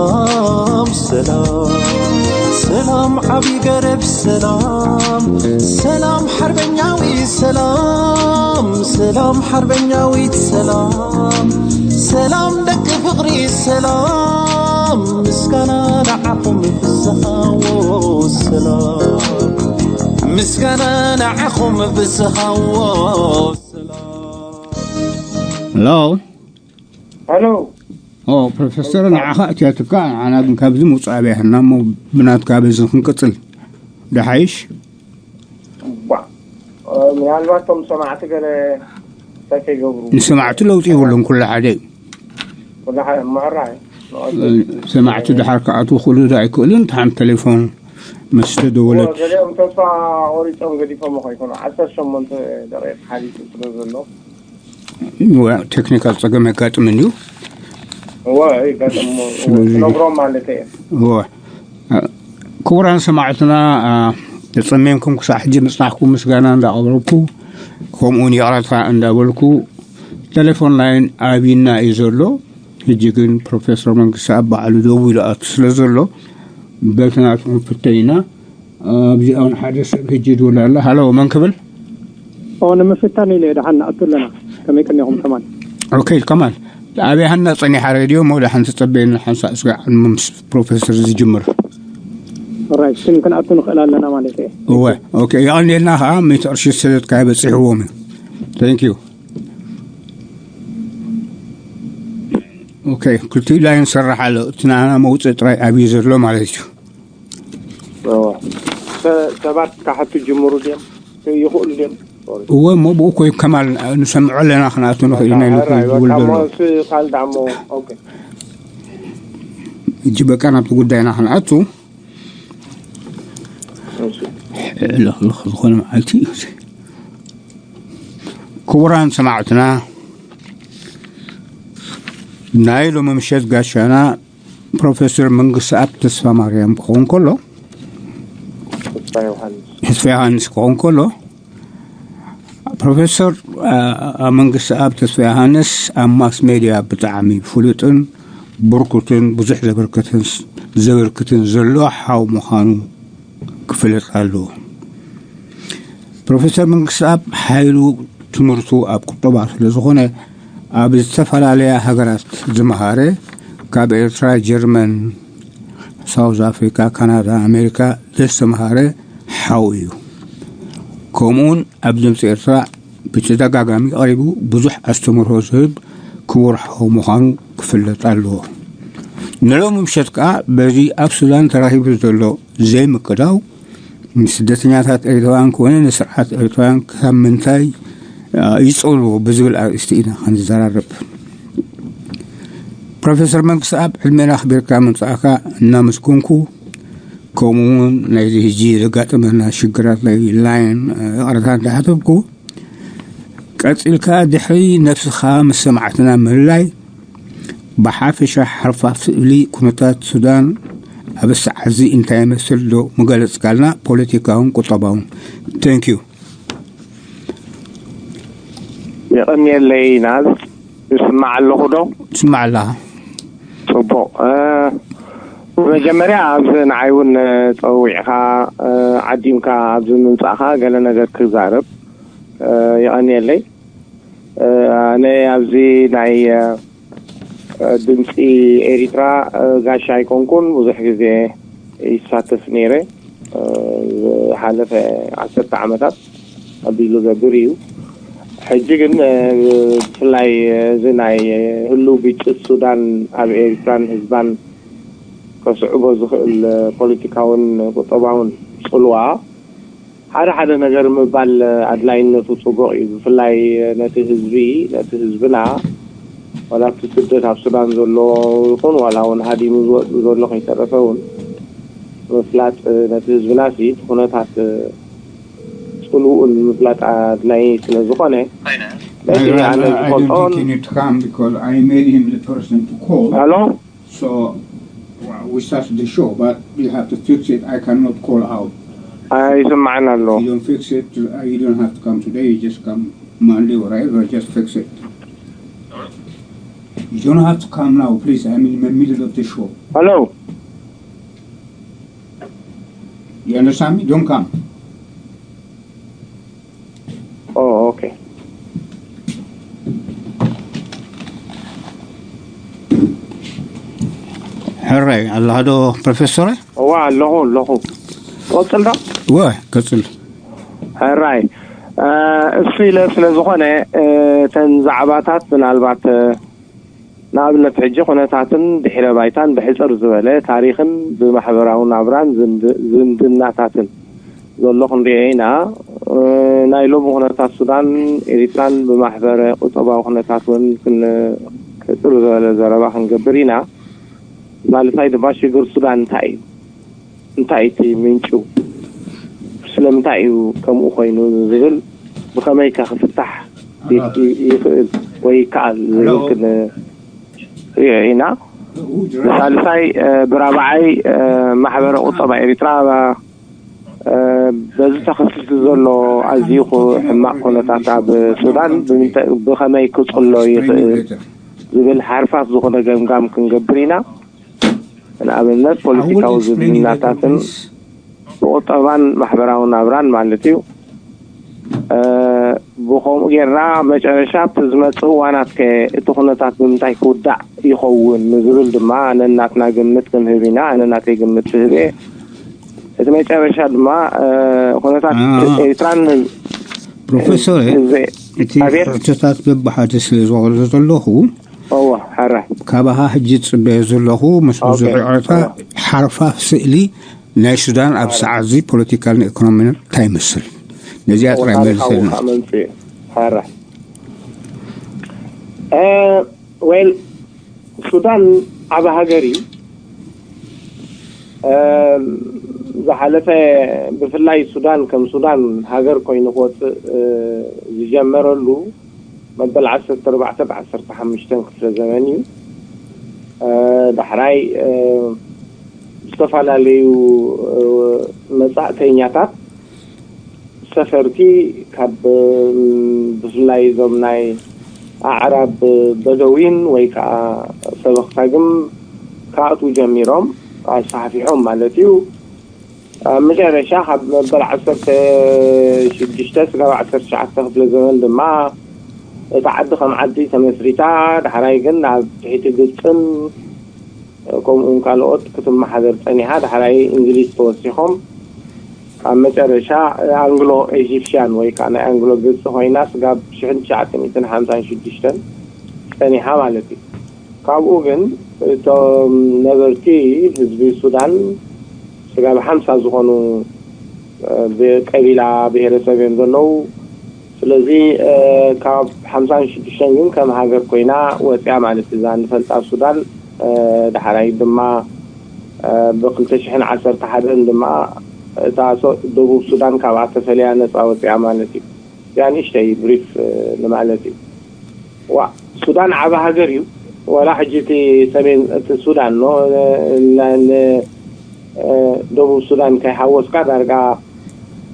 ሰላም ሰላም ሰላም ዓቢ ገረብ ሰላም ሰላም ሓርበኛዊ ሰላም ሰላም ሓርበኛዊት ሰላም ሰላም ደቂ ፍቕሪ ሰላም ምስጋና ንዓኹም ብዝሃዎ ሰላም ምስጋና ንዓኹም ብዝሃዎ ሰላም ሄሎ ሄሎ ኦ ፕሮፌሰር ንዓኻ እትያትካ ንዓና ግን ካብዚ ምውፃእ ኣብያህና እሞ ብናትካ በዚ ክንቅፅል ደሓይሽ ባ ምናልባት ቶም ሰማዕቲ ገለ እንታይ ከይገብሩ ንሰማዕቲ ለውጢ ይብሉን ኩሉ ሓደ እዩ ኩሉ ሓደ ምዕራይ ሰማዕቲ ድሓር ክኣትዉ ክእሉ ዶ ኣይክእሉን እቲ ሓንቲ ቴሌፎን ምስ ተደወለት ገሊኦም ተስፋ ቆሪፆም ገዲፎም ከይኮኑ ዓሰርተ ሸሞንተ ደቂቕ ሓሊፉ ስለ ዘሎ ቴክኒካል ፀገም የጋጥምን እዩ እወ ይጋጥሞ ትነግሮም ማለት እየ እወ ክቡራን ሰማዕትና ተፀሚምኩም ክሳዕ ሕጂ ምፅናሕኩም ምስጋና እንዳቐረብኩ ከምኡውን ይቕረታ እንዳበልኩ ቴሌፎን ላይን ኣብይና እዩ ዘሎ ሕጂ ግን ፕሮፌሰር መንግስቲ ኣብ ባዕሉ ደው ኢሉ ኣቱ ስለ ዘሎ በቲ ናትኩም ፍተይና ኣብዚ እውን ሓደ ሰብ ሕጂ ይድውል ኣላ ሃሎ መን ክብል ኦ ንምፍታን ኢለ ደሓን ንኣቱ ኣለና ከመይ ቀኒኹም ከማን ኦኬ ከማን ኣብይ ሃና ፀኒሓ ሬድዮ ሞ ደሓን ትፀበየና ሓንሳእ ስጋ ምስ ፕሮፌሰር ዝጅምር ራይት ግን ክንኣቱ ንኽእል ኣለና ማለት እየ እወ ኦኬ የቐንየልና ከዓ ሚእቲ ቅርሺ ዝሰደድካዮ በፂሕዎም እዩ thank you ኦኬ ክልቲኡ ላይን ሰራሕ ኣሎ እቲ ንዓና መውፅእ ጥራይ ኣብዩ ዘሎ ማለት እዩ ሰባት ካሓቱ ጅምሩ ድዮም ይኽእሉ ድዮም እወ እሞ ብኡ ኮይ ከማል ንሰምዖ ኣለና ክንኣቱ ንኽእል ኢና ኢሉ ዝብል ዘሎ ካልእ ዳሞ እጂ በቃ ናብቲ ጉዳይና ክንኣቱ ሕልኽልኽ ዝኾነ መዓልቲ እዩ ክቡራን ሰማዕትና ናይ ሎሚ ምሸት ጋሻና ፕሮፌሰር መንግስቲ ኣብ ተስፋ ማርያም ክኸውን ከሎ ተስፋ ዮሃንስ ክኸውን ከሎ ፕሮፌሰር መንግስቲ ኣብ ተስፋ ዮሃንስ ኣብ ማስ ሜድያ ብጣዕሚ ፍሉጥን ብርኩትን ብዙሕ ዘበርክትን ዘበርክትን ዘሎ ሓው ምዃኑ ክፍለጥ ኣለዎ። ፕሮፌሰር መንግስቲ ኣብ ሓይሉ ትምህርቱ ኣብ ቁጠባ ስለ ዝኾነ ኣብ ዝተፈላለያ ሃገራት ዝመሃረ ካብ ኤርትራ፣ ጀርመን፣ ሳውዝ ኣፍሪካ፣ ካናዳ፣ ኣሜሪካ ዘስተምሃረ ሓው እዩ። ከምኡውን ኣብ ድምፂ ኤርትራ ብተደጋጋሚ ቀሪቡ ብዙሕ ኣስተምህሮ ዝህብ ክቡር ሓው ምዃኑ ክፍለጥ ኣለዎ። ንሎሚ ምሸት ከዓ በዚ ኣብ ሱዳን ተራኺቡ ዘሎ ዘይምቅዳው ንስደተኛታት ኤርትራውያን ኮነ ንስርዓት ኤርትራውያን ካብ ምንታይ ይፀልዎ ብዝብል ኣርእስቲ ኢና ክንዘራረብ። ፕሮፌሰር መንግስቲ ኣብ ዕድሜና ኣኽቢርካ ምምፃእካ እናመስገንኩ ከምኡ እውን ናይዚ ሕጂ ዘጋጠመና ሽግራት ናይ ላይን ይቕረታ እንዳሓተትኩ ቀፂልካ ድሕሪ ነብስኻ ምስ ሰማዕትና ምህላይ ብሓፈሻ ሓርፋፍ ስእሊ ኩነታት ሱዳን ኣብ ሰዓት እዚ እንታይ ይመስል ዶ ምገለፅካልና ፖለቲካውን ቁጠባውን thank you የቐንየለይ ናዝ ይስማዕ ኣለኹ ዶ ትስማዕ ኣለኻ ፅቡቕ ብመጀመርያ ኣብዚ ንዓይ እውን ፀዊዕካ ዓዲምካ ኣብዚ ምምፃእካ ገለ ነገር ክዛረብ የቐንየለይ ኣነ ኣብዚ ናይ ድምፂ ኤሪትራ ጋሻ ኣይኮንኩን ብዙሕ ግዜ ይሳተፍ ነይረ ዝሓለፈ ዓሰርተ ዓመታት ኣቢሉ ዘብር እዩ ሕጂ ግን ብፍላይ እዚ ናይ ህሉ ግጭት ሱዳን ኣብ ኤሪትራን ህዝባን ከስዕቦ ዝኽእል ፖለቲካውን ቁጠባውን ፅልዋ ሓደ ሓደ ነገር ምባል ኣድላይነቱ ፅቡቕ እዩ ብፍላይ ነቲ ህዝቢ ነቲ ህዝብና ዋላ እቲ ስደት ኣብ ሱዳን ዘሎ ይኹን ዋላ እውን ሃዲሙ ዝወፅእ ዘሎ ከይተረፈ እውን ምፍላጥ ነቲ ህዝብና ሲ ኩነታት ፅልውኡን ምፍላጥ ኣድላይ ስለ ዝኾነ ነቲ ኣነ ዝፈልጦን Because I made him the person to call. Hello? So we started the show, but you have to fix it. I cannot call out. ኣይስማዕን ኣሎ You don't fix it. Uh, you don't have to come today. You just come Monday or whatever. Just fix it. You don't have to come now, please. I'm in the middle of the show. Hello. You understand me? Don't come. Oh, okay. ሕራይ ኣለኻ ዶ ፕሮፌሰረ? እዋ ኣለኹ ኣለኹ። ቆፅል ዶ? ወ ቀፅል። ሕራይ እሱ ኢለ ስለ ዝኾነ፣ እተን ዛዕባታት ምናልባት ንኣብነት ሕጂ ኩነታትን ድሕረ ባይታን ብሕፅር ዝበለ ታሪኽን ብማሕበራዊ ናብራን ዝምድናታትን ዘሎ ክንሪኦ ኢና። ናይ ሎሚ ኩነታት ሱዳን ኤሪትራን ብማሕበረ ቁጠባዊ ኩነታት እውን ሕፅር ዝበለ ዘረባ ክንገብር ኢና። ሳልሳይ ድማ ሽግር ሱዳን እንታይ እዩ? እንታይ እቲ ምንጩ? ስለምንታይ እዩ ከምኡ ኮይኑ ዝብል፣ ብኸመይ ከ ክፍታሕ ይኽእል ወይ ይከኣል ዝብል ክንሪኦ ኢና። ብሳልሳይ ብራብዓይ ማሕበረ ቁጠባ ኤሪትራ በዚ ተኸሲቱ ዘሎ ኣዝዩ ሕማቕ ኩነታት ኣብ ሱዳን ብኸመይ ክጽሎ ይኽእል ዝብል ሓርፋፍ ዝኾነ ገምጋም ክንገብር ኢና። ንኣብነት ፖለቲካዊ ዝምድናታትን ብቁጠባን ማሕበራዊ ናብራን ማለት እዩ። ብከምኡ ጌርና መጨረሻ ኣብቲ ዝመፅእ እዋናት ከ እቲ ኩነታት ብምንታይ ክውዳእ ይኸውን ንዝብል ድማ ነናትና ግምት ክንህብ ኢና። ኣነ ናተይ ግምት ክህብ እየ። እቲ መጨረሻ ድማ ኩነታት ኤሪትራን ፕሮፌሰር፣ እቲ ሕቶታት በብሓደ ስለ ዝወቅሎ ዘለኹ እወ ሕረ ካባኻ ሕጂ ዝፅበዮ ዘለኹ ምስ ብዙሕ ይቕረታ ሓርፋፍ ስእሊ ናይ ሱዳን ኣብ ሰዓት እዚ ፖለቲካልን ኢኮኖሚን እንታይ ይመስል? ነዚኣ ጥራይ መልሰልና። ሕረ ዌል ሱዳን ዓብ ሃገር እዩ። ዝሓለፈ ብፍላይ ሱዳን ከም ሱዳን ሃገር ኮይኑ ክወፅእ ዝጀመረሉ መበል ዓሰርተ ኣርባዕተ ብ ዓሰርተ ሓሙሽተ ክፍለ ዘመን እዩ። ዳሕራይ ዝተፈላለዩ መፃእተኛታት ሰፈርቲ ካብ ብፍላይ እዞም ናይ ኣዕራብ በደዊን ወይ ከዓ ሰበኽ ሳግም ክኣትዉ ጀሚሮም ኣስፋሕፊሖም ማለት እዩ። ኣብ መጨረሻ ካብ መበል ዓሰርተ ሽዱሽተ ስጋብ ዓሰርተ ትሽዓተ ክፍለ ዘመን ድማ እታ ዓዲ ከም ዓዲ ተመስሪታ፣ ዳሕራይ ግን ናብ ትሕቲ ግብፅን ከምኡውን ካልኦት ክትመሓደር ፀኒሓ። ዳሕራይ እንግሊዝ ተወሲኾም ኣብ መጨረሻ ኣንግሎ ኤጂፕሽያን ወይ ከዓ ናይ ኣንግሎ ግብፂ ኮይና ስጋብ ሽሕን ትሽዓተ ሚእትን ሓምሳን ሽዱሽተን ፀኒሓ ማለት እዩ። ካብኡ ግን እቶም ነበርቲ ህዝቢ ሱዳን ስጋብ ሓምሳ ዝኾኑ ብቀቢላ ብሄረሰብ እዮም ዘለዉ። ስለዚ ካብ ሓምሳን ሽዱሽተን ግን ከም ሃገር ኮይና ወፅያ ማለት እዛ ንፈልጣ ሱዳን። ዳሕራይ ድማ ብክልተ ሽሕን ዓሰርተ ሓደን ድማ እታ ደቡብ ሱዳን ካብኣ ተፈልያ ነፃ ወፅያ ማለት እዩ። እዚኣ ንእሽተይ ብሪፍ ንማለት እዩ። ዋ ሱዳን ዓብ ሃገር እዩ። ዋላ ሕጂ እቲ ሰሜን እቲ ሱዳን ኖ ደቡብ ሱዳን ከይሓወስካ ዳርጋ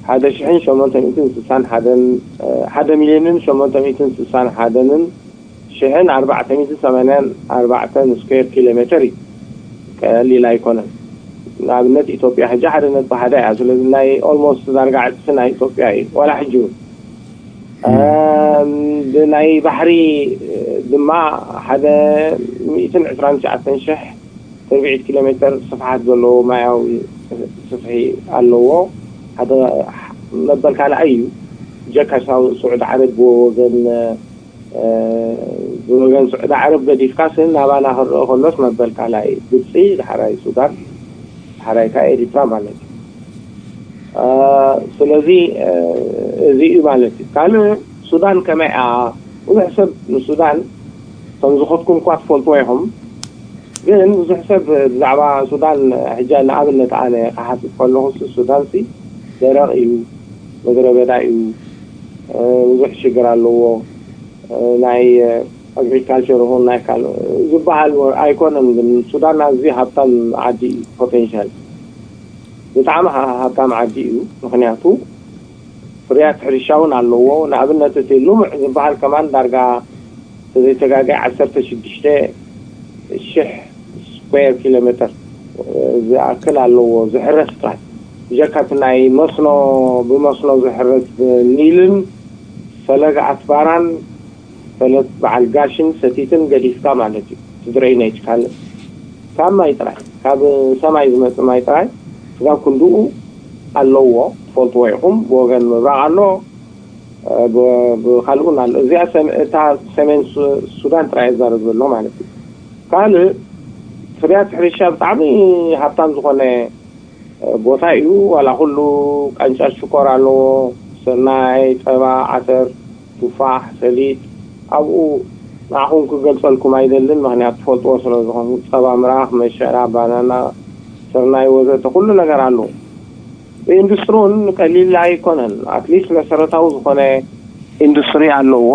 ሓደ ሽሕን ሸሞንተ ሚእትን ስሳን ሓደን ሓደ ሚልዮንን ሸሞንተ ሚእትን ስሳን ሓደንን ሽሕን ኣርባዕተ ሚእትን ሰማንያን ኣርባዕተን ስኩዌር ኪሎ ሜትር እዩ። ቀሊል ኣይኮነን። ንኣብነት ኢትዮጵያ ሕጂ ሓደ ነጥቢ ሓደ እያ። ስለዚ ናይ ኦልሞስት ዳርጋ ዕፅፊ ናይ ኢትዮጵያ እዩ ዋላ ሕጂ እውን። ብናይ ባሕሪ ድማ ሓደ ሚእትን ዕስራን ትሽዓተን ሽሕ ትርብዒት ኪሎ ሜትር ስፍሓት ዘለዎ ማያዊ ስፍሒ ኣለዎ። ሓደ መበል ካልኣይ እዩ። ጀካ ሳው ስዑድ ዓረብ ብወገን ብወገን ስዑድ ዓረብ ገዲፍካስ ናባና ክረአ ከሎስ መበል ካልኣይ ግብፂ፣ ዳሕራይ ሱዳን፣ ዳሕራይ ከዓ ኤሪትራ ማለት እዩ። ስለዚ እዚ እዩ ማለት እዩ። ካልእ ሱዳን ከመይ እያ? ብዙሕ ሰብ ንሱዳን ከም ዝኸድኩም እኳ ትፈልጥዎ ኢኹም። ግን ብዙሕ ሰብ ብዛዕባ ሱዳን ሕጂ ንኣብነት ኣነ ክሓስብ ከለኹ ሱዳን ሲ ደረቕ እዩ፣ ምድረ በዳ እዩ፣ ብዙሕ ሽግር ኣለዎ። ናይ ኣግሪካልቸር ይኹን ናይ ካል ዝበሃል ኣይኮነን። ግን ሱዳን ኣዝዩ ሃብታም ዓዲ እዩ። ፖቴንሻል ብጣዕሚ ሃብታም ዓዲ እዩ። ምክንያቱ ፍርያት ሕርሻ እውን ኣለዎ። ንኣብነት እቲ ልሙዕ ዝበሃል ከማን ዳርጋ ተዘይተጋገ ዓሰርተ ሽዱሽተ ሽሕ ስኩዌር ኪሎ ሜትር ዝኣክል ኣለዎ ዝሕረስ ጥራይ። ብጀካ እቲ ናይ መስኖ፣ ብመስኖ ዝሕረስ ኒልን ፈለግ ኣትባራን ፈለግ በዓል ጋሽን ሰቲትን ገዲፍካ ማለት እዩ። እቲ ድሬኔጅ ካልእ ካብ ማይ ጥራይ፣ ካብ ሰማይ ዝመጽእ ማይ ጥራይ ስጋብ ክንድኡ ኣለዎ። ትፈልጥዎ ኢኹም። ብወገን ምብራቕ ኣሎ፣ ብ-፣ ብኻልኡን ኣሎ። እዚኣ ሰም-፣ እታ ሰሜን ሱ-፣ ሱዳን ጥራይ እዛረብ ዘሎ ማለት እዩ። ካልእ ፍርያት ሕርሻ ብጣዕሚ ሃብታም ዝኾነ ቦታ እዩ። ዋላ ኩሉ ቃንጫ ሽኮር ኣለዎ፣ ስርናይ፣ ጸባ፣ ዓተር፣ ቱፋሕ፣ ሰሊጥ። ኣብኡ ንዓኹም ክገልጸልኩም ኣይደልን፣ ምኽንያቱ ትፈልጥዎ ስለ ዝኾኑ። ጸባ ምራኽ፣ መሸላ፣ ባናና፣ ስርናይ ወዘተ ኩሉ ነገር ኣለዎ። ብኢንዱስትሪ እውን ቀሊል ኣይኮነን። ኣትሊስት መሰረታዊ ዝኾነ ኢንዱስትሪ ኣለዎ።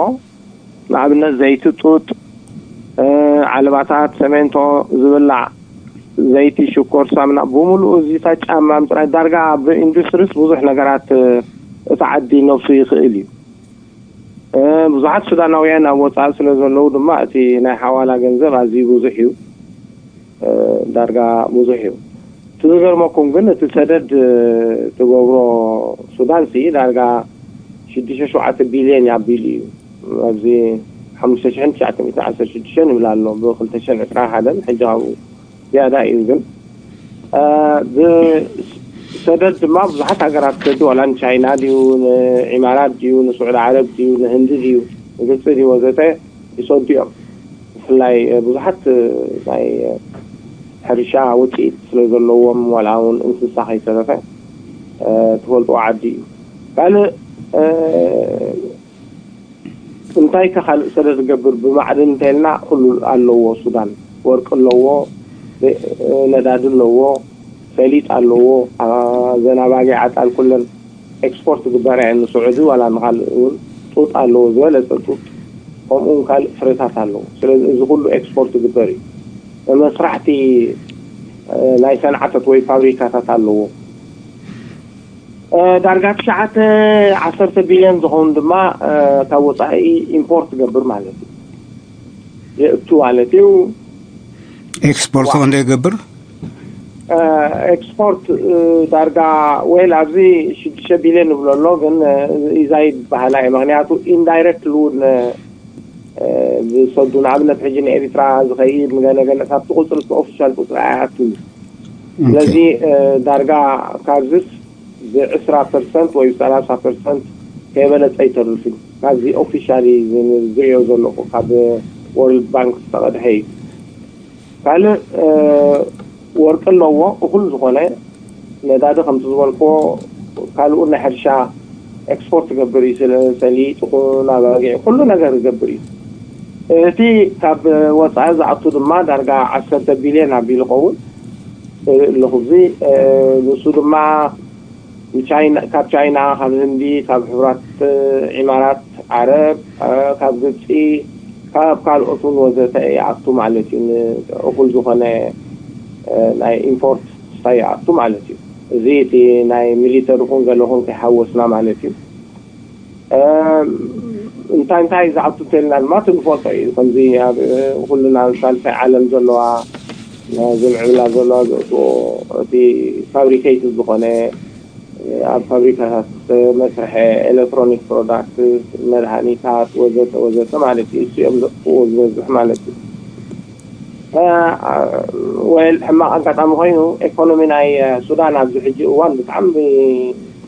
ንኣብነት ዘይቲ ጡጥ፣ እ፣ ዓለባታት፣ ሰሜንቶ፣ ዝብላዕ ዘይቲ፣ ሽኮር፣ ሳሙና፣ ብምሉኡ እዚ ታ ጫማ ምጽራይ ዳርጋ ኣብ ኢንዱስትሪስ ብዙሕ ነገራት፣ እ፣ እቲ ዓዲ ነብሱ ይኽእል እዩ። እ፣ ብዙሓት ሱዳናውያን ኣብ ወጻኢ ስለ ዘለዉ ድማ እቲ ናይ ሓዋላ ገንዘብ ኣዝዩ ብዙሕ እዩ። እ፣ ዳርጋ ብዙሕ እዩ። እቲ ዝገርመኩም ግን እቲ ሰደድ፣ እ፣ ትገብሮ ሱዳን ሲ ዳርጋ ሽዱሽተ ሸውዓተ ቢልዮን ኣቢሉ እዩ። ኣብዚ ሓሙሽተ ሽሕን ትሽዓተ ሚእትን ዓሰርተ ሽዱሽተን ይብል ኣሎ፣ ብ ክልተ ሽሕን ዕስራን ሓደን ሕጂ ካብኡ ዝያዳ እዩ። ግን፣ እ፣ ብሰደድ ድማ ብዙሓት ሃገራት ሰዱ፣ ዋላ ንቻይና ድዩ፣ ንኢማራት ድዩ፣ ንስዑዲ ዓረብ ድዩ፣ ንህንዲ ድዩ፣ ንግብፂ ድዩ ወዘተ ይሰዱ እዮም። ብፍላይ፣ እ፣ ብዙሓት፣ እ፣ ናይ፣ እ፣ ሕርሻ ውፅኢት ስለ ዘለዎም፣ ዋላ እውን እንስሳ ከይተረፈ፣ እ፣ ትፈልጥዎ ዓዲ እዩ። ካልእ፣ እ፣ እንታይ ከ ካልእ ሰለ ዝገብር ብማዕድን እንተኢልና ኩሉ ኣለዎ። ሱዳን ወርቂ ኣለዎ፣ እ፣ ነዳዲ ኣለዎ፣ ሰሊጥ ኣለዎ። ኣ-፣ ዘን ኣባጊዕ ኣጣል ኩለን ኤክስፖርት ግበራ እየን ንስዑዲ ዋላ ንኻልእ እውን። ጡጥ ኣለዎ፣ ዝበለጸ ጡጥ፣ ከምኡ እውን ካልእ ፍረታት ኣለዎ። ስለዚ እዚ ኩሉ ኤክስፖርት ግበር እዩ። መስራሕቲ፣ እ፣ ናይ ሰንዓተት ወይ ፋብሪካታት ኣለዎ። እ፣ ዳርጋ ትሽዓተ ዓሰርተ ቢልዮን ዝኸውን ድማ፣ እ፣ ካብ ወጻኢ ኢምፖርት ትገብር ማለት እዩ። የእቱ ማለት እዩ። ኤክስፖርት ዋ- እንደ ይገብር? እ፣ ኤክስፖርት፣ እ፣ ዳርጋ ዌል ኣብዚ ሽዱሽተ ቢልዮን ንብሎ ኣሎ፣ ግን፣ እ፣ ኢዛይ በሃላ እዩ። ምክንያቱ ኢንዳይሬክት እውን፣ እ፣ እ፣ ዝሰዱ ንኣብነት ሕጂ ንኤሪትራ ዝኸይድ ንገለገለ ካብቲ ቁፅሪ፣ እቲ ኦፊሻል ቁፅሪ ኣይኣቱን። ኦኬ። ስለዚ፣ እ፣ ዳርጋ ካብዝስ ብዕስራ ፐርሰንት ወይ ሰላሳ ፐርሰንት ከይበለጸ ኣይተርፍን። ካብዚ ኦፊሻሊ ዝሪኦ ዘለኹ ካብ ወርልድ ባንክ ዝተቐድሐ እዩ። ካልእ፣ እ፣ ወርቂ ኣለዎ፣ እኹል ዝኾነ ነዳዲ ከምቲ ዝበልክዎ፣ ካልኡ ናይ ሕርሻ ኤክስፖርት ትገብር እዩ። ስለ ሰሊጥ ይኹን ኣባጊዕ ኩሉ ነገር ዝገብር እዩ። እቲ ካብ ወፃኢ ዝኣቱ ድማ ዳርጋ ዓሰርተ ቢልዮን ኣቢሉ ይኸውን። እ፣ ኣለኹ። እዚ፣ እ፣ ንሱ ድማ ንቻይና፣ ካብ ቻይና፣ ካብ ህንዲ፣ ካብ ሕቡራት፣ እ፣ ኢማራት ዓረብ፣ እ፣ ካብ ግብፂ፣ ካብ ካልኦት እውን ወዘተ ይኣቱ ማለት እዩ። ን-፣ እኹል ዝኾነ፣ እ፣ ናይ ኢምፖርት ስታይ ይኣቱ ማለት እዩ። እዚ እቲ ናይ ሚሊተሪ ኹን ገለ ኹን ከይሓወስና ማለት እዩ። እ፣ እንታይ እንታይ ዝኣቱ እንተልና ድማ እቲ ንፈልጦ እዩ። ከምዚ ኣብ፣ እ፣ ኩልና ሳልሳይ ዓለም ዘለዋ፣ እ፣ ዝምዕብላ ዘለዋ ዘእትዎ እቲ ፋብሪኬትድ ዝኾነ፣ እ፣ ኣብ ፋብሪካታት መስርሐ ኤሌክትሮኒክ ፕሮዳክት፣ መድሃኒታት ወዘተ ወዘተ ማለት እዩ። እሱ እዮም ዘጥፍዎ ዝበዝሕ ማለት እዩ። እ፣ ወል ሕማቕ ኣጋጣሚ ኮይኑ ኢኮኖሚ ናይ፣ እ፣ ሱዳን ኣብዚ ሕጂ እዋን ብጣዕሚ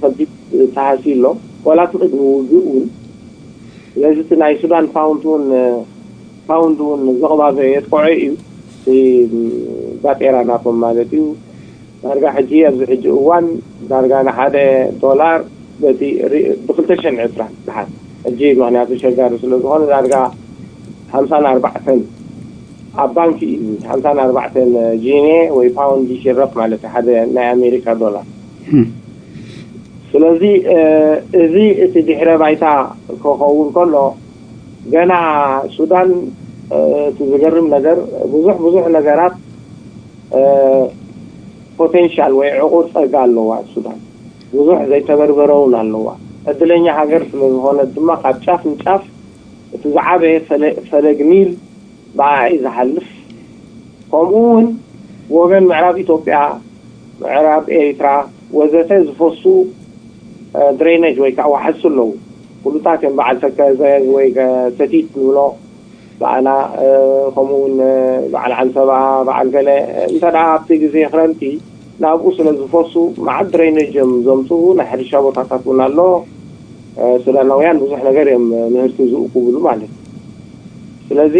ከቢድ ተሃስዩ ኣሎ። ዋላ እቲ ቅድሚ ውግእ እውን። ስለዚ እቲ ናይ ሱዳን ፓውንድ እውን፣ ፓውንድ እውን ዘቕባበ የጥቅዖ እዩ። እቲ ባጤራ ናቶም ማለት እዩ። ዳርጋ ሕጂ ኣብዚ ሕጂ እዋን ዳርጋ ንሓደ ዶላር በቲ ሪ-፣ ብክልተ ሽሕን ዕስራን ድሓር ሕጂ፣ ምኽንያቱ ሸጋሪ ስለ ዝኾነ ዳርጋ ሓምሳን ኣርባዕተን ኣብ ባንኪ እዩ። ሓምሳን ኣርባዕተን ጂኔ ወይ ፓውንድ ይሽረፍ ማለት እዩ፣ ሓደ ናይ ኣሜሪካ ዶላር። እም። ስለዚ፣ እ፣ እዚ እቲ ድሕረ ባይታ ክኸውን ከሎ፣ ገና ሱዳን፣ እ፣ እቲ ዝገርም ነገር፣ ብዙሕ ብዙሕ ነገራት፣ እ፣ ፖቴንሻል ወይ ዕቑር ጸጋ ኣለዋ ሱዳን። ብዙሕ ዘይተበርበረ እውን ኣለዋ። ዕድለኛ ሃገር ስለ ዝኾነት ድማ፣ ካብ ጫፍ ንጫፍ እቲ ዝዓበየ ፈለ-፣ ፈለግ ኒል ብኣኣ እዩ ዝሓልፍ። ከምኡ እውን ወገን ምዕራብ ኢትዮጵያ፣ ምዕራብ ኤሪትራ ወዘተ ዝፈሱ ድሬነጅ ወይ ከዓ ዋሕሱ ኣለዉ። ፍሉጣት እዮም። በዓል ተከዘ ወይ ሰቲት ንብሎ ብኣና፣ ከምኡ እውን በዓል ዓንሰባ፣ በዓል ገለ እንተ ኣብቲ ግዜ ክረምቲ ናብኡ ስለ ዝፈሱ መዓት ድሬነጅ እዮም ዘምፅኡ። ናይ ሕርሻ ቦታታት እውን ኣሎ። ሱዳናውያን ብዙሕ ነገር እዮም ምህርቲ ዝእኩብሉ ማለት እዩ። ስለዚ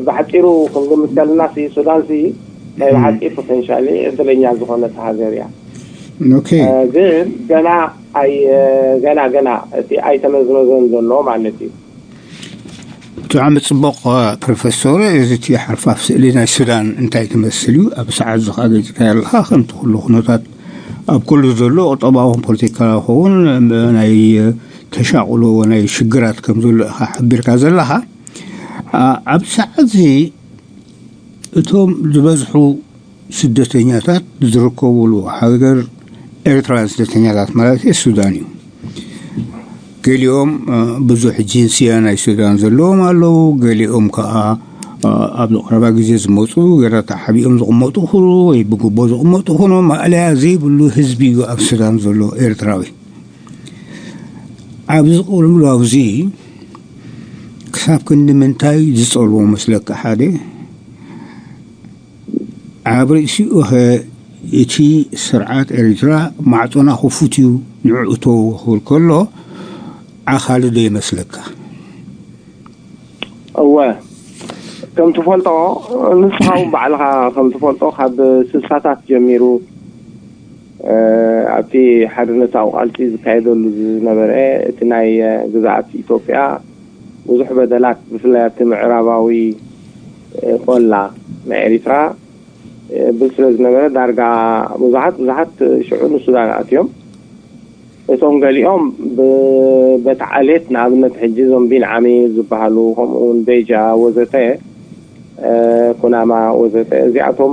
ብሓፂሩ ክንግምት ከለና ሱዳን ናይ ብሓፂ ፖቴንሻሊ እድለኛ ዝኾነት ሃገር እያ። ግን ገና ኣይ ገና ገና እቲ ኣይተመዝመዘን ዘሎ ማለት እዩ። ብጣዕሚ ፅቡቕ ፕሮፌሰር። እዚ እቲ ሓርፋፍ ስእሊ ናይ ሱዳን እንታይ ትመስል እዩ? ኣብ ሰዓት ዝኻ ገፂካ ኣለኻ ከምቲ ኩሉ ኩነታት ኣብ ኩሉ ዘሎ ቁጠባውን ፖለቲካዊ ኸውን ናይ ተሻቕሎ ናይ ሽግራት ከም ዘሎ ኢኻ ሓቢርካ ዘለኻ። ኣብ ሰዓት እዚ እቶም ዝበዝሑ ስደተኛታት ዝርከብሉ ሃገር ኤርትራውያን ስደተኛታት ማለት ሱዳን እዩ። ገሊኦም ብዙሕ ጅንስያ ናይ ሱዳን ዘለዎም ኣለዉ። ገሊኦም ከዓ ኣብዚ ቀረባ ግዜ ዝመፁ ገራ ተሓቢኦም ዝቕመጡ ይኹኑ ወይ ብግቦ ዝቕመጡ ይኹኑ ማእለያ ዘይብሉ ህዝቢ እዩ ኣብ ሱዳን ዘሎ ኤርትራዊ። ኣብዚ ቅልውላው እዚ ክሳብ ክንዲ ምንታይ ዝፀልዎ መስለካ? ሓደ ኣብ ርእሲኡ ኸ እቲ ስርዓት ኤርትራ ማዕጾና ክፉት እዩ ንዕኡ እተው ክብል ከሎ ዓኻሊ ዶ ይመስለካ? እወ፣ ከም ትፈልጦ ንስኻ እውን ባዕልኻ ከም ትፈልጦ ካብ ስሳታት ጀሚሩ ኣብቲ ሓርነታዊ ቃልሲ ዝካየደሉ ዝነበረ እቲ ናይ ግዝኣት ኢትዮጵያ ብዙሕ በደላት ብፍላይ ኣብቲ ምዕራባዊ ቆላ ናይ ኤሪትራ ብል ስለ ዝነበረ ዳርጋ ብዙሓት ብዙሓት ሽዑ ንሱዳን ኣትዮም። እቶም ገሊኦም በቲ ዓሌት ንኣብነት ሕጂ እዞም ቢን ዓሚር ዝበሃሉ ከምኡውን ቤጃ ወዘተ ኩናማ ወዘተ እዚኣቶም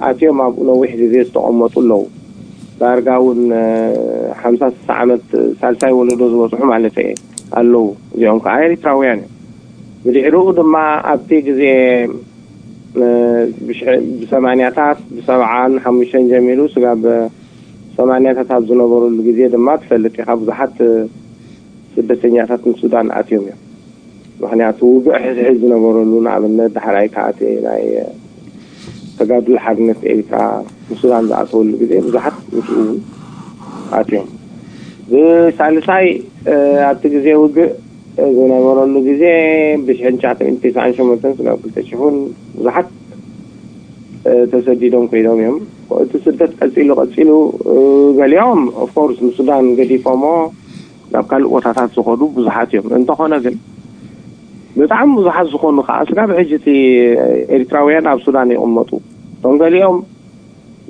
ኣትዮም ኣብኡ ነዊሕ ግዜ ዝተቐመጡ ኣለዉ። ዳርጋ እውን ሓምሳ ስሳ ዓመት ሳልሳይ ወለዶ ዝበፅሑ ማለት እየ ኣለዉ። እዚኦም ከዓ ኤሪትራውያን እዮም። ብድሕሪኡ ድማ ኣብቲ ግዜ ብሰማንያታት ብሰብዓን ሓሙሽተን ጀሚሩ ስጋብ ሰማንያታት ኣብ ዝነበረሉ ግዜ ድማ ትፈልጥ ኢኻ ብዙሓት ስደተኛታት ንሱዳን ኣትዮም እዮም። ምክንያቱ ውግእ ሕዝሕዝ ዝነበረሉ ንኣብነት ዳሕራይ ከኣቲ ናይ ተጋድሎ ሓርነት ኤሪትራ ንሱዳን ዝኣተወሉ ግዜ ብዙሓት ምስኡ እውን ኣትዮም። ብሳልሳይ ኣብቲ ግዜ ውግእ ዝነበረሉ ግዜ ብሽሕን ትሽዓተ ሚእትን ተስዓን ሸሞንተን ስጋብ ክልተ ሽሕን ብዙሓት ተሰዲዶም ኮይኖም እዮም። እቲ ስደት ቀፂሉ ቀፂሉ ገሊኦም ኦፍኮርስ ንሱዳን ገዲፎሞ ናብ ካልእ ቦታታት ዝኸዱ ብዙሓት እዮም። እንተኾነ ግን ብጣዕሚ ብዙሓት ዝኾኑ ከዓ ስጋብ ሕጂ እቲ ኤርትራውያን ኣብ ሱዳን ይቕመጡ። እቶም ገሊኦም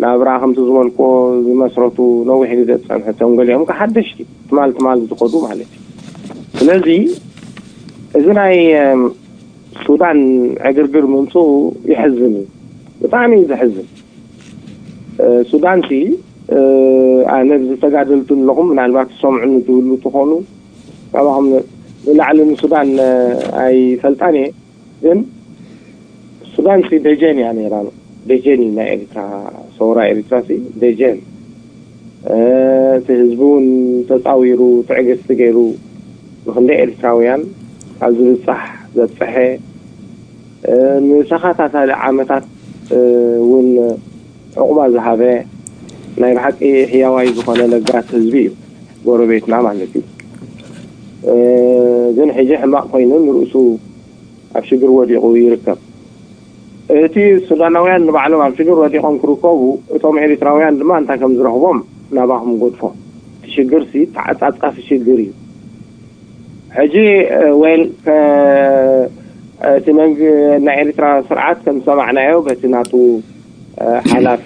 ናብራ ከምቲ ዝበልክዎ ዝመስረቱ ነዊሕ ግዜ ዝፀንሑ እቶም ገሊኦም ከዓ ሓደሽቲ ትማል ትማል ዝኸዱ ማለት እዩ። ስለዚ እዚ ናይ ሱዳን ዕግርግር ምምፅኡ የሕዝን እዩ፣ ብጣዕሚ እዩ ዘሕዝን። ሱዳን ሲ ኣነ ብዝተጋደልቱ ኣለኹም ምናልባት ትሰምዑኒ ትብሉ ትኾኑ። ካባኹም ንላዕሊ ንሱዳን ኣይፈልጣን እየ፣ ግን ሱዳን ሲ ደጀን እያ ነይራ። ደጀን እዩ ናይ ኤርትራ፣ ሰውራ ኤርትራ ሲ ደጀን። እቲ ህዝቢ እውን ተፃዊሩ ትዕግስቲ ገይሩ ንክንደይ ኤርትራውያን ኣብ ዝብፃሕ ዘብፀሐ ንተኸታታሊ ዓመታት እውን ዕቑባ ዝሃበ ናይ ብሓቂ ሕያዋይ ዝኾነ ለጋስ ህዝቢ እዩ፣ ጎረቤትና ማለት እዩ። ግን ሕጂ ሕማቕ ኮይኑ ንርእሱ ኣብ ሽግር ወዲቑ ይርከብ። እቲ ሱዳናውያን ንባዕሎም ኣብ ሽግር ወዲቖም ክርከቡ እቶም ኤሪትራውያን ድማ እንታይ ከም ዝረኽቦም ናባኹም ገድፎ። እቲ ሽግር ሲ ተዓጻጻፊ ሽግር እዩ። ሕጂ ወይል እቲ መንግ ናይ ኤሪትራ ስርዓት ከም ዝሰማዕናዮ በቲ ናቱ ሓላፊ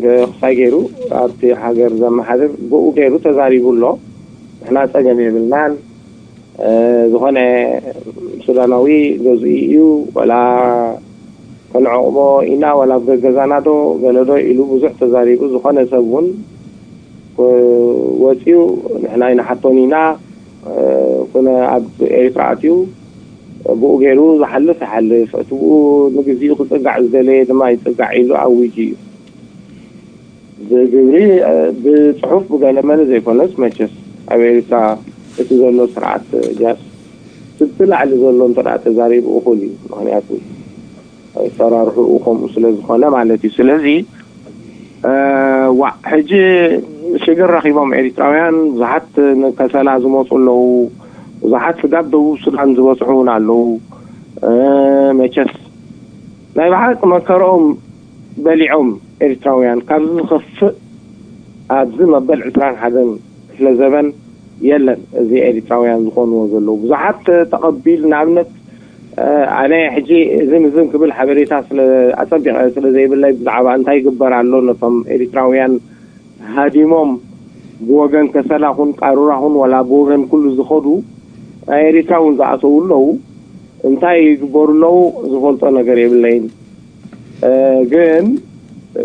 ብክሳይ ገይሩ ኣብቲ ሃገር ዘመሓድር ብኡ ገይሩ ተዛሪቡ ኣሎ። ንሕና ፀገም የብልናን ዝኾነ ሱዳናዊ ገዝኡ እዩ ወላ ከነዕቕቦ ኢና ወላ ኣብ ገገዛና ዶ ገለ ዶ ኢሉ ብዙሕ ተዛሪቡ። ዝኾነ ሰብ እውን ወፂኡ ንሕና ኣይንሓቶን ኢና ኩነ ኣብ ኤርትራ ኣትዩ ብኡ ገይሩ ዝሓልፍ ይሓልፍ፣ እቲ ብኡ ንግዚኡ ክጽጋዕ ዝደለየ ድማ ይጽጋዕ ኢሉ ኣዊጁ እዩ። ብግብሪ፣ ብጽሑፍ፣ ብገለ መለ ዘይኮነስ መቸስ ኣብ ኤርትራ እቲ ዘሎ ስርዓት ጃስ እቲ ላዕሊ ዘሎ እንተ ደኣ ተዛሪቡ እኹል እዩ። ምኽንያቱ ኣሰራርሕኡ ከምኡ ስለ ዝኾነ ማለት እዩ። ስለዚ እ፣ ዋእ፣ ሕጂ ሽግር ረኺቦም ኤሪትራውያን ብዙሓት ንከሰላ ዝመጹ ኣለዉ። ብዙሓት ስጋብ ደቡብ ሱዳን ዝበጽሑ እውን ኣለዉ። እ፣ መቸስ ናይ ብሓቂ መከርኦም በሊዖም ኤሪትራውያን ካብዚ ዝኸፍእ ኣብዚ መበል ዕስራን ሓደን ክፍለ ዘበን የለን። እዚ ኤሪትራውያን ዝኾንዎ ዘለዉ ብዙሓት ተቐቢል ንኣብነት ኣነ ሕጂ እዝን እዝን ክብል ሓበሬታ ስለ ኣጸቢቐ ስለ ዘይብለይ ብዛዕባ እንታይ ይግበር ኣሎ ነቶም ኤሪትራውያን ሃዲሞም ብወገን ከሰላ ኹን ቃሩራ ኹን ዋላ ብወገን ኩሉ ዝኸዱ ናይ ኤሪትራ እውን ዝኣተዉ ኣለዉ። እንታይ ይግበሩ ኣለዉ ዝፈልጦ ነገር የብለይን። ግን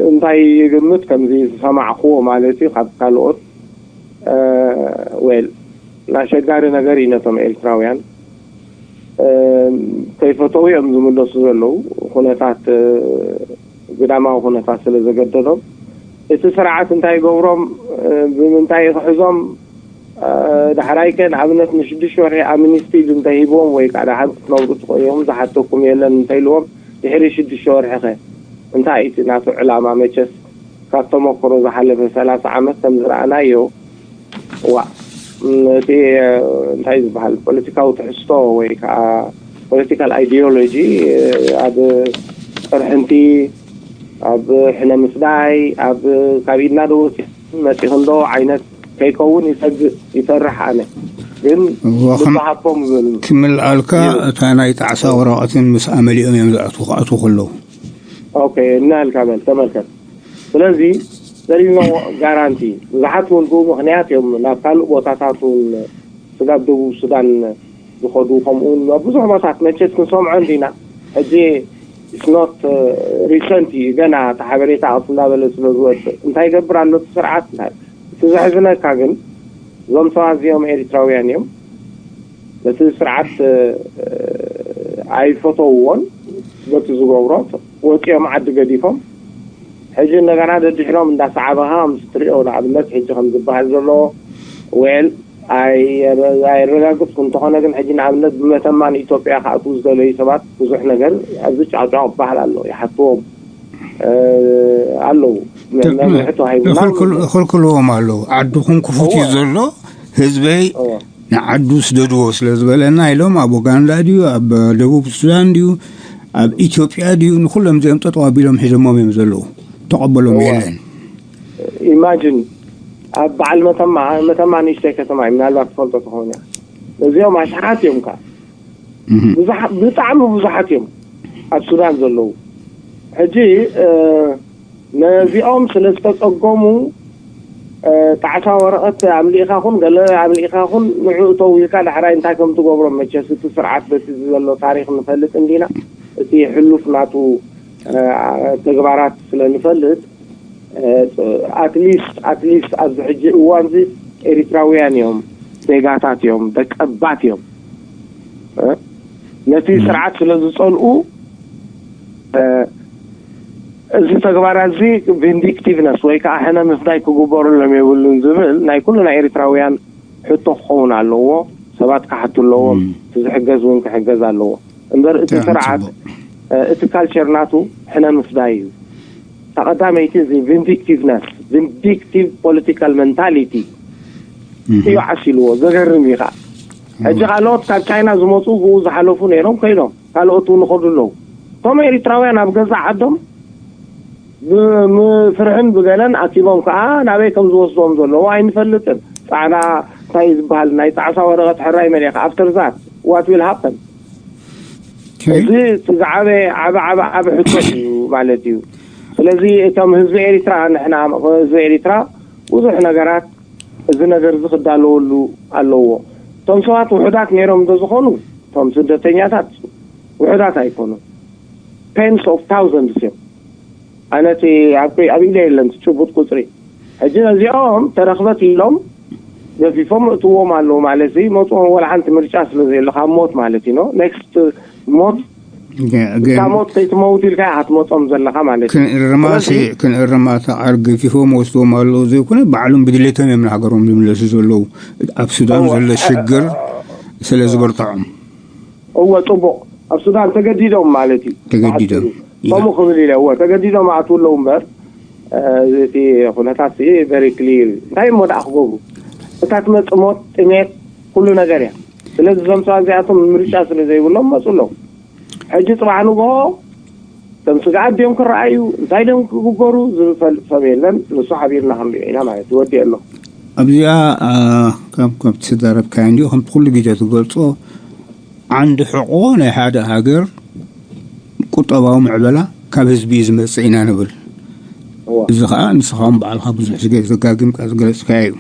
እንታይ ይግምት ከምዚ ዝሰማዕክዎ ማለት እዩ ካብ ካልኦት ዌል ኣሸጋሪ ነገር እዩ ነቶም ኤርትራውያን። ከይፈተው እዮም ዝምለሱ ዘለዉ። ኩነታት ግዳማዊ ኩነታት ስለ ዘገደዶም እቲ ስርዓት እንታይ ይገብሮም፣ ብምንታይ ክሕዞም፣ ዳሕራይ ከ ንኣብነት ንሽዱሽተ ወርሒ ኣምኒስቲ ኢሉ እንተሂብዎም ወይ ከዓ ደሓን ክትነብሩ ትኽእሉ ኢኹም ዝሓተኩም የለን እንተኢልዎም ድሕሪ ሽዱሽተ ወርሒ ከ እንታይ እዩ እቲ ናቱ ዕላማ? መቸስ ካብ ተመክሮ ዝሓለፈ ሰላሳ ዓመት ከም ዝረኣናዮ ዋ እቲ እንታይ ዝበሃል ፖለቲካዊ ትሕዝቶ ወይ ከዓ ፖለቲካል ኣይዲዮሎጂ ኣብ ቅርሕንቲ ኣብ ሕነ ምፍዳይ ኣብ ካብ ኢድና ዶ ወፂ መፂኹ እንዶ ዓይነት ከይከውን ይሰግእ ይፈርሕ ኣነ ግን እዎ ከም ልባሃቦም ይበሉ ክምልኣልካ እታ ናይ ጣዕሳ ወረቐትን ምስ ኣመሊኦም እዮም ዝኣትዉ ክኣትዉ ከለዉ ኦኬ እናልካ በል ተመልከት ስለዚ ዘሪኖ ጋራንቲ ብዙሓት ወልቁ ምክንያት እዮም ናብ ካልእ ቦታታት እውን ስጋብ ደቡብ ሱዳን ዝኸዱ ከምኡ እውን ኣብ ብዙሕ ቦታት መቸት ክንሰምዖ እንዲና ሕጂ it's not recent እዩ ገና እቲ ሓበሬታ ኣብቲ እንዳበለ ስለ ዝወፅእ እንታይ ይገብር ኣሎ እቲ ስርዓት እንታይ እቲ ዘሕዝነካ ግን እዞም ሰባት እዚኦም ኤሪትራውያን እዮም ነቲ ስርዓት ኣይፈተውዎን በቲ ዝገብሮ ወፂኦም ዓዲ ገዲፎም ሕጂ እንደገና ደድሕሮም እንዳሰዓበኻ ምስ ትሪኦ ንኣብነት ሕጂ ከም ዝበሃል ዘሎ ዌል ኣይረጋግፅኩ እንተኾነ ግን ሕጂ ንኣብነት ብመተማ ንኢትዮጵያ ክኣትዉ ዝደለዩ ሰባት ብዙሕ ነገር ኣብዚ ጫውጫው ክበሃል ኣሎ ይሓትዎም ኣለዉ መብርሒ ተዋሂቡና ክልክልዎም ኣለዉ ዓድኹም ክፉት እዩ ዘሎ ህዝበይ ንዓዱ ስደድዎ ስለ ዝበለና ኢሎም ኣብ ኡጋንዳ ድዩ ኣብ ደቡብ ሱዳን ድዩ ኣብ ኢትዮጵያ ድዩ ንኩሎም እዚኦም ጠጠው ኣቢሎም ሒዞሞም እዮም ዘለዉ ተቐበሎም የለን ኢማጂን ኣብ በዓል መተማ መተማ ንእሽተይ ከተማ እዩ ምናልባት ትፈልጦ ትኸውን እያ እዚኦም ኣሽሓት እዮም ከ ብጣዕሚ ብዙሓት እዮም ኣብ ሱዳን ዘለዉ ሕጂ ነዚኦም ስለ ዝተፀገሙ ጣዕሳ ወረቐት ኣምሊእካ ኹን ገለ ኣምሊእካ ኹን ንዑ እተው ኢልካ ዳሕራይ እንታይ ከም ትገብሮም መቸስ እቲ ስርዓት በቲ ዘሎ ታሪክ ንፈልጥ እንዲና እቲ ሕሉፍ ናቱ ተግባራት ስለ ንፈልጥ ኣትሊስት ኣትሊስት ኣብዚ ሕጂ እዋን እዚ ኤሪትራውያን እዮም ዜጋታት እዮም ደቀባት እዮም ነቲ ስርዓት ስለ ዝፀልኡ እዚ ተግባራት እዚ ቪንዲክቲቭነስ ወይ ከዓ ሕነ ምፍዳይ ክግበረሎም የብሉን ዝብል ናይ ኩሉ ናይ ኤሪትራውያን ሕቶ ክኸውን ኣለዎ ሰባት ክሓቱ ኣለዎም እቲ ዝሕገዝ እውን ክሕገዝ ኣለዎ እምበር እቲ ስርዓት እቲ ካልቸር ናቱ ሕነ ምፍዳይ እዩ ተቐዳመይቲ እዚ ቪንዲክቲቭነስ ቪንዲክቲቭ ፖለቲካል መንታሊቲ እዩ ዓሲልዎ ዘገርም እዩ ከዓ ሕጂ ካልኦት ካብ ቻይና ዝመፁ ብኡ ዝሓለፉ ነይሮም ከይዶም ካልኦት እውን ይኸዱ ኣለዉ እቶም ኤሪትራውያን ኣብ ገዛእ ዓዶም ብምፍርሕን ብገለን ኣኪቦም ከዓ ናበይ ከም ዝወስድዎም ዘለዉ ኣይንፈልጥን ፃዕዳ እንታይ ዝበሃል ናይ ፃዕሳ ወረቐት ሕራይ መሊእካ after that what will happen እዚ ዝዓበየ ዓበ ዓበ ዓበ ሕቶት እዩ ማለት እዩ ስለዚ እቶም ህዝቢ ኤሪትራ ንሕና ህዝቢ ኤሪትራ ብዙሕ ነገራት እዚ ነገር እዚ ክዳለወሉ ኣለዎ እቶም ሰባት ውሑዳት ነይሮም እንተዝኾኑ እቶም ስደተኛታት ውሑዳት ኣይኮኑ tens of thousands እዮም ኣነቲ ኣብ ኢደ የለን ጭቡጥ ቁፅሪ ሕጂ ነዚኦም ተረክበት ኢሎም ገፊፎም እትዎም ኣለዉ ማለት እዩ። መፅኦም ወላ ሓንቲ ምርጫ ስለ ዘየሎ ካብ ሞት ማለት እዩ። ኖ ኔክስት ሞት እታ ሞት ከይትመውት ኢልካ ኢኻ ትመፆም ዘለኻ ማለት እዩ። ክንእርማ ሲ- ክንእርማ ተዓር ገፊፎም ወስዶም ኣለዉ ዘይኮነ፣ ባዕሎም ብድሌቶም እዮም ንሃገሮም ዝምለሱ ዘለዉ። ኣብ ሱዳን ዘሎ ሽግር ስለ ዝበርትዖም። እወ፣ ፅቡቕ። ኣብ ሱዳን ተገዲዶም ማለት እዩ። ተገዲዶም። ከምኡ ክብል ኢለ እወ፣ ተገዲዶም ኣትው ኣለዉ እምበር፣ እቲ ኩነታት ሲ ቨሪ ክሊር። እንታይ እሞ ደኣ ክገብሩ? እታ ትመጽእ ሞት፣ ጥሜት፣ ኩሉ ነገር እያ። ስለዚ እዞም ሰባት እዚኣቶም ምርጫ ስለ ዘይብሎም መጹ ኣለዉ። ሕጂ ጽባሕ ንግሆ ከም ስግኣት ድዮም ክረኣዩ፣ እንታይ ድዮም ክግበሩ ዝፈልጥ ሰብ የለን። ንሱ ሓቢርና ክንሪኦ ኢና ማለት እዩ። ወዲኤ ኣሎ። ኣብዚኣ፣ አ፣ ከም፣ ከም ትዛረብካዮ እንዲሁ፣ ከም ኩሉ ግዜ ትገልጾ፣ ዓንዲ ሕቆ ናይ ሓደ ሃገር ቁጠባዊ ምዕበላ ካብ ህዝቢ እዩ ዝመጽእ ኢና ንብል። እዋ። እዚ ኸኣ ንስኻ እውን ባዕልኻ ብዙሕ ግዜ ዘጋግምካ ዝገለጽካዮ እዩ።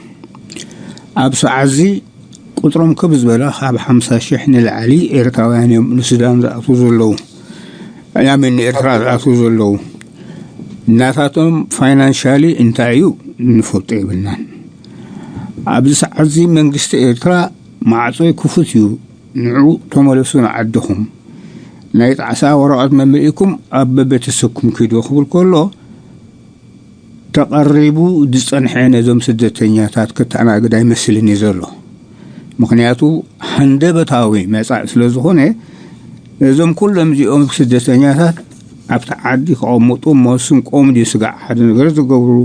ኣብ ሰዓዚ ቁጽሮም ክብ ዝበለ ካብ ሓምሳ ሽሕ ንላዕሊ ኤርትራውያን እዮም ንሱዳን ዝኣትዉ ዘለዉ። ኣይ ሚን ንኤርትራ ዝኣትዉ ዘለዉ። ናታቶም ፋይናንሻሊ እንታይ እዩ ንፈልጦ የብልናን። ኣብዚ ሰዓት እዚ መንግስቲ ኤርትራ ማዕጾ ክፉት እዩ፣ ንዑ ተመለሱ ንዓድኹም፣ ናይ ጣዕሳ ወረቐት መምልኢኩም ኣብ በቤተሰብኩም ኪዱ ክብል ከሎ፣ ተቐሪቡ ዝጸንሐ ነዞም ስደተኛታት ከተኣናግድ ኣይመስልን እዩ ዘሎ። ምኽንያቱ ሃንደበታዊ መጻኢ ስለ ዝኾነ፣ ነዞም ኩሎም እዚኦም ስደተኛታት ኣብቲ ዓዲ ክቐምጡ እሞ ስንቆም ድዩ ስጋዕ ሓደ ነገር ዝገብሩ፣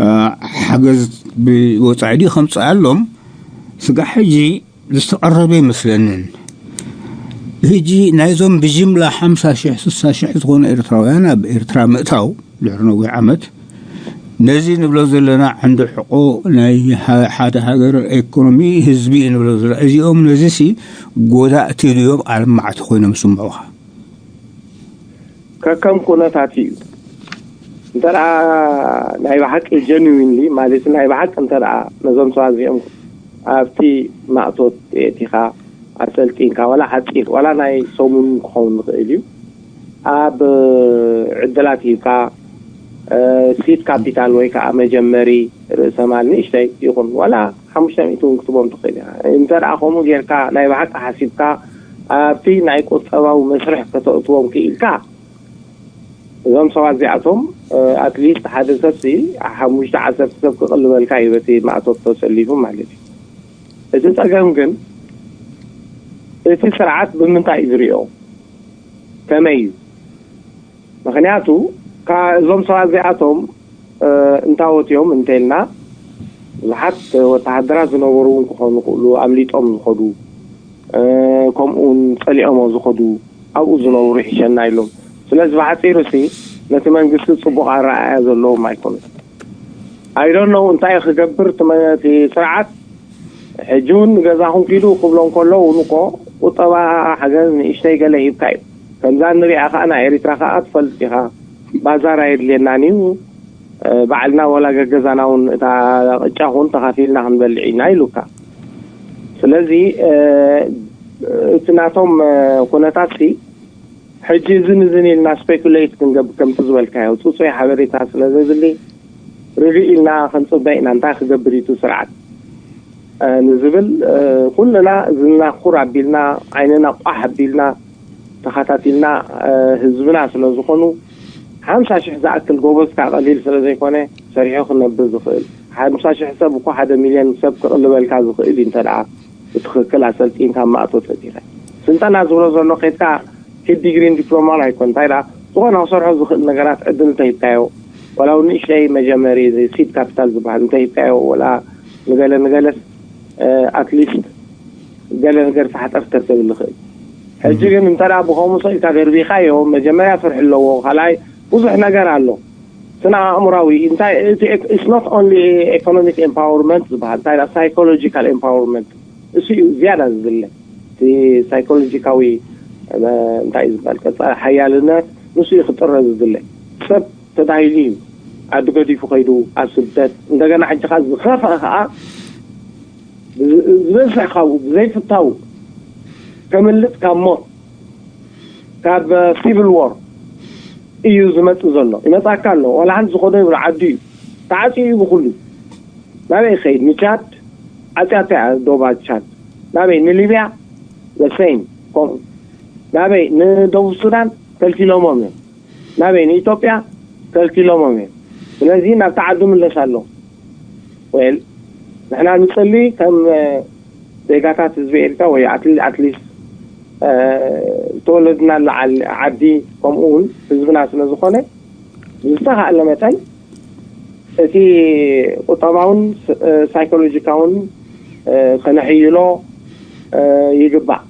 አ፣ ሓገዝ ብወጻኢ ድዩ ከምጽኣሎም ስጋዕ ሕጂ ዝተቐረበ ይመስለንን። ሕጂ ናይዞም ብጅምላ ሓምሳ ሽሕ ስሳ ሽሕ ዝኾኑ ኤርትራውያን ኣብ ኤርትራ ምእታው ድሕሪ ነዊሕ ዓመት፣ ነዚ ንብሎ ዘለና ዓንዲ ሕቆ ናይ ሃ-፣ ሓደ ሃገር ኤኮኖሚ ህዝቢ እዩ ንብሎ ዘለና። እዚኦም ነዚሲ ጎዳእቲ ድዮም ኣልማዕቲ ኮይኖም ይስምዑኻ? ከከም ኩነታት እዩ። እንተ ደኣ ናይ ብሓቂ ጀንዊንሊ ማለት ናይ ብሓቂ እንተ ደኣ ነዞም ሰባት እዚኦም ኣብቲ ማእቶት የእቲኻ ኣሰልጢንካ ዋላ ሓጺር ዋላ ናይ ሰሙን ክኸውን ዝኽእል እዩ። ኣብ ዕድላት ሂብካ፣ እ፣ ሲድ ካፒታል ወይ ከዓ መጀመሪ ርእሰ ማል ንእሽተይ ይኹን ዋላ ሓሙሽተ ሚእቲ እውን ክትቦም ትኽእል ኢኻ። እንተ ደኣ ከምኡ ጌርካ ናይ ብሓቂ ሓሲብካ ኣብቲ ናይ ቁጠባዊ መስርሕ ከተእትዎም ክኢልካ፣ እዞም ሰባት እዚኣቶም፣ እ፣ ኣትሊስት ሓደ ሰብሲ ሓሙሽተ ዓሰርተ ሰብ ክቕልበልካ እዩ በቲ ማእቶት ተሰሊፉ ማለት እዩ። እቲ ጸገም ግን እቲ ስርዓት ብምንታይ እዩ ዝሪኦ? ከመይ እዩ? ምኽንያቱ፣ ካ-፣ እዞም ሰባት እዚኣቶም፣ እ፣ እንታወት እዮም እንተልና፣ ብዙሓት ወተሃደራት ዝነበሩ እውን ክኾኑ ይኽእሉ፣ ኣምሊጦም ዝኸዱ፣ እ፣ ከምኡ እውን ጸሊኦሞ ዝኸዱ፣ ኣብኡ ዝነብሩ ይሕሸና ኢሎም። ስለዚ ብሓጺሩ ሲ ነቲ መንግስቲ ጽቡቕ ኣረኣእያ ዘለዎም ኣይኮኑን። I don't know እንታይ ክገብር እቲ መ-፣ እቲ ስርዓት። ሕጂ እውን ንገዛኹም ኪዱ ክብሎ እንከሎ እውን እኮ ቁጠባ ሓገዝ ንእሽተይ ገለ ሂብካ እዩ። ከምዛ ንሪኣ ከኣ ናይ ኤሪትራ ከኣ ትፈልጥ ኢኻ። ባዛር ኣየድልየናን እዩ። እ፣ ባዕልና ወላ ገገዛና እውን እታ ቅጫ እውን ተኻፊልና ክንበልዕ ኢና ኢሉካ። ስለዚ፣ እ፣ እቲ ናቶም፣ እ፣ ኩነታት ሲ ሕጂ እዝን እዝን ኢልና ስፔኩሌት ክንገብር ከምቲ ዝበልካዮ ጽጹይ ሓበሬታ ስለ ዘይብሊ ርግእ ኢልና ክንጽበ ኢና። እንታይ ክገብር እዩ እቲ ስርዓት፣ እ፣ ንዝብል፣ እ፣ ኩልና እዝንና ኩር ኣቢልና ዓይንና ቋሕ ኣቢልና ተኸታቲልና፣ እ፣ ህዝብና ስለ ዝኾኑ ሓምሳ ሽሕ ዝኣክል ጎበዝካ ቀሊል ስለ ዘይኮነ ሰሪሑ ክነብር ዝኽእል ሓምሳ ሽሕ ሰብ እኮ ሓደ ሚልዮን ሰብ ክቕልበልካ ዝኽእል እዩ እንተ ደኣ ብትኽክል ኣሰልጢንካ ማእቶ ተቲኸ ስልጠና ዝብሎ ዘሎ ከድካ ኪድ ዲግሪን ዲፕሎማን ኣይኮን እንታይ ደኣ ዝኾነ ክሰርሖ ዝኽእል ነገራት ዕድል እንተሂብካዮ ወላ እውን ንእሽተይ መጀመሪ እዚ ሲድ ካፒታል ዝበሃል እንተሂብካዮ ወላ ንገለ ንገለስ ኣትሊስት ገለ ነገር ፋሕጠር ከተብል ይኽእል። ሕጂ ግን እንተ ደኣ ብኸምኡ ሰኢልካ ደርቢኻዮ መጀመርያ ፍርሒ ኣለዎ ካልኣይ ብዙሕ ነገር ኣሎ። ስነ ኣእምራዊ እንታይ እቲ it's not only economic empowerment ዝበሃል እንታይ ደኣ ሳይኮሎጂካል ኤምፓወርመንት እሱ እዩ ዝያዳ ዝድለ። እቲ ሳይኮሎጂካዊ እንታይ እዩ ዝበሃል ቀፃሊ ሓያልነት ንሱ እዩ ክጥረ ዝድለ። ሰብ ተዳሂሉ እዩ ዓዲ ገዲፉ ከይዱ ኣብ ስደት እንደገና ሕጂ ካ ዝኸፍአ ከዓ ዝበዝሕ ካብኡ ብዘይፍታው ከምልጥ ካብ ሞት ካብ ሲቪል ዎር እዩ ዝመፅእ ዘሎ። ይመፃካ ኣሎ ዋላ ሓንቲ ዝኸዶ ይብሎ ዓዱ እዩ ተዓፂኡ እዩ ብኩሉ ናበይ ይኸይድ ንቻድ ዓጽያታ እያ ዶባት ቻድ። ናበይ? ንሊብያ ዘሰይም። ናበይ? ንደቡብ ሱዳን ከልኪሎሞም እዮም። ናበይ? ንኢትዮጵያ ከልኪሎሞም እዮም። ስለዚ ናብቲ ዓዱ ምለስ ኣሎ። ወል ንሕና ንጽሊ ከም ዜጋታት ህዝቢ ኤርትራ ወይ ኣትሊስት ዝተወለድና ዓዲ፣ ከምኡ እውን ህዝብና ስለ ዝኾነ ብዝተኻእለ መጠን እቲ ቁጠባውን ሳይኮሎጂካውን ከነሕይሎ ይግባእ።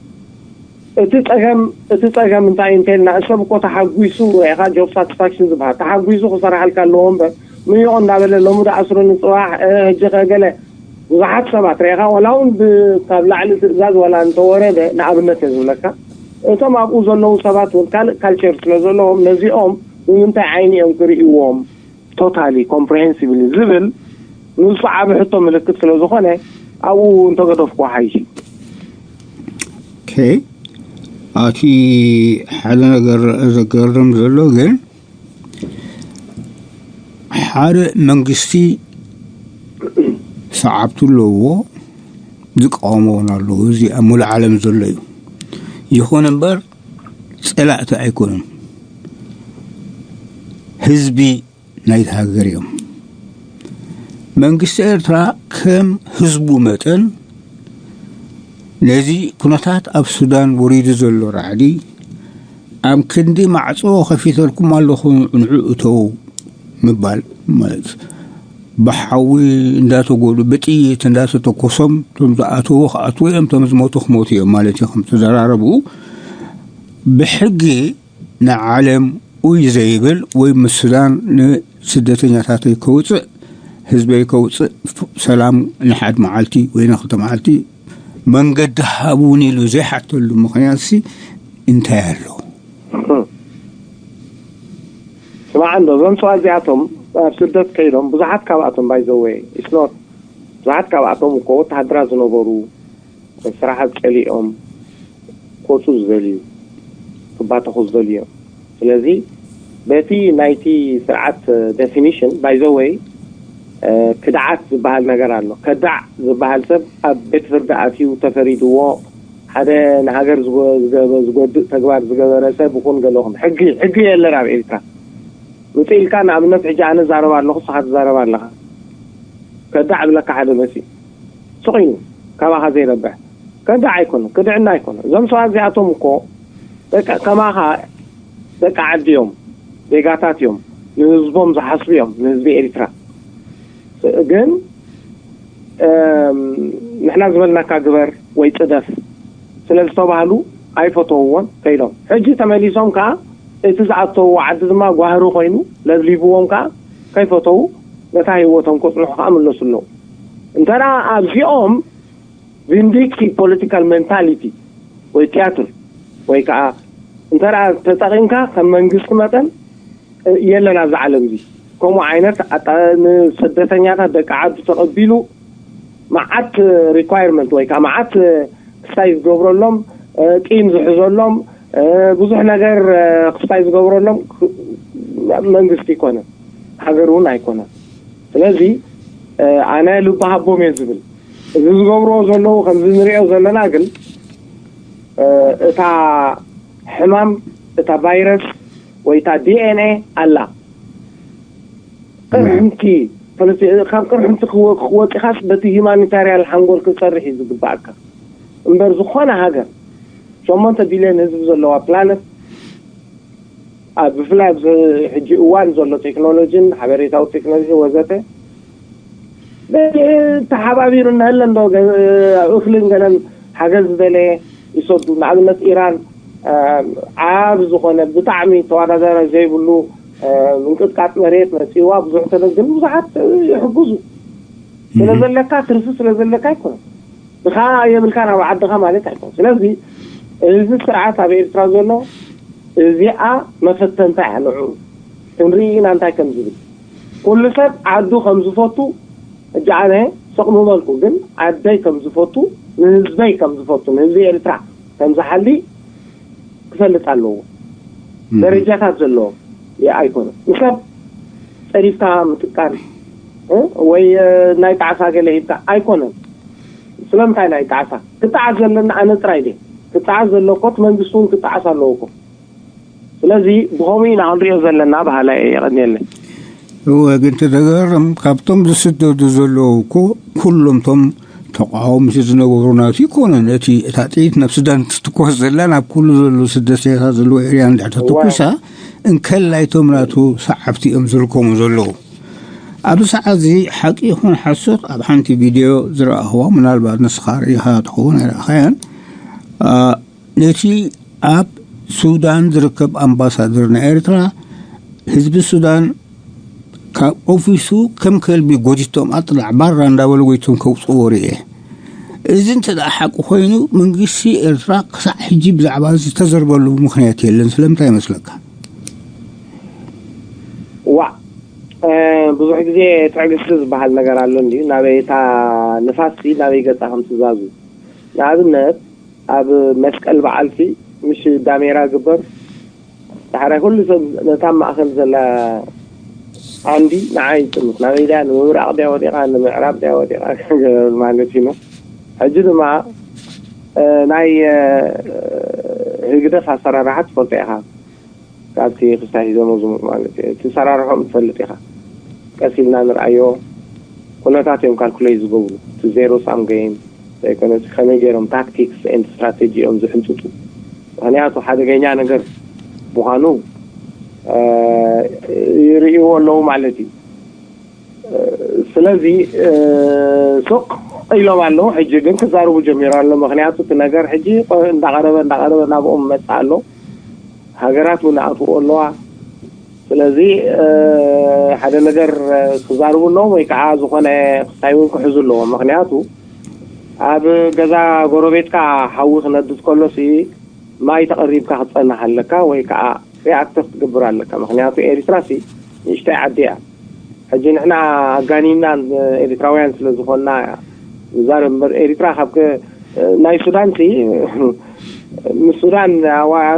እቲ ጸገም እቲ ጸገም እንታይ እንተልና፣ እሰብ እኮ ተሓጒሱ፣ ርኢኻ፣ ጆብ ሳቲስፋክሽን ዝበሃል፣ ተሓጒሱ ክሰርሓልካ ኣለዎ እምበር፣ ምይቆ እንዳበለ፣ ሎሚ ዶ ኣስሩኒ፣ ጽባሕ ሕጂ ከገለ ብዙሓት ሰባት ርኢኻ፣ ዋላ እውን ካብ ላዕሊ ትእዛዝ ዋላ እንተወረደ፣ ንኣብነት እየ ዝብለካ፣ እቶም ኣብኡ ዘለዉ ሰባት እውን ካልእ ካልቸር ስለ ዘለዎም፣ ነዚኦም ብምንታይ ዓይኒ እዮም ክርእይዎም? ቶታሊ ኮምፕሬሄንሲቭሊ ዝብል ንሱ ዓቢ ሕቶ ምልክት ስለ ዝኾነ፣ ኣብኡ እንተገደፍኩ ሓይሽ። ኦኬ፣ ኣቲ ሓደ ነገር ዘገርም ዘሎ ግን፣ ሓደ መንግስቲ ሰዓብቱ ኣለዎ፣ ዝቃወሞ እውን ኣለዎ። እዚ ኣብ ሙሉእ ዓለም ዘሎ እዩ። ይኹን እምበር፣ ጸላእቲ ኣይኮኑን። ህዝቢ ናይቲ ሃገር እዮም። መንግስቲ ኤርትራ ከም ህዝቡ መጠን፣ ነዚ ኩነታት ኣብ ሱዳን ወሪዱ ዘሎ ራዕዲ፣ ኣብ ክንዲ ማዕጾ ከፊተልኩም ኣለኹ፣ ንዑ እተው ምባል ማለት፣ ብሓዊ እንዳተጎዱ፣ ብጥይት እንዳተተኮሶም፣ እቶም ዝኣተዉ ክኣትዉ እዮም፣ እቶም ዝሞቱ ክሞቱ እዮም ማለት እዩ። ከም ተዘራረቡ፣ ብሕጊ ንዓለም ኡይ ዘይብል፣ ወይ ምስ ሱዳን ንስደተኛታተይ ከውፅእ፣ ህዝበይ ከውፅእ፣ ሰላም ንሓድ መዓልቲ ወይ ንክልተ መዓልቲ መንገዲ ሃቡኒ ኢሉ ዘይሓተሉ ምኽንያት ሲ እንታይ ኣሎ? ስማዕ እንዶ፣ እዞም ሰባት እዚኣቶም ኣብ ስደት ከይዶም፣ ብዙሓት ካብኣቶም፣ ባይ ዘ ወይ፣ ኢትስ ኖት፣ ብዙሓት ካብኣቶም እኮ ወተሃደራት ዝነበሩ፣ ስራሓት ጸሊኦም ክወፁ ዝደልዩ፣ ክባተኹ ዝደልዩ እዮም። ስለዚ በቲ ናይቲ ስርዓት ዴፊኒሽን፣ ባይ ዘ ወይ፣ ክድዓት ዝበሃል ነገር ኣሎ። ከዳዕ ዝበሃል ሰብ ኣብ ቤት ፍርዲ ኣትዩ ተፈሪድዎ፣ ሓደ ንሃገር ዝጎ- ዝገበ- ዝጎድእ ተግባር ዝገበረ ሰብ ይኹን ገለኹም፣ ሕጊ ሕጊ የለን ኣብ ኤርትራ። ውፅእ ኢልካ፣ ንኣብነት፣ ሕጂ ኣነ ዛረብ ኣለኹ፣ ንስኻ ትዛረብ ኣለኻ፣ ከዳዕ ብለካ ሓደ መፂኡ ስቕ ኢሉ፣ ካባኻ ዘይረብሕ፣ ከዳዕ ኣይኮነ፣ ክድዕና ኣይኮነ። እዞም ሰባት እዚኣቶም እኮ ደቂ ከማኻ፣ ደቂ ዓዲ እዮም፣ ዜጋታት እዮም፣ ንህዝቦም ዝሓስቡ እዮም፣ ንህዝቢ ኤርትራ። ግን ንሕና ዝበልናካ ግበር ወይ ጽደፍ ስለ ዝተባህሉ ኣይፈተውዎን ከይዶም። ሕጂ ተመሊሶም ከኣ እቲ ዝኣተውዎ ዓዲ ድማ ጓህሪ ኮይኑ ለብሊብዎም ከኣ ከይፈተዉ ነታ ህይወቶም ከጽንሑ ከኣ ምለሱ ኣለዉ። እንተ ኣብዚኦም ቪንዲክቲቭ ፖለቲካል ሜንታሊቲ ወይ ትያትር ወይ ከዓ እንተ ተጠቒምካ ከም መንግስቲ መጠን የለን ኣብዚ ዓለም እዚ ከምኡ ዓይነት ኣጣ- ንስደተኛታት ደቂ ዓዱ ተቐቢሉ መዓት ሪኳየርመንት ወይ ከዓ መዓት ክስታይ ዝገብረሎም እ፣ ቂም ዝሕዘሎም እ፣ ብዙሕ ነገር እ፣ ክስታይ ዝገብረሎም ክ- መንግስቲ ይኮነ ሃገር እውን ኣይኮነ። ስለዚ እ፣ ኣነ ልቢ ሃቦም እየ ዝብል። እዚ ዝገብርዎ ዘለዉ ከምዚ ንሪኦ ዘለና ግን እ፣ እታ ሕማም እታ ቫይረስ ወይ እታ ዲኤንኤ ኣላ። ቅርሕንቲ ፖለቲ- ካብ ቅርሕንቲ ክወ- ክወፂኻስ በቲ ሂማኒታርያን ሓንጎል ክትሰርሕ እዩ ዝግባኣካ እምበር ዝኾነ ሃገር ሸሞንተ ቢልዮን ህዝቢ ዘለዋ ፕላነት ኣብ ብፍላይ ኣብዚ ሕጂ እዋን ዘሎ ቴክኖሎጂን ሓበሬታዊ ቴክኖሎጂ ወዘተ ተሓባቢሩ እናሃለ እንዶ ገ- እኽልን ገለን ሓገዝ ዝደለየ ይሰዱ። ንኣብነት ኢራን እ፣ ዓብ ዝኾነ ብጣዕሚ ተወዳዳሪ ዘይብሉ እ፣ ምንቅጥቃጥ መሬት መፂዋ ብዙሕ ተደ ግን ብዙሓት ይሕግዙ ስለ ዘለካ ትርፊ ስለ ዘለካ ኣይኮነን። ንኻ የብልካ ናብ ዓድኻ ማለት ኣይኮን። ስለዚ እዚ ስርዓት ኣብ ኤርትራ ዘሎ እዚኣ መፈተንታ እያ ንዑ ክንርኢ ኢና እንታይ ከም ዝብል። ኩሉ ሰብ ዓዱ ከም ዝፈቱ እጂ ኣነ ስቕ ምበልኩ፣ ግን ዓደይ ከም ዝፈቱ ንህዝበይ ከም ዝፈቱ ንህዝቢ ኤርትራ ከም ዝሓሊ ክፈልጥ ኣለዎ። ደረጃታት ዘለዎ የ- ኣይኮነን ንሰብ ጸሪፍካ ምጥቃን እ? ወይ እ፣ ናይ ጣዕሳ ገለ ሂብካ ኣይኮነን። ስለምንታይ ናይ ጣዕሳ ክጣዓስ ዘለና ኣነ ጥራይ ደ ክጣዓስ ዘሎ እኮ እቲ መንግስቲ እውን ክጣዓስ ኣለዎ እኮ። ስለዚ ብኸምኡ ኢና ክንሪኦ ዘለና ባህላ እየ። የቐንየለይ። እወ፣ ግን ተደገርም ካብቶም ዝስደዱ ዘለዉ እኮ ኩሎም ቶም ተቃወምቲ ዝነበሩ ናቱ ይኮነን። እቲ እታ ጥይት ናብ ሱዳን ትትኮስ ዘላ ናብ ኩሉ ዘለዉ ስደተኛታት ዘለዉ ኤርያ እንድሕር ተተኩሳ እንከላይ ቶም ናቱ ሰዓብቲ እዮም ዝርከሙ ዘለዉ። ኣብዚ ሰዓት እዚ ሓቂ ይኹን ሓሶት ኣብ ሓንቲ ቪድዮ ዝረኣኽዋ፣ ምናልባት ንስኻ ርኢኻ ትኸውን ኣይረኣኻያን፣ ነቲ ኣብ ሱዳን ዝርከብ ኣምባሳደር ናይ ኤርትራ፣ ህዝቢ ሱዳን ካብ ኦፊሱ ከም ከልቢ ጎቲቶም ኣጥላዕ ባራ እንዳበሉ ጎቲቶም ከውፅዎ ርኤ። እዚ እንተ ደኣ ሓቂ ኮይኑ፣ መንግስቲ ኤርትራ ክሳዕ ሕጂ ብዛዕባ እዚ ዝተዘርበሉ ምኽንያት የለን። ስለምንታይ ይመስለካ? ዋዕ ብዙሕ ግዜ ትዕግስቲ ዝበሃል ነገር ኣሎ እንድዩ። ናበይ እታ ንፋስሲ ናበይ ገጻ ከም ትዛዙ። ንኣብነት ኣብ መስቀል በዓልሲ ምሽ ዳሜራ ግበር። ዳሕራይ ኩሉ ሰብ ነታ ማእኸል ዘላ ዓንዲ ንዓ ይጥምት። ናበይ ድያ? ንምብራቕ ድያ ወዲቓ? ንምዕራብ ድያ ወዲቓ? ክገብር ማለት እዩ። ሕጂ ድማ ናይ ህግደፍ ኣሰራርሓ ትፈልጦ ኢኻ። ካብቲ ክሳይ ሂዞሞ ዝመፁ ማለት እዩ። እቲ ሰራርሖም ትፈልጥ ኢኻ። ቀስ ኢልና ንርኣዮ። ኩነታት እዮም ካልኩሌት ዝገብሩ። እቲ ዜሮ ሳም ገይም ዘይኮነ እቲ ከመይ ገይሮም ታክቲክስ ኤንድ ስትራቴጂ እዮም ዝሕንፅፁ። ምክንያቱ ሓደገኛ ነገር ምዃኑ ይርእይዎ ኣለዉ ማለት እዩ። ስለዚ ሱቕ ኢሎም ኣለዉ። ሕጂ ግን ክዛርቡ ጀሚሩ ኣሎ። ምክንያቱ እቲ ነገር ሕጂ እንዳቐረበ እንዳቐረበ ናብኦም መፅእ ኣሎ። ሃገራት እውን ኣእትዎ ኣለዋ። ስለዚ ሓደ ነገር ክዛርቡ ኣለዎም ወይ ከዓ ዝኾነ ክሳይ እውን ክሕዙ ኣለዎም። ምክንያቱ ኣብ ገዛ ጎረቤትካ ሓዊ ክነድድ ከሎ ሲ ማይ ተቐሪብካ ክትፀንሕ ኣለካ ወይ ከዓ ሪኣክተር ክትገብር ኣለካ። ምክንያቱ ኤሪትራ ሲ ንእሽተይ ዓዲ እያ። ሕጂ ንሕና ኣጋኒና ኤሪትራውያን ስለ ዝኾንና እያ ንዛረብ እምበር ኤሪትራ ካብ ናይ ሱዳን ሲ ምስ ሱዳን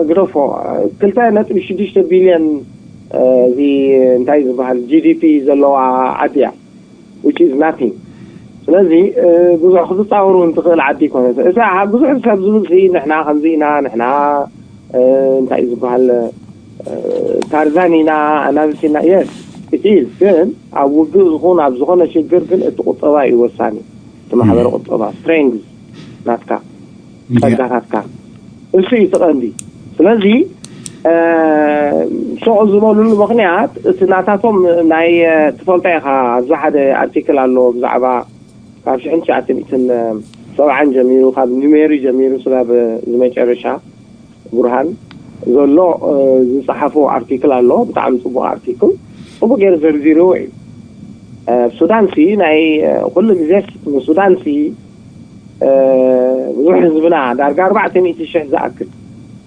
ግደፎ ክልተ ነጥቢ ሽዱሽተ ቢልዮን እዚ እንታይ ዝበሃል ጂ ዲ ፒ ዘለዋ ዓዲ እያ። Which is nothing። ስለዚ ብዙሕ ክትፃወሩ እንትኽእል ዓዲ ይኮነት። እዛ ብዙሕ ሰብ ዝብል ሲ ንሕና ከምዚ ኢና ንሕና እንታይ እዩ ዝበሃል ታርዛን ኢና ኣናብስ ኢና። Yes it is። ግን ኣብ ውግእ ዝኹን ኣብ ዝኾነ ሽግር ግን እቲ ቁጠባ እዩ ወሳኒ። እቲ ማሕበረ ቁጠባ ስትሬንግዝ ናትካ ጸጋታትካ እሱ እዩ እቲ ቀንዲ። ስለዚ ሱቕ ዝበሉሉ ምኽንያት እቲ ናታቶም ናይ ትፈልጦ ኢኻ ኣብዚ ሓደ ኣርቲክል ኣሎ ብዛዕባ ካብ ሽሕን ትሽዓተ ሚእትን ሰብዓን ጀሚሩ ካብ ኑሜሪ ጀሚሩ ስጋብ ዝመጨረሻ ቡርሃን ዘሎ ዝፀሓፎ ኣርቲክል ኣሎ። ብጣዕሚ ፅቡቅ ኣርቲክል ፅቡቅ ገይሩ ዘርዚርዎ እዩ። ሱዳን ሲ ናይ ኩሉ ግዜ ሱዳን ሲ ብዙሕ ህዝብና ዳርጋ ኣርባዕተ ሚእቲ ሽሕ ዝኣክል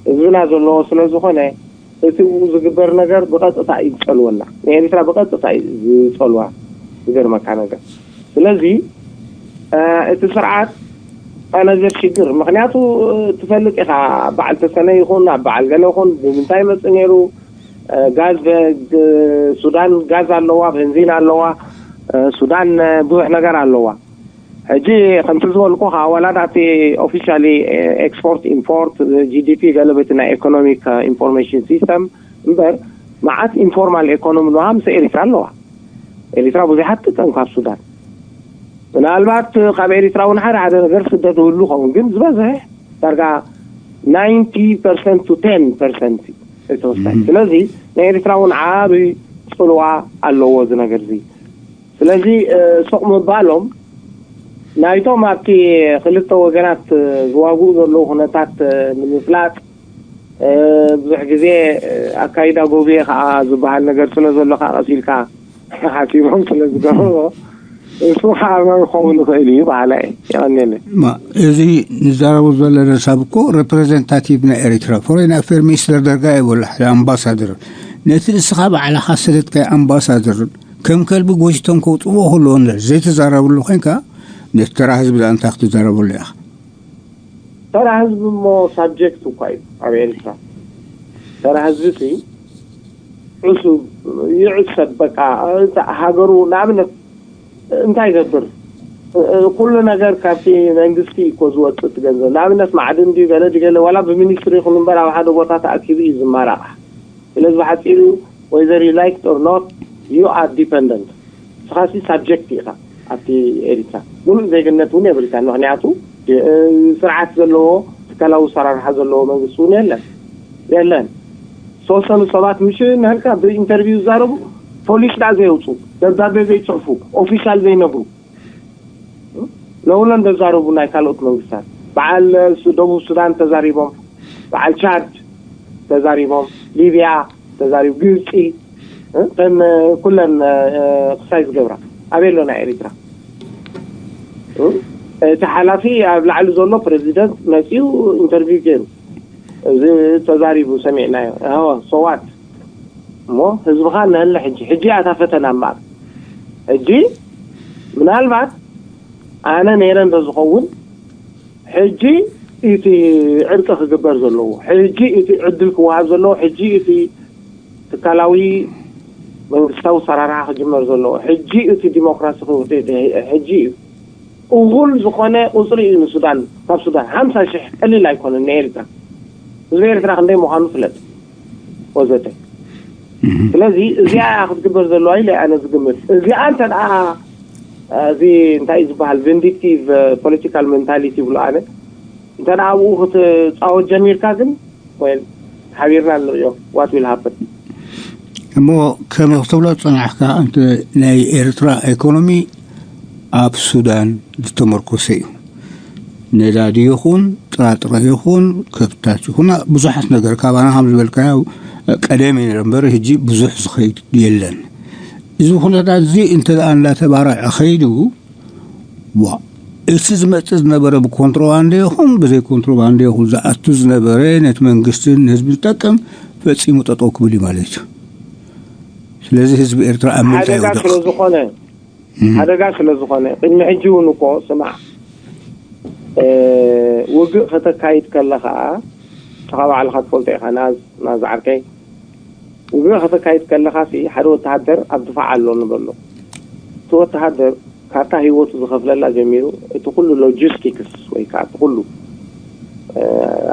ህዝብና ዘለዎ ስለ ዝኾነ እቲ ዝግበር ነገር ብቐጥታ እዩ ዝፀልወና። ንኤሪትራ ብቐጥታ እዩ ዝፀልዋ። ዝገርመካ ነገር ስለዚ እቲ ስርዓት ኣነዘር ሽግር ምክንያቱ ትፈልጥ ኢኻ። በዓል ተሰነ ይኹን ኣብ በዓል ገለ ይኹን ብምንታይ መፅእ ነይሩ ጋዝ ሱዳን ጋዝ ኣለዋ፣ ቤንዚን ኣለዋ፣ ሱዳን ብዙሕ ነገር ኣለዋ። ሕጂ ከምቲ ዝበልኩኻ ዋላ ናቲ ኦፊሻሊ ኤክስፖርት ኢምፖርት ጂ ዲ ፒ ገለ በቲ ናይ ኢኮኖሚክ ኢንፎርሜሽን ሲስተም እምበር መዓት ኢንፎርማል ኢኮኖሚ ንሃ ምስ ኤሪትራ ኣለዋ። ኤሪትራ ብዙሓት ትጠም ካብ ሱዳን ምናልባት ካብ ኤሪትራ እውን ሓደ ሓደ ነገር ስደት ዝህሉ ኸውን ግን ዝበዝሐ ዳርጋ ናይንቲ ፐርሰንት ቱ ቴን ፐርሰንት ተወሳይ። ስለዚ ንኤሪትራ እውን ዓብ ፅልዋ ኣለዎ እዚ ነገር እዚ። ስለዚ ሱቕ ምባሎም ናይቶም ኣብቲ ክልተ ወገናት ዝዋግኡ ዘለዉ ኩነታት ንምፍላጥ ብዙሕ ግዜ ኣካይዳ ጎብየ ከዓ ዝበሃል ነገር ስለ ዘሎ ከዓ ቀስ ኢልካ ሓሲቦም ስለ ዝገበሮ እሱ ከዓ ክኸውን ይኽእል እዩ በሃላይ። የቐንየለይ። እዚ ንዛረቡ ዘለና ሰብ እኮ ሬፕሬዘንታቲቭ ናይ ኤሪትራ ፎሬን ኣፌር ሚኒስተር ደርጋ ይበሉ ሓደ ኣምባሳደር ነቲ ንስኻ ባዕልኻ ሰደትካይ ኣምባሳደር ከም ከልቢ ጎቲቶም ከውፅዎ ከለዎ ዘይተዛረብሉ ኮይንካ ነቲ ተራ ህዝቢ ዳ እንታይ ክትዛረበሉ ኢኻ? ተራ ህዝቢ እሞ ሳብጀክት እኳ እዩ ኣብ ኤርትራ። ተራ ህዝቢ ሲ ዕሱብ ይዕሰብ በቃ። ሃገሩ ንኣብነት እንታይ ይገብር? ኩሉ ነገር ካብቲ መንግስቲ እኮ ዝወፅእ እቲ ገንዘብ። ንኣብነት ማዕድን ድዩ ገለ ድዩ ገለ፣ ዋላ ብሚኒስትሪ ይኹን እምበር ኣብ ሓደ ቦታ ተኣኪቡ እዩ ዝመራቃ። ስለዚ ብሓፂሩ whether you like it or not, you are dependent። ንስኻሲ ሳብጀክት ኢኻ ኣብቲ ኤሪትራ። ሙሉእ ዜግነት እውን የብልካን። ምክንያቱ ስርዓት ዘለዎ ትካላዊ ሰራርሓ ዘለዎ መንግስቲ እውን የለን የለን። ዝተወሰኑ ሰባት ምሽ ናልካ ብኢንተርቪው ዝዛረቡ፣ ፖሊስ ዳ ዘየውፁ፣ ደብዳቤ ዘይፅሕፉ፣ ኦፊሻል ዘይነግሩ፣ ለውለን ዘዛረቡ ናይ ካልኦት መንግስታት፣ በዓል ደቡብ ሱዳን ተዛሪቦም፣ በዓል ቻድ ተዛሪቦም፣ ሊብያ ተዛሪቡ፣ ግብፂ ከም ኩለን ክሳይ ዝገብራ ኣበይ ኣሎ ናይ ኤሪትራ? እቲ ሓላፊ ኣብ ላዕሊ ዘሎ ፕረዚደንት መፂኡ ኢንተርቪው ገይሩ፣ እዚ ተዛሪቡ ሰሚዕናዮ። ሶዋት እሞ ህዝብኻ ነህለ ሕጂ ሕጂ ኣታ ፈተና እምበኣር። ሕጂ ምናልባት ኣነ ነይረ እንተዝኸውን፣ ሕጂ እቲ ዕርቂ ክግበር ዘለዎ፣ ሕጂ እቲ ዕድል ክወሃብ ዘለዎ፣ ሕጂ እቲ ትካላዊ መንግስታዊ ሰራርሓ ክጅመር ዘለዎ፣ ሕጂ እቲ ዲሞክራሲ ክውደድ ሕጂ እዩ። እኹል ዝኾነ ቁፅሪ እዩ ንሱዳን፣ ካብ ሱዳን ሓምሳ ሽሕ ቀሊል ኣይኮነን፣ ንኤርትራ፣ ህዝቢ ኤርትራ ክንደይ ምዃኑ ፍለጥ ወዘተ። ስለዚ እዚኣ ክትግበር ዘለዋ ኢለ ኣነ ዝግምት። እዚኣ እንተ ደኣ እዚ እንታይ እዩ ዝበሃል፣ ቪንዲክቲቭ ፖለቲካል ሜንታሊቲ ይብሎ ኣነ፣ እንተ ደኣ ኣብኡ ክትፃወት ጀሚርካ ግን፣ ወይል ሓቢርና ንሪኦ what will happen። እሞ ከም ክትብሎ ዝፀናሕካ፣ እንተ ናይ ኤርትራ ኢኮኖሚ ኣብ ሱዳን ዝተመርኮሰ እዩ። ነዳዲ ይኹን፣ ጥራጥረ ይኹን፣ ከብታት ይኹን፣ ብዙሓት ነገር ካባና ከም ዝበልካዮ ቀደም እዩ ነይሩ እምበር፣ ሕጂ ብዙሕ ዝኸይድ የለን። እዚ ኩነታት እዚ እንተ ደኣ እንዳተባረዐ ኸይዱ፣ ዋ፣ እቲ ዝመጽእ ዝነበረ ብኮንትሮባንዶ ይኹን ብዘይ ኮንትሮባንዶ ይኹን ዝኣቱ ዝነበረ ነቲ መንግስትን ንህዝቢ ዝጠቅም ፈጺሙ ጠጠው ክብል እዩ ማለት እዩ። ስለዚ ህዝቢ ኤርትራ ኣብ ምንታይ ሓደጋ ይውደቕ? ስለ ዝኾነ፣ ሓደጋ ስለ ዝኾነ፣ ቅድሚ ሕጂ እውን እኮ ስማዕ፣ ውግእ ከተካይድ ከለኻ፣ ንስኻ ባዕልኻ ትፈልጦ ኢኻ፣ ናዝ ናዝ ዓርከይ፣ ውግእ ከተካይድ ከለኻ ሲ ሓደ ወተሃደር ኣብ ድፋዕ ኣሎ ንበሎ። እቲ ወተሃደር ካብታ ህይወቱ ዝኸፍለላ ጀሚሩ፣ እቲ ኩሉ ሎጂስቲክስ ወይ ከዓ እቲ ኩሉ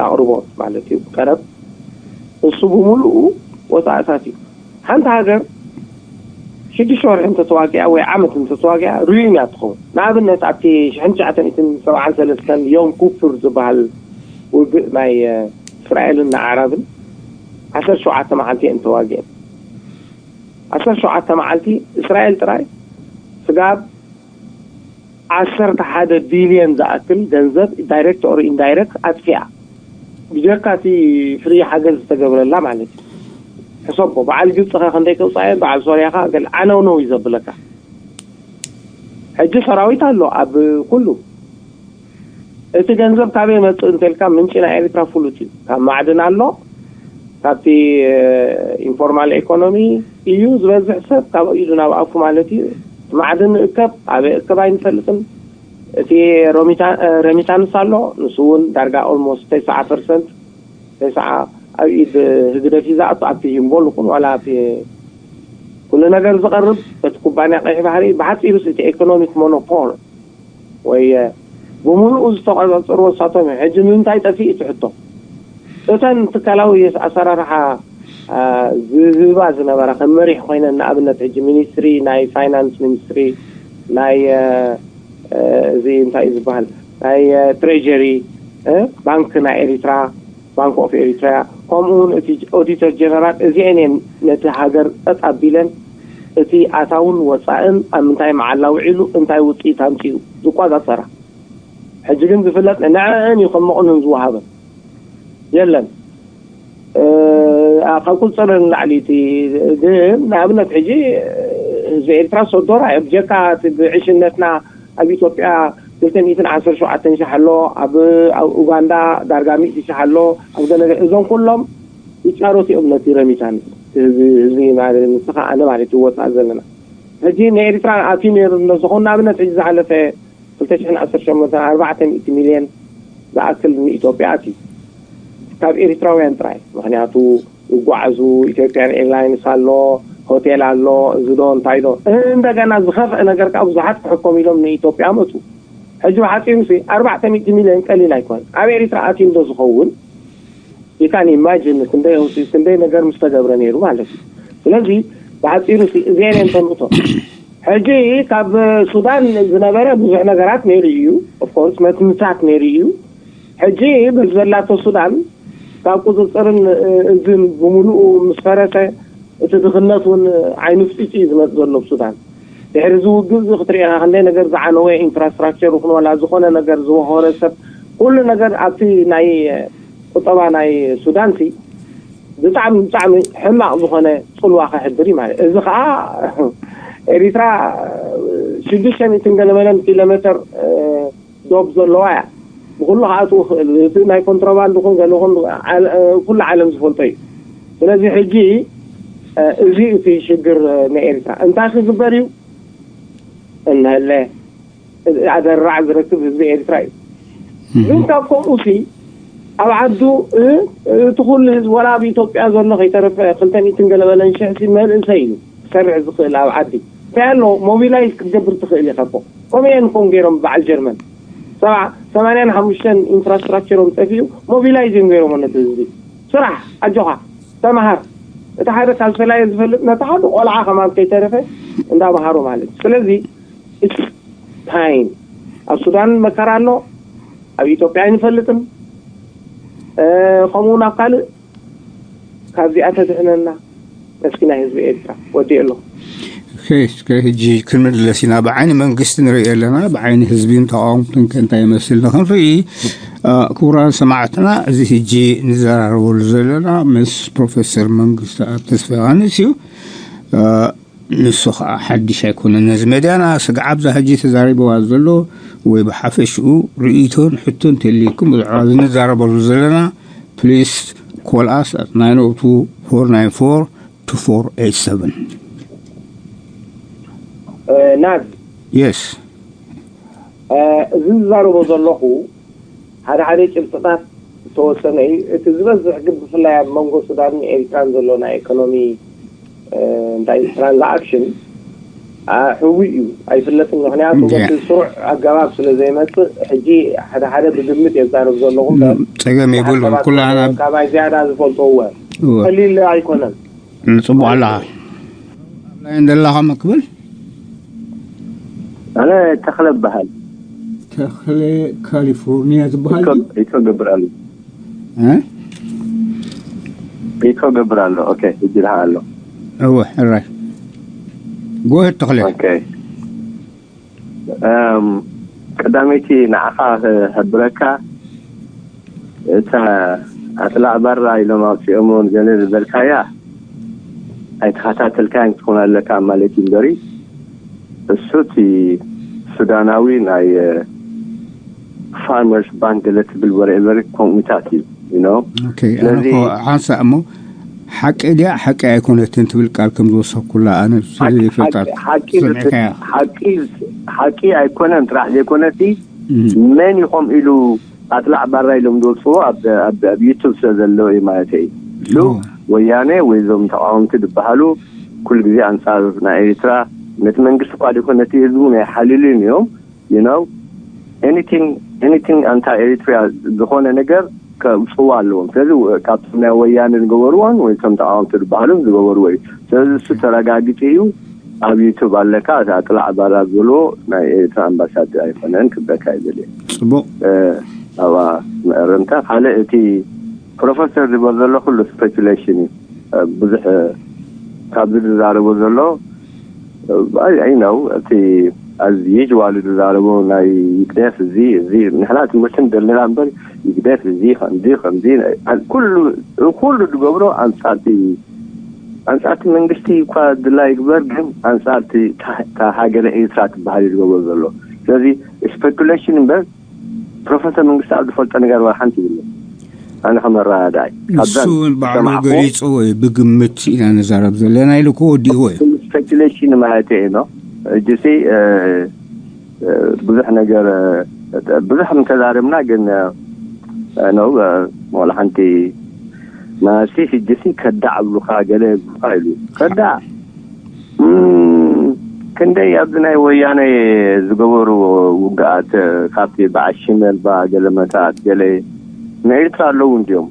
ኣቕርቦት ማለት እዩ፣ ቀረብ፣ እሱ ብምሉኡ ወፃእታት እዩ። ሓንቲ ሃገር ሽዱሽተ ወርሒ እንተተዋጊኣ ወይ ዓመት እንተተዋጊኣ ሩይን እያ ትኸውን። ንኣብነት ኣብቲ ሽሕን ትሽዓተ ሚእትን ሰብዓን ሰለስተን ዮም ኩፕር ዝበሃል ውግእ ናይ እስራኤልን ኣዕራብን ዓሰርተ ሸውዓተ መዓልቲ እየን ተዋጊአን። ዓሰርተ ሸውዓተ መዓልቲ እስራኤል ጥራይ ስጋብ ዓሰርተ ሓደ ቢልዮን ዝኣክል ገንዘብ ዳይሬክት ኦር ኢንዳይሬክት ኣጥፊኣ፣ ብጀካ እቲ ፍሪ ሓገዝ ዝተገብረላ ማለት እዩ። ሕሰቦ፣ በዓል ግብፂ ከ ክንደይ ከውፃእየን፣ በዓል ሶርያ ከ ገለ ዓነውነው እዩ ዘብለካ። ሕጂ ሰራዊት ኣሎ ኣብ ኩሉ። እቲ ገንዘብ ካበይ መፅእ እንተልካ ምንጪ ናይ ኤርትራ ፍሉጥ እዩ። ካብ ማዕድን ኣሎ፣ ካብቲ ኢንፎርማል ኢኮኖሚ እዩ ዝበዝሕ ሰብ ካብ ኢዱ ናብ ኣፉ ማለት እዩ። እቲ ማዕድን እከብ ኣበይ እከብ ኣይንፈልጥን። እቲ ረሚታንስ ኣሎ፣ ንሱ እውን ዳርጋ ኦልሞስት ተስዓ ፐርሰንት ተስዓ ኣብ ኢድ ህግደፍ እዩ ዝኣቱ። ኣብቲ ሂምቦል ይኹን ዋላ ኣብቲ ኩሉ ነገር ዝቐርብ እቲ ኩባንያ ቀይሕ ባሕሪ ብሓፂሩ እቲ ኢኮኖሚክ ሞኖፖል ወይ ብምሉኡ ዝተቆፃፀርዎ ንሳቶም እዮም። ሕጂ ንምንታይ ጠፊእ እቲ ሕቶ? እተን ትካላዊ ኣሰራርሓ ዝህባ ዝነበራ ከም መሪሕ ኮይነን ንኣብነት ሕጂ ሚኒስትሪ ናይ ፋይናንስ፣ ሚኒስትሪ ናይ እዚ እንታይ እዩ ዝበሃል ናይ ትሬጀሪ፣ ባንክ ናይ ኤሪትራ፣ ባንክ ኦፍ ኤሪትራ፣ ከምኡ እውን እቲ ኦዲተር ጀነራል እዚአን እየን ነቲ ሃገር ቀጥ ኣቢለን እቲ ኣታውን ወፃእን ኣብ ምንታይ መዓላ ውዒሉ እንታይ ውፅኢት ኣምፂኡ ዝቆፃፀራ። ሕጂ ግን ዝፍለጥ ንዐአን እዩ ከም መቑንን ዝወሃበን የለን። ካብ ቁፅፅር ንላዕሊ እቲ ግን ንኣብነት ሕጂ ህዝቢ ኤርትራ ሰዶራ እዮም ብጀካ እቲ ብዕሽነትና ኣብ ኢትዮጵያ ክልተ ሚእትን ዓሰርተ ሸውዓተን ሻሕ ኣሎ፣ ኣብ ኡጋንዳ ዳርጋ ሚእቲ ሻሕ ኣሎ፣ ኣብ ገለ እዞም ኩሎም ይጫረቱ እዮም ነቲ ረሚታንስ ህዝቢ ማለት ንስኻ ኣነ ማለት ይወፃእ ዘለና ሕጂ ንኤርትራ ኣትዩ ነይሩ እንተዝኸውን ንኣብነት ሕጂ ዝሓለፈ ክልተ ሽሕን ዓሰርተ ሸሞንተን ኣርባዕተ ሚእቲ ሚልዮን ዝኣክል ንኢትዮጵያ ኣትዩ ካብ ኤርትራውያን ጥራይ። ምክንያቱ ይጓዓዙ፣ ኢትዮጵያን ኤርላይንስ ኣሎ፣ ሆቴል ኣሎ፣ እዚ ዶ እንታይ ዶ። እንደገና ዝኸፍአ ነገር ከዓ ብዙሓት ክሕኮም ኢሎም ንኢትዮጵያ መፁ። ሕጂ ብሓፂሩ ሲ ኣርባዕተ ሚእቲ ሚልዮን ቀሊል ኣይኮን። ኣብ ኤሪትራ ኣትዩ እንዶ ዝኸውን you can imagine ክንደይ ህውሲ ክንደይ ነገር ምስ ተገብረ ነይሩ ማለት እዩ። ስለዚ ብሓፂሩ ሲ እዚአን እየን ተምርቶ። ሕጂ ካብ ሱዳን ዝነበረ ብዙሕ ነገራት ነይሩ እዩ። Of course መትንታት ነይሩ እዩ። ሕጂ በዚ ዘላቶ ሱዳን ካብ ቁፅፅርን እዝን ብምሉኡ ምስ ፈረሰ እቲ ድኽነት እውን ዓይኑ ፍጢጡ እዩ ዝመፅ ዘሎ ኣብ ሱዳን። ድሕሪ እዚ ውግእ እዚ ክትርኢ ኢኻ ክንደይ ነገር ዝዓነወ ኢንፍራስትራክቸር ይኹን ዋላ ዝኾነ ነገር ዝወኸረ ሰብ ኩሉ ነገር ኣብቲ ናይ ቁጠባ ናይ ሱዳን ሲ ብጣዕሚ ብጣዕሚ ሕማቕ ዝኾነ ፅልዋ ከሕድር እዩ ማለት እዚ ከዓ ኤሪትራ ሽዱሽተ ሚእትን ገለመለን ኪሎ ሜትር ዶብ ዘለዋ እያ። ብኩሉ ክኣትው ክእል እቲ ናይ ኮንትሮባንድ ኹን ገለ ኹን ኩሉ ዓለም ዝፈልጦ እዩ። ስለዚ ሕጂ እዚ እቲ ሽግር ናይ ኤርትራ እንታይ ክግበር እዩ እንሀለ ኣደራዕ ዝረክብ ህዝቢ ኤርትራ እዩ። ግን ካብ ከምኡ ሲ ኣብ ዓዱ እቲ ኩሉ ህዝቢ ዋላ ኣብ ኢትዮጵያ ዘሎ ከይተረፈ ክልተ ሚእትን ገለ በለን ሽሕ ሲ መንእሰይ እዩ ክሰርሕ ዝኽእል ኣብ ዓዲ እንታይ ኣሎ ሞቢላይዝ ክትገብር ትኽእል ኢኻ እኮ። ከምኡ እየን እኮም ገይሮም በዓል ጀርመን ሰማንያን ሓሙሽተን ኢንፍራስትራክቸሮም ጠፊኡ ሞቢላይዝ እዮም ገይሮም ነቲ ህዝቢ። ስራሕ ኣጆኻ ተምሃር። እቲ ሓደ ካልሰላየ ዝፈልጥ ነቲ ሓደ ቆልዓ ከማን ከይተረፈ እንዳምሃሩ ማለት እዩ። ስለዚ ታይም ኣብ ሱዳን መከራ ኣሎ፣ ኣብ ኢትዮጵያ ኣይንፈልጥን፣ ከምኡ ናብ ካልእ ካብዚኣ ተድሕነና መስኪና ህዝቢ ኤርትራ ወዲእ ኣሎ። እስከ ሕጂ ክንምለስ ኢና። ብዓይኒ መንግስቲ ንርኢ ኣለና፣ ብዓይኒ ህዝቢን ተቃወምትን ከ እንታይ ይመስል ንክንርኢ። ክቡራን ሰማዕትና፣ እዚ ሕጂ ንዘራረበሉ ዘለና ምስ ፕሮፌሰር መንግስቲ ኣብ ተስፋ ዮሃንስ እዩ። ንሱ ከዓ ሓድሽ ኣይኮነን ነዚ መድያና። ስግዓ ኣብዛ ሕጂ ተዛሪበዋ ዘሎ ወይ ብሓፈሽኡ ርእይቶን ሕቶን ተልይኩም ብዛዕባ እዚ ንዛረበሉ ዘለና please call us at nine oh two, four nine four, two four eight seven. ናድ Yes. እዚ ዝዛረቦ ዘለኹ ሓደ ሓደ ጭብጥታት ዝተወሰነ እዩ። እቲ ዝበዝሕ ግን ብፍላይ ኣብ መንጎ ሱዳንን ኤሪትራን ዘሎ ናይ ኢኮኖሚ እንታይ ትራንዛክሽን ሕዊ እዩ፣ ኣይፍለጥን። ምክንያቱ በቲ ስሩዕ ኣገባብ ስለ ዘይመፅእ ሕጂ ሓደ ሓደ ብግምት የዛርብ ዘለኹ። ፀገም የብሉን። ኩላና ካባይ ዝያዳ ዝፈልጥዎ ቀሊል ኣይኮነን። ንፅቡቅ ኣለኻ። ላይን ዘለኻ መክብል ኣነ ተኽለ በሃል። ተኽለ ካሊፎርኒያ ዝበሃል ይቶ ገብር ኣሎ። ይቶ ገብር ኣሎ። ኦኬ፣ እጅ ደሓ ኣሎ። እወ፣ ሕራይ። ጎህ ተኽለ። ኦኬ። ቀዳመይቲ ንዓኻ ክሕብረካ፣ እታ ኣጽላዕ ባራ ኢሎም ኣውጺኦሞ ገለ ዝበልካያ ኣይተኸታተልካያን ክትኾን ኣለካ ማለት እዩ እምበሪ፣ እሱ እቲ ሱዳናዊ ናይ ፋርመርስ ባንክ ገለ ትብል ወረኤቨር ኮሚታት እዩ። ሓንሳእ እሞ ሓቂ ድያ ሓቂ ኣይኮነትን ትብል ቃል ከም ዝወሰኩላ ኣነ ይፈልጣ። ሓቂ ኣይኮነን ጥራሕ ዘይኮነሲ መን ይኾም ኢሉ ኣጥላዕ ባራ ኢሎም ዝወፅዎ ኣብ ዩቱብ ስለ ዘሎ እዩ ማለት እዩ። እሱ ወያነ ወይ እዞም ተቃወምቲ ዝበሃሉ ኩሉ ግዜ ኣንፃር ናይ ኤርትራ ነቲ መንግስቲ እኳ ዘይኮነ ነቲ ህዝቡ ናይ ሓልዩን እዮም። you know anything anything ኣንታ ኤሪትሪያ ዝኾነ ነገር ከውፅዋ ኣለዎም። ስለዚ ካብቶም ናይ ወያነ ዝገበርዎን ወይ እቶም ተቃወምቲ ዝበሃሉ ዝገበርዎ እዩ። ስለዚ እሱ ተረጋጊፂ እዩ። ኣብ ዩቱብ ኣለካ። እቲ ኣጥላዕ ባራ ዝበልዎ ናይ ኤሪትራ ኣምባሳደር ኣይኮነን ክብለካ ይደል። ፅቡቅ ኣብኣ መእረምታ ካልእ እቲ ፕሮፌሰር ዝበል ዘሎ ኩሉ ስፔኩሌሽን እዩ። ብዙሕ ካብዚ ዝዛረቦ ዘሎ ኣይ ነው እቲ ኣዚ ዩዋሉ ዝዛረቦ ናይ ይግደፍ እዚ እዚ ንሕና ትምህርቲ ንደለና እምበር ይግደፍ እዚ ከምዚ ከምዚ ኩሉ ኩሉ ዝገብሮ ኣንፃርቲ ኣንፃርቲ መንግስቲ እኳ ድላ ይግበር ግን ኣንፃርቲ ሃገረ ኤርትራ ትበሃል እዩ ዝገብሮ ዘሎ። ስለዚ ስፔኩሌሽን እምበር ፕሮፌሰር መንግስቲ ኣብ ዝፈልጦ ነገር ወላ ሓንቲ ይብሉ ኣነ ከም ኣረዳዳይ ንሱ እውን ባዕሉ ገሊፅዎ እዩ። ብግምት ኢና ንዛረብ ዘለና ኢሉ ክወዲእዎ እዩ። ስፔኩሌሽን ማለት እዩ ነው። እጅሲ ብዙሕ ነገር ብዙሕ እንተዛረብና ግን ነው ወላ ሓንቲ ማሲ ሕጅሲ ከዳዕ ኣብሉካ ገለ ይብሉካ ኢሉ ከዳዕ ክንደይ ኣብዚ ናይ ወያነ ዝገበሩ ውግኣት፣ ካብቲ በዓል ሽመልባ ገለ መታት ገለ ንኤርትራ ኣለዉ እንዲዮም።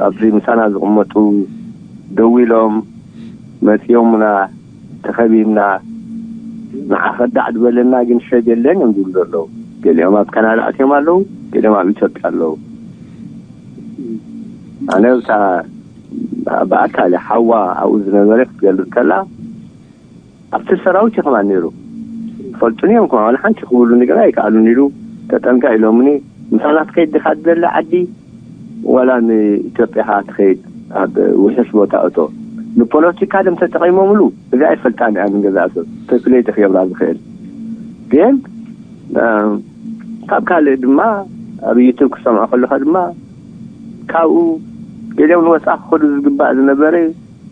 ኣብዚ ምሳና ዝቕመጡ ደው ኢሎም መጺኦምና፣ ተኸቢብና፣ ንዓ ከዳዕ ዝበለና ግን ሰብ የለን እዮም ዝብሉ ዘለዉ። ገሊኦም ኣብ ካናዳ ኣትዮም ኣለዉ፣ ገሊኦም ኣብ ኢትዮጵያ ኣለዉ። ኣነ ብታ ብኣካል ሓዋ ኣብኡ ዝነበረ ክትገልጽ ከላ ኣብቲ ሰራዊት እዩ ከማን ነይሩ። ይፈልጡኒ እዮም ከማን፣ ዋላ ሓንቲ ክብሉኒ ግን ኣይከኣሉን ኢሉ ተጠንቀቕ ኢሎምኒ። ምሳና ትኸይድ ዲኻ ትደሊ ዓዲ ዋላ ንኢትዮጵያ ኢኻ ትኸይድ ኣብ ውሕስ ቦታ እቶ። ንፖለቲካ ድም ተጠቒሞምሉ እዚ ኣይፈልጣን እያ። ንገዛእ ሰብ ተክለይቲ ክገብራ ዝኽእል ግን ካብ ካልእ ድማ ኣብ ዩቱብ ክሰምዖ ከለኻ ድማ ካብኡ ገሊኦም ንወፃ ክኸዱ ዝግባእ ዝነበረ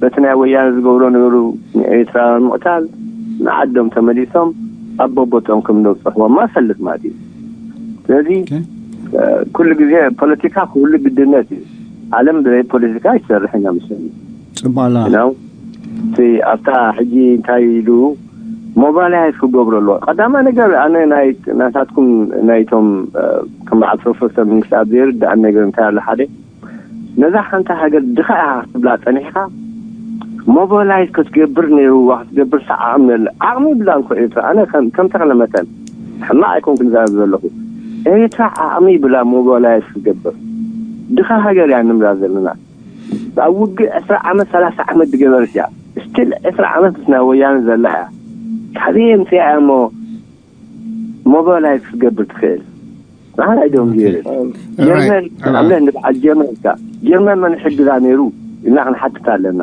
በቲ ናይ ወያነ ዝገብሮ ነበሩ ንኤርትራውያን ምቕታል ንዓዶም ተመሊሶም ኣብ ቦቦቶም ከም ዘብፅሕዎም ማፈልጥ ማለት እዩ። ስለዚ ኩሉ ግዜ ፖለቲካ ክህሉ ግድነት እዩ። ዓለም ብዘይ ፖለቲካ ይሰርሕ ኢና መስለኒ። ፅባላ ነው እቲ ኣብታ ሕጂ እንታይ ኢሉ ሞባይል ክገብሩ ኣለዎ። ቀዳማ ነገር ኣነ ናይ ናታትኩም ናይቶም ከም በዓል ፕሮፌሰር መንግስቲ ኣብ ዘይርዳእ ነገር እንታይ ኣሎ ሓደ ነዛ ሓንቲ ሃገር ድኻ ኢኻ ክትብላ ጸኒሕካ ሞባይል ክትገብር ነይርዋ ክትገብር ሰዓቕም ነለ ዓቕሚ ይብላ እንኮ ኤርትራ ኣነ ከም ተኽለ መጠን ሕማቕ ኣይኮንኩ ዝዛረብ ዘለኹ ኤርትራ ዓቕሚ ይብላ ሞባይል ክትገብር ድኻ ሃገር እያ ንምላ ዘለና ኣብ ውግእ ዕስራ ዓመት ሰላሳ ዓመት ዝገበረት እያ ስቲል ዕስራ ዓመት ምስ ናይ ወያነ ዘላ እያ ካበየ ምፅያ እያ እሞ ሞባይል ክትገብር ትኽእል ንዓና ኣይደም ገይሩ ጀርመን ኣምለ ንበዓል ጀርመን ካ ጀርመን መን ሕግዛ ነይሩ እና ክንሓትት ኣለና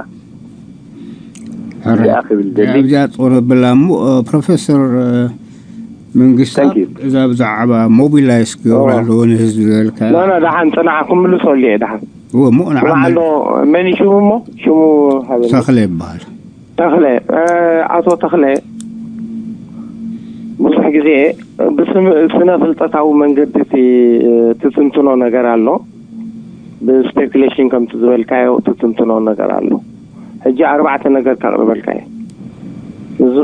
እዚኣ ክብል ደሊ ኣብዚኣ ጦር ብላ እሞ ፕሮፌሰር መንግስታ Thank you. እዛ ብዛዕባ ሞቢላይስ ክገብራ ኣለዎ ንህዝቢ ዝበልካ ኖ ኖ ደሓን ፅናሕ ክምልሶ ኣለ እየ ደሓን እዎ እሞ ንዓ ስማዕ ኣሎ መን እዩ ሽሙ እሞ ሽሙ ሃበኒ ተኽለ ይበሃል ተኽለ እ፣ ኣቶ ተኽለ ብዙሕ ግዜ ብስነ ፍልጠታዊ መንገዲ እቲ ትትንትኖ ነገር ኣሎ ብስፔኩሌሽን ከምቲ ዝበልካዮ ትትንትኖ ነገር ኣሎ ሕጂ ኣርባዕተ ነገር ካቅርበልካ እየ እዚ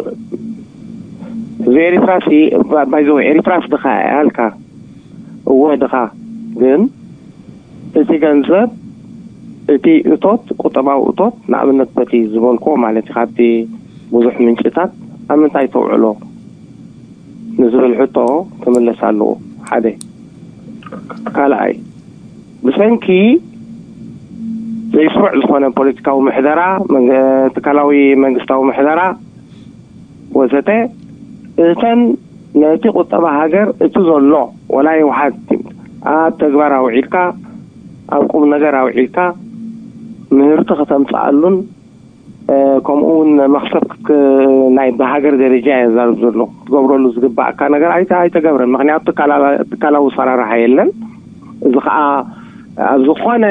ኤሪትራ ሲ ባይዘወ ኤሪትራ ስ ድኻ እያ ያልካ እወ ድኻ ግን እቲ ገንዘብ እቲ እቶት ቁጠባዊ እቶት ንኣብነት በቲ ዝበልክዎ ማለት እዩ ካብቲ ብዙሕ ምንጭታት ኣብ ምንታይ ተውዕሎ ንዝብል ሕቶ ክምለስ ኣለዎ ሓደ ካልኣይ ብሰንኪ ዘይስሩዕ ዝኾነ ፖለቲካዊ ምሕደራ ትካላዊ መንግስታዊ ምሕደራ ወዘተ እተን ነቲ ቁጠባ ሃገር እቲ ዘሎ ወላ ይውሓድ ኣብ ተግባር ኣውዒልካ ኣብ ቁም ነገር ኣውዒልካ ምህርቲ ከተምፅኣሉን ከምኡ እውን መክሰብ ናይ ብሃገር ደረጃ እየ ዛርብ ዘሎ ክትገብረሉ ዝግባእካ ነገር ኣይተ- ኣይተገብረን ምክንያቱ ትካላ- ትካላዊ ሰራርሓ የለን እዚ ከዓ ኣብ ዝኾነ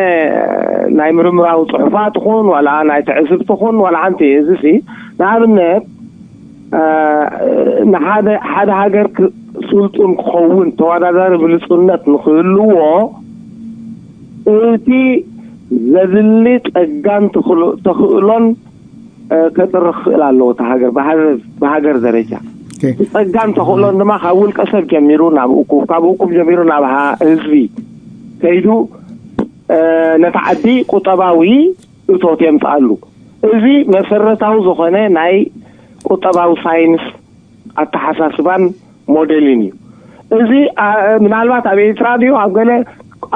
ናይ ምርምራዊ ፅሑፋት ኹን ዋላ ናይ ትዕዝብቲ ኹን ዋላ ሓንቲ እዚ ሲ ንኣብነት ንሓደ ሓደ ሃገር ስልጡን ክኸውን ተወዳዳሪ ብልፁነት ንክህልዎ እቲ ዘድሊ ፀጋን ተኽእሎን ከጥርኽ ክእል ኣለዎ እቲ ሃገር ብሃገር ደረጃ ፀጋን ተኽእሎን ድማ ካብ ውልቀ ሰብ ጀሚሩ ናብ እኩብ ካብ እኩብ ጀሚሩ ናብ ህዝቢ ከይዱ ነቲ ዓዲ ቁጠባዊ እቶት የምፅኣሉ እዚ መሰረታዊ ዝኾነ ናይ ቁጠባዊ ሳይንስ ኣተሓሳስባን ሞዴልን እዩ እዚ ምናልባት ኣብ ኤርትራ ድዩ ኣብ ገለ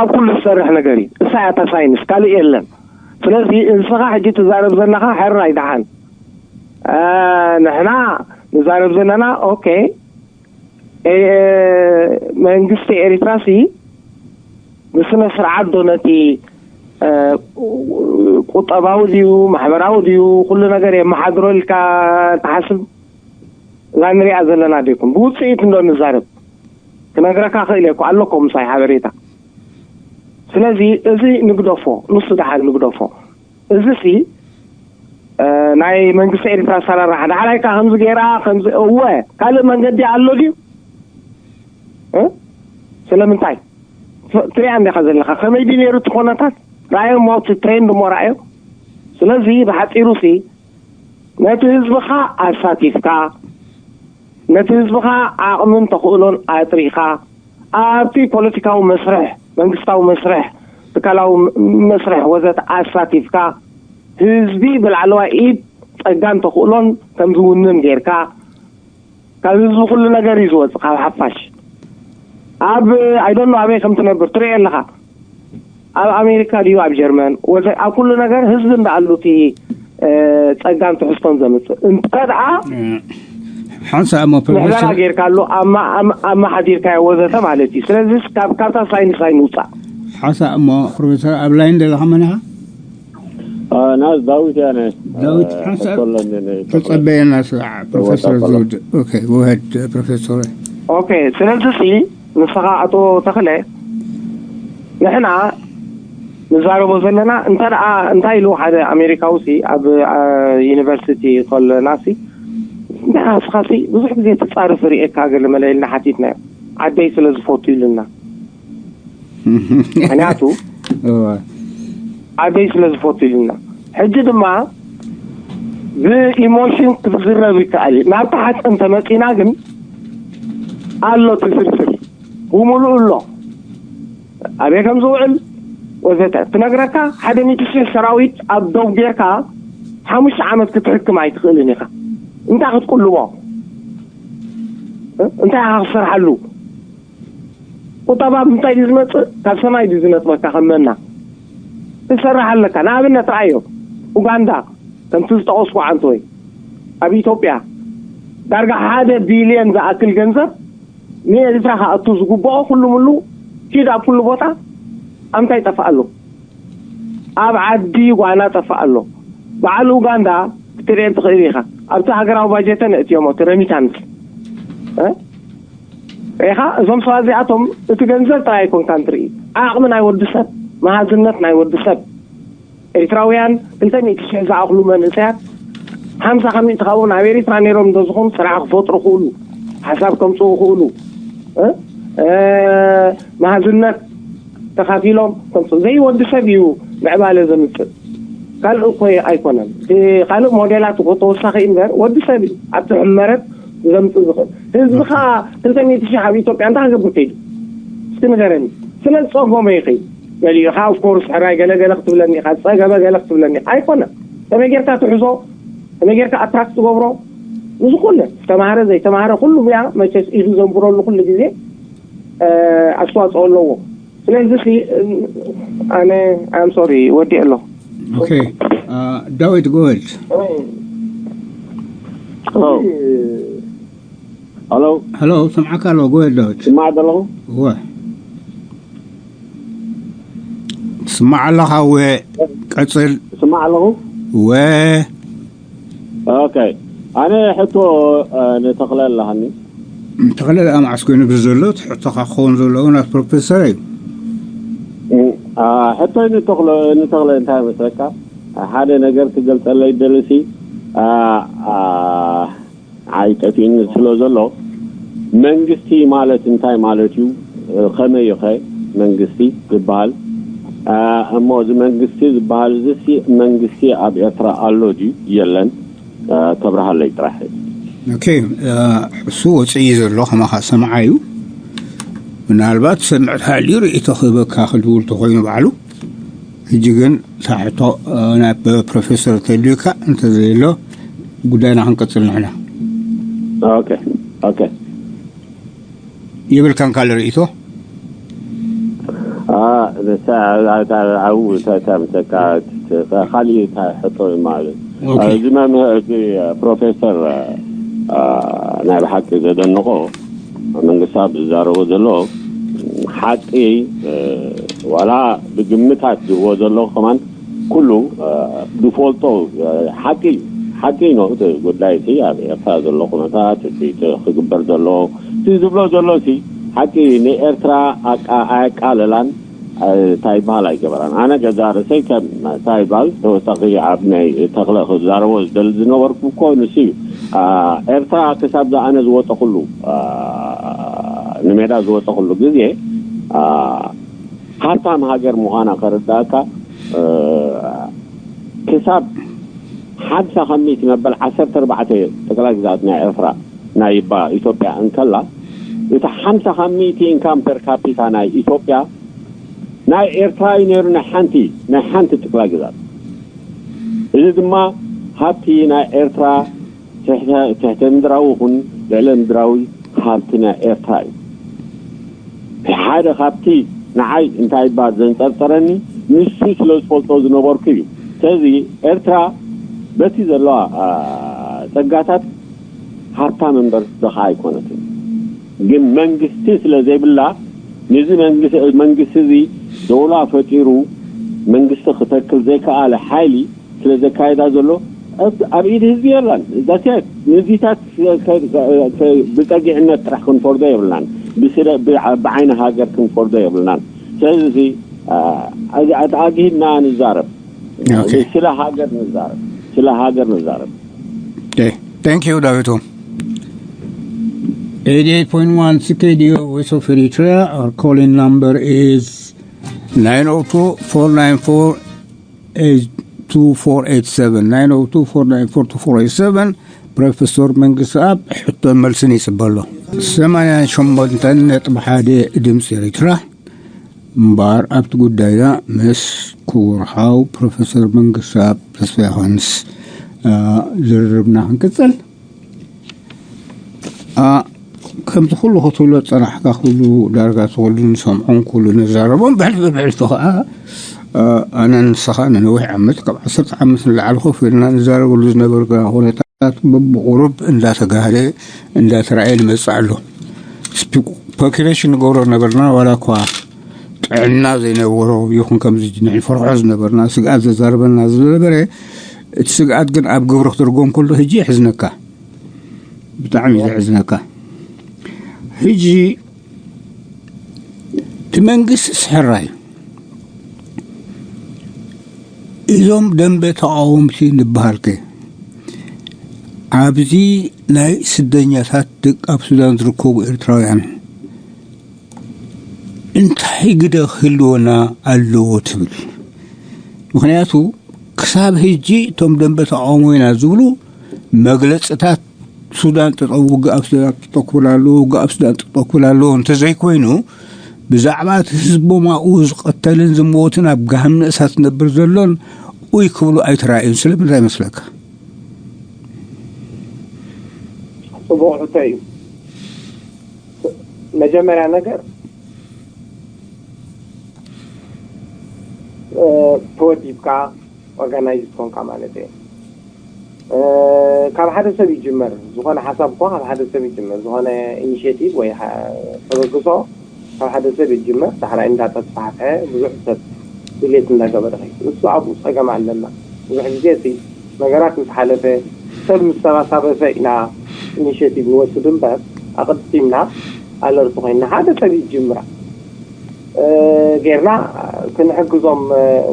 ኣብ ኩሉ ዝሰርሕ ነገር እዩ እሳ እያ እታ ሳይንስ ካልእ የለን ስለዚ እንስኻ ሕጂ ትዛረብ ዘለኻ ሕራይ ደሓን ንሕና ንዛረብ ዘለና ኦኬ መንግስቲ ኤሪትራ ሲ ብስነ ስርዓት ዶ ነቲ ቁጠባዊ ድዩ ማሕበራዊ ድዩ ኩሉ ነገር የመሓድሮ ኢልካ ትሓስብ እዛ ንሪኣ ዘለና ዶ ይኩን ብውፅኢት እንዶ ንዛረብ ክነግረካ ክእል እየ ኣለኮ ምሳይ ሓበሬታ ስለዚ እዚ ንግደፎ ንሱ ደሓን ንግደፎ እዚ ሲ ናይ መንግስቲ ኤሪትራ ኣሰራርሓ ዳሕራይ ከ ከምዚ ገይራ ከምዚ እወ ካልእ መንገዲ ኣሎ ድዩ ስለምንታይ ትሪኣ እንዲኻ ዘለኻ ከመይ ድዩ ነይሩ እቲ ኮነታት ረኣዮ ሞ እቲ ትሬንድ ሞ ረኣዮ ስለዚ ብሓፂሩ ሲ ነቲ ህዝብኻ ኣሳቲፍካ ነቲ ህዝብኻ ዓቕምን ተኽእሎን ኣጥሪኻ ኣብቲ ፖለቲካዊ መስርሕ፣ መንግስታዊ መስርሕ፣ ትካላዊ መስርሕ ወዘተ ኣሳቲፍካ ህዝቢ ብላዕለዋይ ኢድ ጸጋን ተኽእሎን ከም ዝውንን ጌርካ ካብ ህዝቢ ኩሉ ነገር እዩ ዝወጽእ። ካብ ሓፋሽ ኣብ ኣይዶኖ ኣበይ ከም ትነብር ትርኢ ኣለኻ። ኣብ ኣሜሪካ ድዩ ኣብ ጀርመን ወዘ ኣብ ኩሉ ነገር ህዝቢ እንዳኣሉ እቲ ጸጋን ትሕዝቶን ዘምጽእ እንተ ደኣ ሓንሳእ እሞ ምሕደራ ፕሮፌሰር ጌርካሉ ኣማ- ኣማ- ኣማሓዲርካዮ ወዘተ ማለት እዩ። ስለዚ ካብ ካብታ ሳይንስ ኣይንውፃእ። ሓንሳእ እሞ ፕሮፌሰር ኣብ ላይን ዘለኻ መን ኢኻ? ናዝ ዳዊት ያነ ዳዊት ሓንሳእ ተጸበየና ስዓ ፕሮፌሰር ዘውድ። ኦኬ፣ ጎሄድ ፕሮፌሰር። ኦኬ፣ ስለዚ ሲ ንስኻ ኣቶ ተኽለ ንሕና ንዛረቦ ዘለና እንተ ደኣ እንታይ ኢሉ ሓደ ኣሜሪካዊ ሲ ኣብ ዩኒቨርሲቲ ከለና ሲ ንስኻ ሲ ብዙሕ ግዜ ትጻረፍ ርእየካ ገለ መለ ኢልና ሓቲትናዮ። ዓደይ ስለ ዝፈቱ ኢሉና። ምክንያቱ ዓደይ ስለ ዝፈቱ ኢሉና። ሕጂ ድማ ብኢሞሽን ክትዝረብ ይከኣል እዩ። ናብቲ ሓቂ እንተመፂና ግን ኣሎ እቲ ዝርዝር ብምሉእ ኣሎ። ኣበይ ከም ዝውዕል ወዘተ ትነግረካ። ሓደ ሚእቲ ሽሕ ሰራዊት ኣብ ደው ጌርካ ሓሙሽተ ዓመት ክትሕክም ኣይትኽእልን ኢኻ። እንታይ ክትቁልቦ? እንታይ ኢኻ ክትሰርሓሉ? ቁጠባ ብምንታይ ድዩ ዝመፅእ? ካብ ሰማይ ድዩ ዝነጥበካ? ከም መና ትሰርሕ ኣለካ። ንኣብነት ረኣዮ፣ ኡጋንዳ ከምቲ ዝጠቐስኩ ዓንተወይ ኣብ ኢትዮጵያ ዳርጋ ሓደ ቢልዮን ዝኣክል ገንዘብ ንኤርትራ ክኣቱ ዝግብኦ ኩሉ ምሉ ኪድ ኣብ ኩሉ ቦታ ኣብ እንታይ ጠፍእ ኣሎ? ኣብ ዓዲ ጓና ጠፍእ ኣሎ። በዓል ኡጋንዳ ክትርእየን ትኽእል ኢኻ። ኣብቲ ሃገራዊ ባጀተን እእትዮሞ እቲ ረሚታንስ እ? ሪኢኻ እዞም ሰባት እዚኣቶም እቲ ገንዘብ ጥራይ ኣይኮንካን ትርኢ፣ ዓቕሚ ናይ ወዲ ሰብ፣ መሃዝነት ናይ ወዲ ሰብ። ኤርትራውያን ክልተ ሚእቲ ሽሕ ዝኣኽሉ መንእሰያት ሓምሳ ካብ ሚእቲ ካብኡ ናብ ኤርትራ ነይሮም እንተዝኾኑ ስራሕ ክፈጥሩ ክእሉ፣ ሓሳብ ከምፅኡ ክእሉ እ? እ፣ መሃዝነት ተኻፊሎም ከምፅኡ። ዘይወዲ ሰብ እዩ ምዕባለ ዘምፅእ፣ ካልእ እኮ ኣይኮነን። እቲ ካልእ ሞዴላት እኮ ተወሳኺ እምበር ወዲ ሰብ እዩ ኣብቲ ሕመረት ዘምፅእ ዝኽእል። ህዝቢ ከዓ ክልተ ሚእቲ ሽሕ ኣብ ኢትዮጵያ እንታይ ክገብር ከይዱ? እስኪ ንገረኒ። ስለ ዝፀገመ ይኸይድ። ገሊኡ ከዓ ኦፍኮርስ ሕራይ ገለገለ ክትብለኒ ኢኻ፣ ዝፀገበ ገለ ክትብለኒ ኢኻ። ኣይኮነን። ከመይ ጌርካ ትሕዞ፣ ከመይ ጌርካ ኣትራክት ትገብሮ፣ ንዝኾነ ዝተማህረ ዘይተማህረ ኩሉ ሙያ መቸስ ኢዱ ዘንብረሉ ኩሉ ግዜ ኣስተዋፅኦ ኣለዎ። ስለዚ ሲ ኣነ ኣም ሶሪ ወዲእ ኣለኹ። ኦኬ፣ ዳዊት ጎሄድ። ሄሎ ሄሎ፣ ስምዓካ ኣለኹ። ጎሄድ ዳዊት። ስማዕ ዘለኹ እወ፣ ትስማዕ ኣለኻ? እወ፣ ቀጽል። ስማዕ ኣለኹ። እወ። ኦኬ፣ ኣነ ሕቶ ንተኽለ ኣለሃኒ። ተኽለ ደኣ መዓስ ኮይኑ ብዘሎ እቲ ሕቶኻ ክኸውን ዘለዎ ናብ ፕሮፌሰር እዩ። ሕቶይ ንተኽለ ንተኽለ እንታይ መስለካ? ሓደ ነገር ክገልጸለይ ደልሲ ንዓይ ጠፊእኒ ስለ ዘሎ፣ መንግስቲ ማለት እንታይ ማለት እዩ? ከመይ ኸ መንግስቲ ዝበሃል? እሞ እዚ መንግስቲ ዝበሃል እዚሲ መንግስቲ ኣብ ኤርትራ ኣሎ ድዩ የለን? ተብርሃለይ ጥራሕ። ኦኬ፣ እሱ ወፅኢ ዘሎ ከማኻ ሰምዓ እዩ። ምናልባት ሰምዕ ተሃልዩ ርእይቶ ክህበካ ክድውል ተኮይኑ ባዕሉ። ሕጂ ግን ሳሕቶ ናብ ፕሮፌሰር ተልዩካ እንተዘየሎ ጉዳይና ክንቀፅል ንሕና። ኦኬ ኦኬ። የብልካን ካልእ ርእይቶ? ካሊእ ሕቶ ማለት እዚ መምህር እዚ ፕሮፌሰር ናይ ብሓቂ ዘደንቆ መንግስታ ዝዛረቦ ዘሎ ሓቂ ዋላ ብግምታት ዝህቦ ዘሎ ከማን ኩሉ ዝፈልጦ ሓቂ እዩ። ሓቂ እዩ። እቲ ጉዳይ እቲ ኣብ ኤርትራ ዘሎ ኩነታት እቲ ክግበር ዘሎ እቲ ዝብሎ ዘሎ ሲ ሓቂ እዩ። ንኤርትራ ኣቃ- ኣየቃለላን እንታይ ይበሃል ኣይገበራን። ኣነ ገዛ ርእሰይ ከም እንታይ ይበሃል ተወሳኺ ኣብ ናይ ተኽለ ክዛረቦ ዝደሊ ዝነበርኩ እኮ ንሱ እዩ። ኤርትራ ክሳብ ዝኣነ ዝወጠኹሉ ንሜዳ ዝወጠኹሉ ግዜ ሃብታም ሃገር ምዃና ከረዳእካ ክሳብ ሓምሳ ካብ ሚእቲ መበል ዓሰርተ ኣርባዕተ ጠቅላይ ግዝኣት ናይ ኤርትራ ናይ ባ ኢትዮጵያ እንከላ፣ እቲ ሓምሳ ካብ ሚእቲ ኢንካም ፐር ካፒታ ናይ ኢትዮጵያ ናይ ኤርትራ እዩ ነይሩ፣ ናይ ሓንቲ ናይ ሓንቲ ጥቅላ ግዛት። እዚ ድማ ሃብቲ ናይ ኤርትራ ትሕተ ምድራዊ ይኹን ልዕለ ምድራዊ ሃብቲ ናይ ኤርትራ እዩ። ሓደ ካብቲ ንዓይ እንታይ እባ ዘንጸርጸረኒ ንሱ ስለ ዝፈልጦ ዝነበርኩ እዩ። ስለዚ ኤርትራ በቲ ዘለዋ ጸጋታት ሃብታም እምበር ድኻ ኣይኮነትን። ግን መንግስቲ ስለ ዘይብላ፣ ነዚ መንግስቲ እዚ ደውላ ፈጢሩ መንግስቲ ክተክል ዘይከኣለ ሓይሊ ስለ ዘካየዳ ዘሎ፣ ኣብ ኢድ ህዝቢ የላን። ዛት ንዚታት ብጸጊዕነት ጥራሕ ክንፈርዶ የብልናን። ብዓይኒ ሃገር ክንፈርዶ የብልናን። ስለዚ ኣጊህድና ንዛረብ፣ ስለ ሃገር ንዛረብ፣ ስለ ሃገር ንዛረብ። Thank you, Davido. Eighty-eight point one C K D O, Voice of Eritrea. Our calling number is nine oh two, four nine four, eight two four eight seven. Nine oh two, four nine four, two four eight seven. ፕሮፌሰር መንግስቲ ኣብ ሕቶ መልስን ይጽበሎ። ሰማንያን ሸሞንተን ነጥቢ ሓደ ድምፂ ኤርትራ። እምበኣር ኣብቲ ጉዳይና ምስ ክቡር ሓው ፕሮፌሰር መንግስቲ ኣብ ተስፋ ዮሃንስ ዝርርብና ክንቅጽል። ከምቲ ኩሉ ክትብሎ ዝጸናሕካ ኩሉ ዳርጋ ትወልዱ ንሰምዖን ኩሉ ንዛረቦም ብሕልፊ ብሕልፊ ከኣ ኣነ ንስኻ ንነዊሕ ዓመት ካብ ዓሰርተ ዓመት ንላዕሊ ኮፍ ኢልና ንዛረበሉ ዝነበርና ኩነታት በብቁሩብ እንዳተጋህደ እንዳተራእየ ንመጽእ ኣሎ። ስፒኩሌሽን ንገብሮ ነበርና ዋላ እኳ ጥዕና ዘይነበሮ ይኹን ከምዚ ንሕንፈርሖ ዝነበርና ስግኣት ዘዛርበና ዝነበረ እቲ ስግኣት ግን ኣብ ግብሪ ክትርጎም ከሎ ህጂ የሕዝነካ፣ ብጣዕሚ ዘሕዝነካ። ህጂ እቲ መንግስቲ ስሕራይ እዞም ደንበ ተቃወምቲ ንበሃልከ ኣብዚ ናይ ስደኛታት ደቂ ኣብ ሱዳን ዝርከቡ ኤርትራውያን እንታይ ግደ ክህልወና ኣለዎ ትብል? ምክንያቱ ክሳብ ህጂ እቶም ደንበ ተቃውሞ ኢና ዝብሉ መግለፅታት ሱዳን ጠጠው ውግእ ኣብ ሱዳን ጠጠው ክብል ኣለዎ፣ ውግእ ኣብ ሱዳን ጠጠው ክብል ኣለዎ እንተዘይኮይኑ ብዛዕባ እቲ ህዝቦም ኣብኡ ዝቀተልን ዝመወትን ኣብ ጋህም ንእሳት ዝነብር ዘሎን ኡይ ክብሉ ኣይተራእዩን። ስለምንታይ ይመስለካ? ፅቡቅ ሕቶ እዩ። መጀመርያ ነገር ተወዲብካ ኦርጋናይዝ ትኾንካ ማለት እየ። ካብ ሓደ ሰብ ይጅመር። ዝኾነ ሓሳብ እኳ ካብ ሓደ ሰብ ይጅመር። ዝኾነ ኢኒሽቲቭ ወይ ተበግሶ ካብ ሓደ ሰብ ይጅመር። ዳሕራይ እንዳተስፋሕፈሐ ብዙሕ ሰብ ድሌት እንዳገበረ ኸይድ። ንሱ ኣብኡ ፀገም ኣለና። ብዙሕ ግዜ እቲ ነገራት ምስ ሓለፈ ሰብ ምስ ተባሳበሰ ኢና ኢኒሽቲቭ ንወስድ እምበር ኣቐዲምና ኣለርት ኮይና ሓደ ሰብ ይጅምራ ጌርና ክንሕግዞም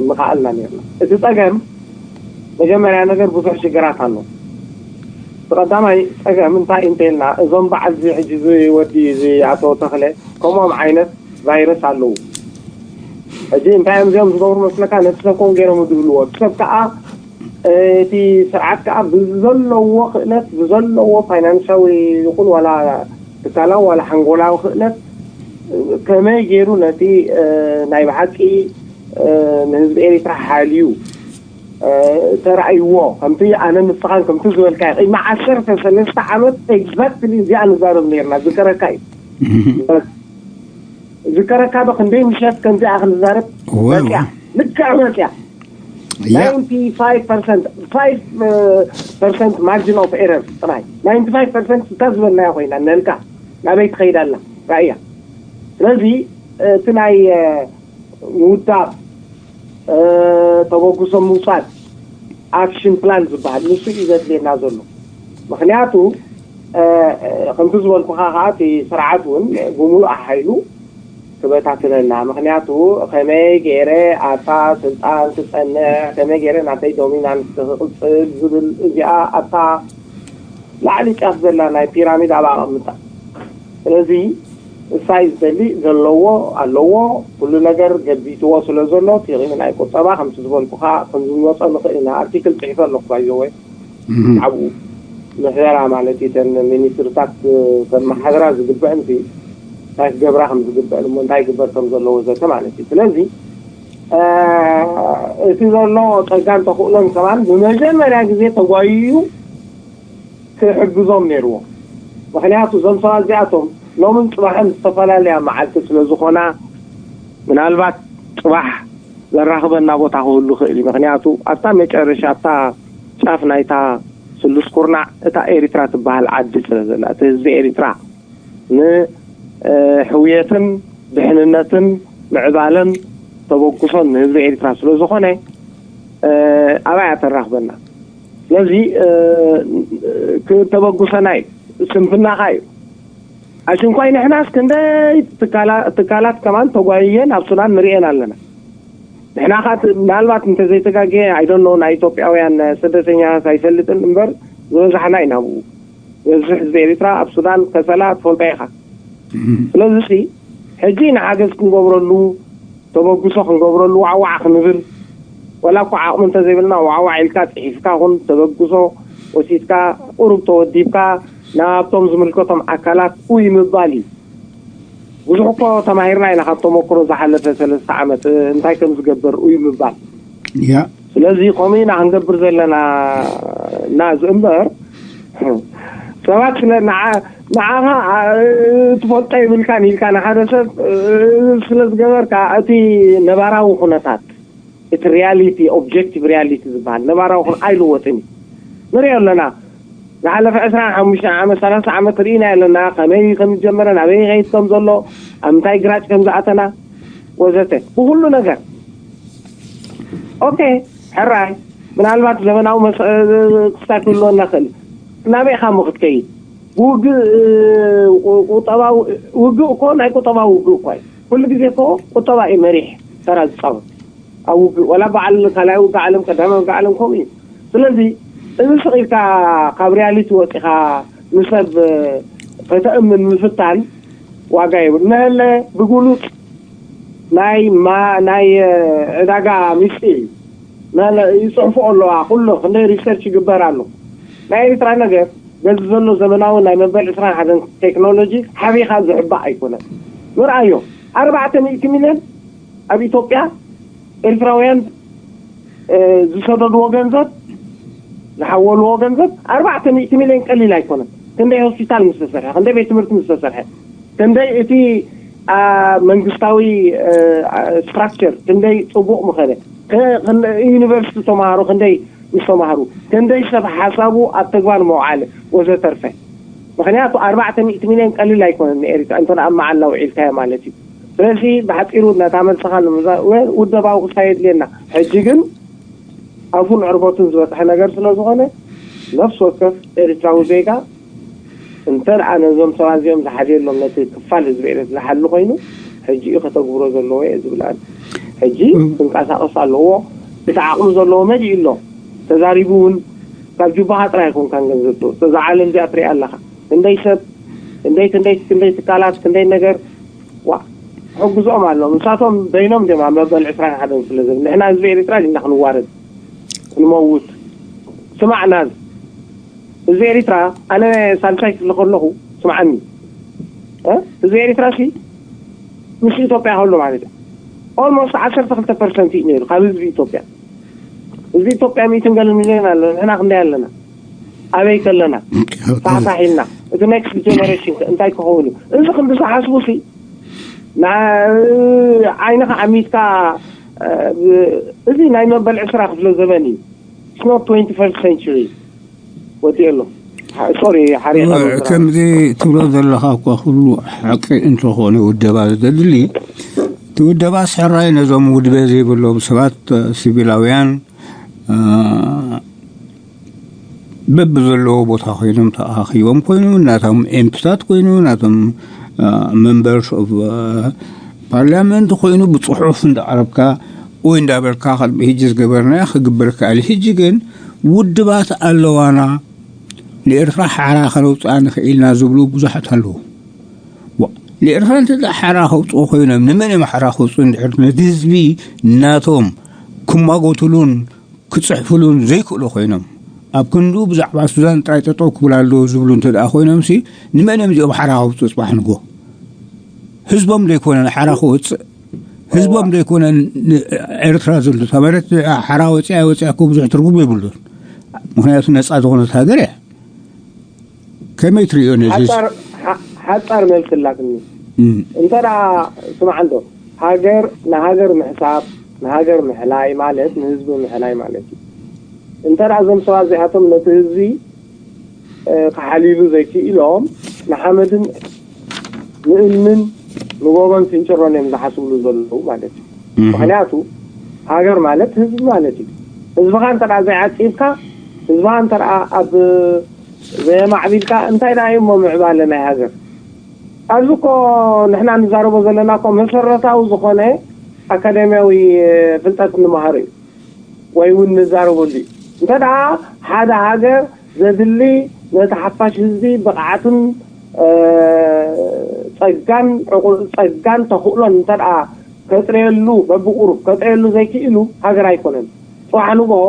ምኽኣልና ኔርና። እቲ ጸገም መጀመርያ ነገር ብዙሕ ሽግራት ኣሎ። እቲ ቀዳማይ ጸገም እንታይ እንተልና እዞም በዓል እዚ ሕጂ እዚ ወዲ እዚ ኣቶ ተኽለ ከምኦም ዓይነት ቫይረስ ኣለዉ። ሕጂ እንታይ እዮም እዚኦም ዝገብሩ መስለካ? ነቲ ሰብ ከምኡ ገይሮም ዝብልዎ እቲ ሰብ ከዓ እቲ ስርዓት ከዓ ብዘለዎ ክእለት ብዘለዎ ፋይናንሳዊ ይኹን ዋላ ትካላዊ ዋላ ሓንጎላዊ ክእለት ከመይ ገይሩ ነቲ ናይ ብሓቂ ንህዝቢ ኤሪትራ ሓልዩ ተራእይዎ ከምቲ ኣነ ንስኻን ከምቲ ዝበልካዮ ቅድሚ ዓሰርተ ሰለስተ ዓመት ኤግዛክትሊ እዚኣ ንዛረብ ነርና ዝከረካ እዩ። ዝከረካ ዶ ክንደይ ምሸት ከምዚኣ ክንዛረብ መፅያ ልክዕ መፅያ ናይንቲ ፋይቭ ፐርሰንት ፋይቭ ፐርሰንት ማርጂን ኦፍ ኤረር ጥራይ ናይንቲ ፋይቭ ፐርሰንት እንተ ዝበልናዮ ኮይና ነልካ ናበይ ትኸይድ ኣላ ራእያ። ስለዚ እቲ ናይ ምውዳቕ ተበግሶ ምውሳድ ኣክሽን ፕላን ዝበሃል ንሱ እዩ ዘድልየና ዘሎ። ምክንያቱ ከምቲ ዝበልኩኻ ከዓ እቲ ስርዓት እውን ብምሉእ ሓይሉ ክበታትነና። ምክንያቱ ከመይ ገይረ ኣብታ ስልጣን ክፀንሕ፣ ከመይ ገይረ ናተይ ዶሚናንስ ክቕፅል ዝብል እዚኣ ኣብታ ላዕሊ ጫፍ ዘላ ናይ ፒራሚድ ኣብኣ ኣቐምጣ። ስለዚ እሳይ ዝደሊ ዘለዎ ኣለዎ፣ ኩሉ ነገር ገቢትዎ ስለ ዘሎ እቲ ናይ ቁጠባ ከምቲ ዝበልኩኻ ከም ዝንወፀ ንኽእል ኢና። ኣርቲክል ፅሒፈ ኣለኹ ባይዘወይ ኣብኡ ምሕደራ ማለት እዩ። እተን ሚኒስትርታት ከመሓድራ ዝግበአን እንታይ ክገብራ ከም ዝግበአን እሞ እንታይ ክግበር ከም ዘለዎ ዘተ ማለት እዩ። ስለዚ እቲ ዘሎ ጸጋን ተኽእሎን ከማን ብመጀመርያ ግዜ ተጓይዩ ክሕግዞም ነይርዎ። ምክንያቱ እዞም ሰባት እዚኣቶም ሎምን ጽባሕን ዝተፈላለያ መዓልቲ ስለ ዝኾና ምናልባት ጽባሕ ዘራኽበና ቦታ ክህሉ ይኽእል እዩ። ምክንያቱ ኣብታ መጨረሻ ኣብታ ጫፍ ናይታ ስሉስ ኩርናዕ እታ ኤሪትራ ትበሃል ዓዲ ስለ ዘላ እቲ ህዝቢ ኤሪትራ ንሕውየትን ድሕንነትን ምዕባለን ተበግሶን ንህዝቢ ኤሪትራ ስለ ዝኾነ ኣብኣ እያ ተራኽበና። ስለዚ ክተበግሰና እዩ፣ ስንፍናኻ እዩ። ኣሽንኳይ ንሕናስ ክንደይ ትካላት ከማን ተጓይየን ኣብ ሱዳን ንርእየን ኣለና። ንሕና ካ ምናልባት እንተዘይተጋግየ ኣይዶኖ ናይ ኢትዮጵያውያን ስደተኛታት ኣይፈልጥን እምበር ዝበዛሕና ኢና ብኡ። ዝበዝሕ ህዝቢ ኤሪትራ ኣብ ሱዳን ከሰላ ትፈልጦ ኢኻ። ስለዚ ሕጂ ንሓገዝ ክንገብረሉ ተበግሶ ክንገብረሉ ዋዕዋዕ ክንብል ወላ እኳ ዓቕሚ እንተዘይብልና ዋዕዋዕ ኢልካ ፅሒፍካ ኹን ተበግሶ ወሲድካ ቁሩብ ተወዲብካ ናብቶም ዝምልከቶም ኣካላት ኡይ ምባል እዩ። ብዙሕ እኮ ተማሂርና ኢና ካብ ተመክሮ ዝሓለፈ ሰለስተ ዓመት እንታይ ከም ዝገበር ኡይ ምባል። ያ ስለዚ ከምኡ ኢና ክንገብር ዘለና እና እዚ እምበር ሰባት ስለ ንዓኻ ትፈልጦ ይብልካን ኢልካ ንሓደ ሰብ ስለ ዝገበርካ እቲ ነባራዊ ኩነታት እቲ ሪያሊቲ ኦብጀክቲቭ ሪያሊቲ ዝበሃል ነባራዊ ኩነ ኣይልወጥን እዩ። ንሪኦ ኣለና ዝሓለፈ ዕስራን ሓሙሽተ ዓመት ሰላሳ ዓመት ርኢና ኣለና ከመይ ከም ዝጀመረ ናበይ ከይድ ከም ዘሎ ኣብ ምንታይ ግራጭ ከም ዝኣተና ወዘተ ብኩሉ ነገር ኦኬ ሕራይ ምናልባት ዘመናዊ ክስታይ ክህልወና ክእል ናበይ ኢኻ ሞ ክትከይድ ብውግእ ቁጠባዊ ውግእ እኮ ናይ ቁጠባዊ ውግእ እኮ እዩ ኩሉ ግዜ እኮ ቁጠባ እዩ መሪሕ ተራ ዝፃወት ኣብ ውግእ ወላ በዓል ካልኣይ ውግእ ዓለም ቀዳማይ ውግእ ዓለም ከምኡ እዩ ስለዚ እዚ ስቕ ኢልካ ካብ ሪያሊቲ ወፂኻ ንሰብ ከተእምን ምፍታን ዋጋ የብሉ ነለ ብጉሉፅ ናይ ማ ናይ ዕዳጋ ሚስጢር እዩ ነለ ይፅሕፉ ኣለዋ ኩሉ ክንደይ ሪሰርች ይግበር ኣሎ ናይ ኤርትራ ነገር በዚ ዘሎ ዘመናዊ ናይ መበል ዕስራን ሓደን ቴክኖሎጂ ሓቢኻ ዝሕባእ ኣይኮነን ምርኣዮ ኣርባዕተ ሚእቲ ሚልዮን ኣብ ኢትዮጵያ ኤርትራውያን ዝሰደድዎ ገንዘብ ዝሓወልዎ ገንዘብ ኣርባዕተ ሚእቲ ሚልዮን ቀሊል ኣይኮነን። ክንደይ ሆስፒታል ምስ ተሰርሐ፣ ክንደይ ቤት ትምህርቲ ምስ ተሰርሐ፣ ክንደይ እቲ መንግስታዊ ስትራክቸር ክንደይ ፅቡቕ ምኸደ፣ ዩኒቨርሲቲ ተምሃሮ ክንደይ ምስ ተማሃሩ፣ ክንደይ ሰብ ሓሳቡ ኣብ ተግባር መውዓለ ወዘተርፈ። ምክንያቱ ኣርባዕተ ሚእቲ ሚልዮን ቀሊል ኣይኮነን ንኤሪትራ እንተ ኣብ መዓላ ውዒልካዮ ማለት እዩ። ስለዚ ብሓፂሩ ነታ መልስኻ ንምዛ ውደባዊ ክሳይ የድልየና ሕጂ ግን ኣፉን ዕርበቱን ዝበፅሐ ነገር ስለ ዝኾነ ነፍሲ ወከፍ ኤሪትራዊ ዜጋ እንተ ደኣ ነዞም ሰባት እዚኦም ዝሓልየሎም ነቲ ክፋል ህዝቢ ኤርትራ ዝሓሊ ኮይኑ ሕጂ እዩ ከተግብሮ ዘለዎ እየ ዝብል ኣነ ሕጂ ክንቀሳቀስ ኣለዎ እቲ ዓቕሚ ዘለዎ መሊኡ ኣሎ ተዛሪቡ እውን ካብ ጁባኻ ጥራይ ኣይኮንካን ገንዘብ ትወስዶ እዛ ዓለም እዚኣ ትሪኣ ኣለኻ ክንደይ ሰብ ክንደይ ክንደይ ክንደይ ትካላት ክንደይ ነገር ዋ ሕግዝኦም ኣሎ ንሳቶም በይኖም ዲማ መበል ዕስራን ሓደን ስለ ዝብል ንሕና ህዝቢ ኤርትራ ዲና ክንዋረድ ክንመውት ስማዕ ናዝ ህዝቢ ኤርትራ ኣነ ሳልሳይ ክፍሊ ከለኹ ስምዓኒ ህዝቢ ኤርትራ ሲ ምስ ኢትዮጵያ ከሎ ማለት እዩ almost ዓሰርተ ክልተ ፐርሰንት እዩ ነይሩ ካብ ህዝቢ ኢትዮጵያ ህዝቢ ኢትዮጵያ ሚእትን ገለ ሚልዮን ኣሎ ንሕና ክንደይ ኣለና ኣበይ ከለና ሳሕሳሕ ኢልና እቲ next generation እንታይ ክኸውን እዩ እዚ ክንዲ ዝሓስቡ ሲ ዓይንኻ ዓሚትካ እዚ ናይ መበል ዕስራ ክፍለ ዘበን እዩ it's not twenty first century ወዲኡ ኣሎ sorry ሓሪቐ ከምዚ ትብሎ ዘለኻ እኳ ኩሉ ሓቂ እንተኾነ ውደባ ዘድሊ እቲ ውደባ ስሕራይ ነዞም ውድበ ዘይብሎም ሰባት ሲቪላውያን በብዘለዎ ቦታ ኮይኖም ተኣኻኺቦም ኮይኑ ናቶም ኤምፒታት ኮይኑ ናቶም members of parliament ኮይኑ ብፅሑፍ እንዳቕረብካ ወይ እንዳበልካ ቅድሚ ሕጂ ዝገበርናዮ ክግበር ይከኣል እዩ። ሕጂ ግን ውድባት ኣለዋና ንኤርትራ ሓራ ከነውፅኣ ንኽእል ኢና ዝብሉ ብዙሓት ኣለዉ። ንኤርትራ እንተ ሓራ ከውፅኡ ኮይኖም ንመን እዮም ሓራ ከውፅኡ እንድሕር ነቲ ህዝቢ ናቶም ክማጎትሉን ክፅሕፍሉን ዘይክእሉ ኮይኖም ኣብ ክንዱ ብዛዕባ ሱዳን ጥራይ ጠጠው ክብል ኣለዎ ዝብሉ እንተ ደኣ ኮይኖምሲ፣ ንመን እዮም እዚኦም ሓራ ከውፅኡ? ፅባሕ ንጎ ህዝቦም ዘይኮነን ሓራ ክወፅእ፣ ህዝቦም ዘይኮነን ኤርትራ ዘሎ ማለት ሓራ ወፅያ ወፅያ እኮ ብዙሕ ትርጉም የብሉን። ምክንያቱ ነፃ ዝኾነት ሃገር እያ። ከመይ ትርእዮ ነዚ? ሓፃር ሓ- ሓፃር መልሲ ኣላትኒ። እም። እንተ ደኣ ስማዕ እንዶ፣ ሃገር ንሃገር ምሕሳብ፣ ንሃገር ምሕላይ ማለት ንህዝቢ ምሕላይ ማለት እዩ። እንተ ደኣ እዞም ሰባት እዚኣቶም ነቲ ህዝቢ እ፣ ክሓልይሉ ዘይክኢሎም ንሓመድን ንእምንን ንጎቦን ፍንጭሮን እዮም ዝሓስብሉ ዘለዉ ማለት እዩ። ምክንያቱ ሃገር ማለት ህዝቢ ማለት እዩ። ህዝብኻ እንተ ደኣ ዘይዓቂብካ፣ ህዝብኻ እንተ ደኣ ኣብ ዘየማዕቢልካ፣ እንታይ ደኣ እዩ እሞ ምዕባለ ናይ ሃገር? ኣብዚ እኮ ንሕና ንዛረቦ ዘለና እኮ መሰረታዊ ዝኾነ ኣካዳሚያዊ ፍልጠት ንምሃር እዩ። ወይ እውን ንዛረበሉ እዩ። እንተ ደኣ ሓደ ሃገር ዘድሊ ነቲ ሓፋሽ ህዝቢ ብቕዓትን ጸጋን ዕቑ- ጸጋን ተኽእሎን እንተ ደኣ ከጥረየሉ፣ በብቁሩብ ከጥረየሉ ዘይክእሉ ሃገር ኣይኮነን። ጽባሕ ንግሆ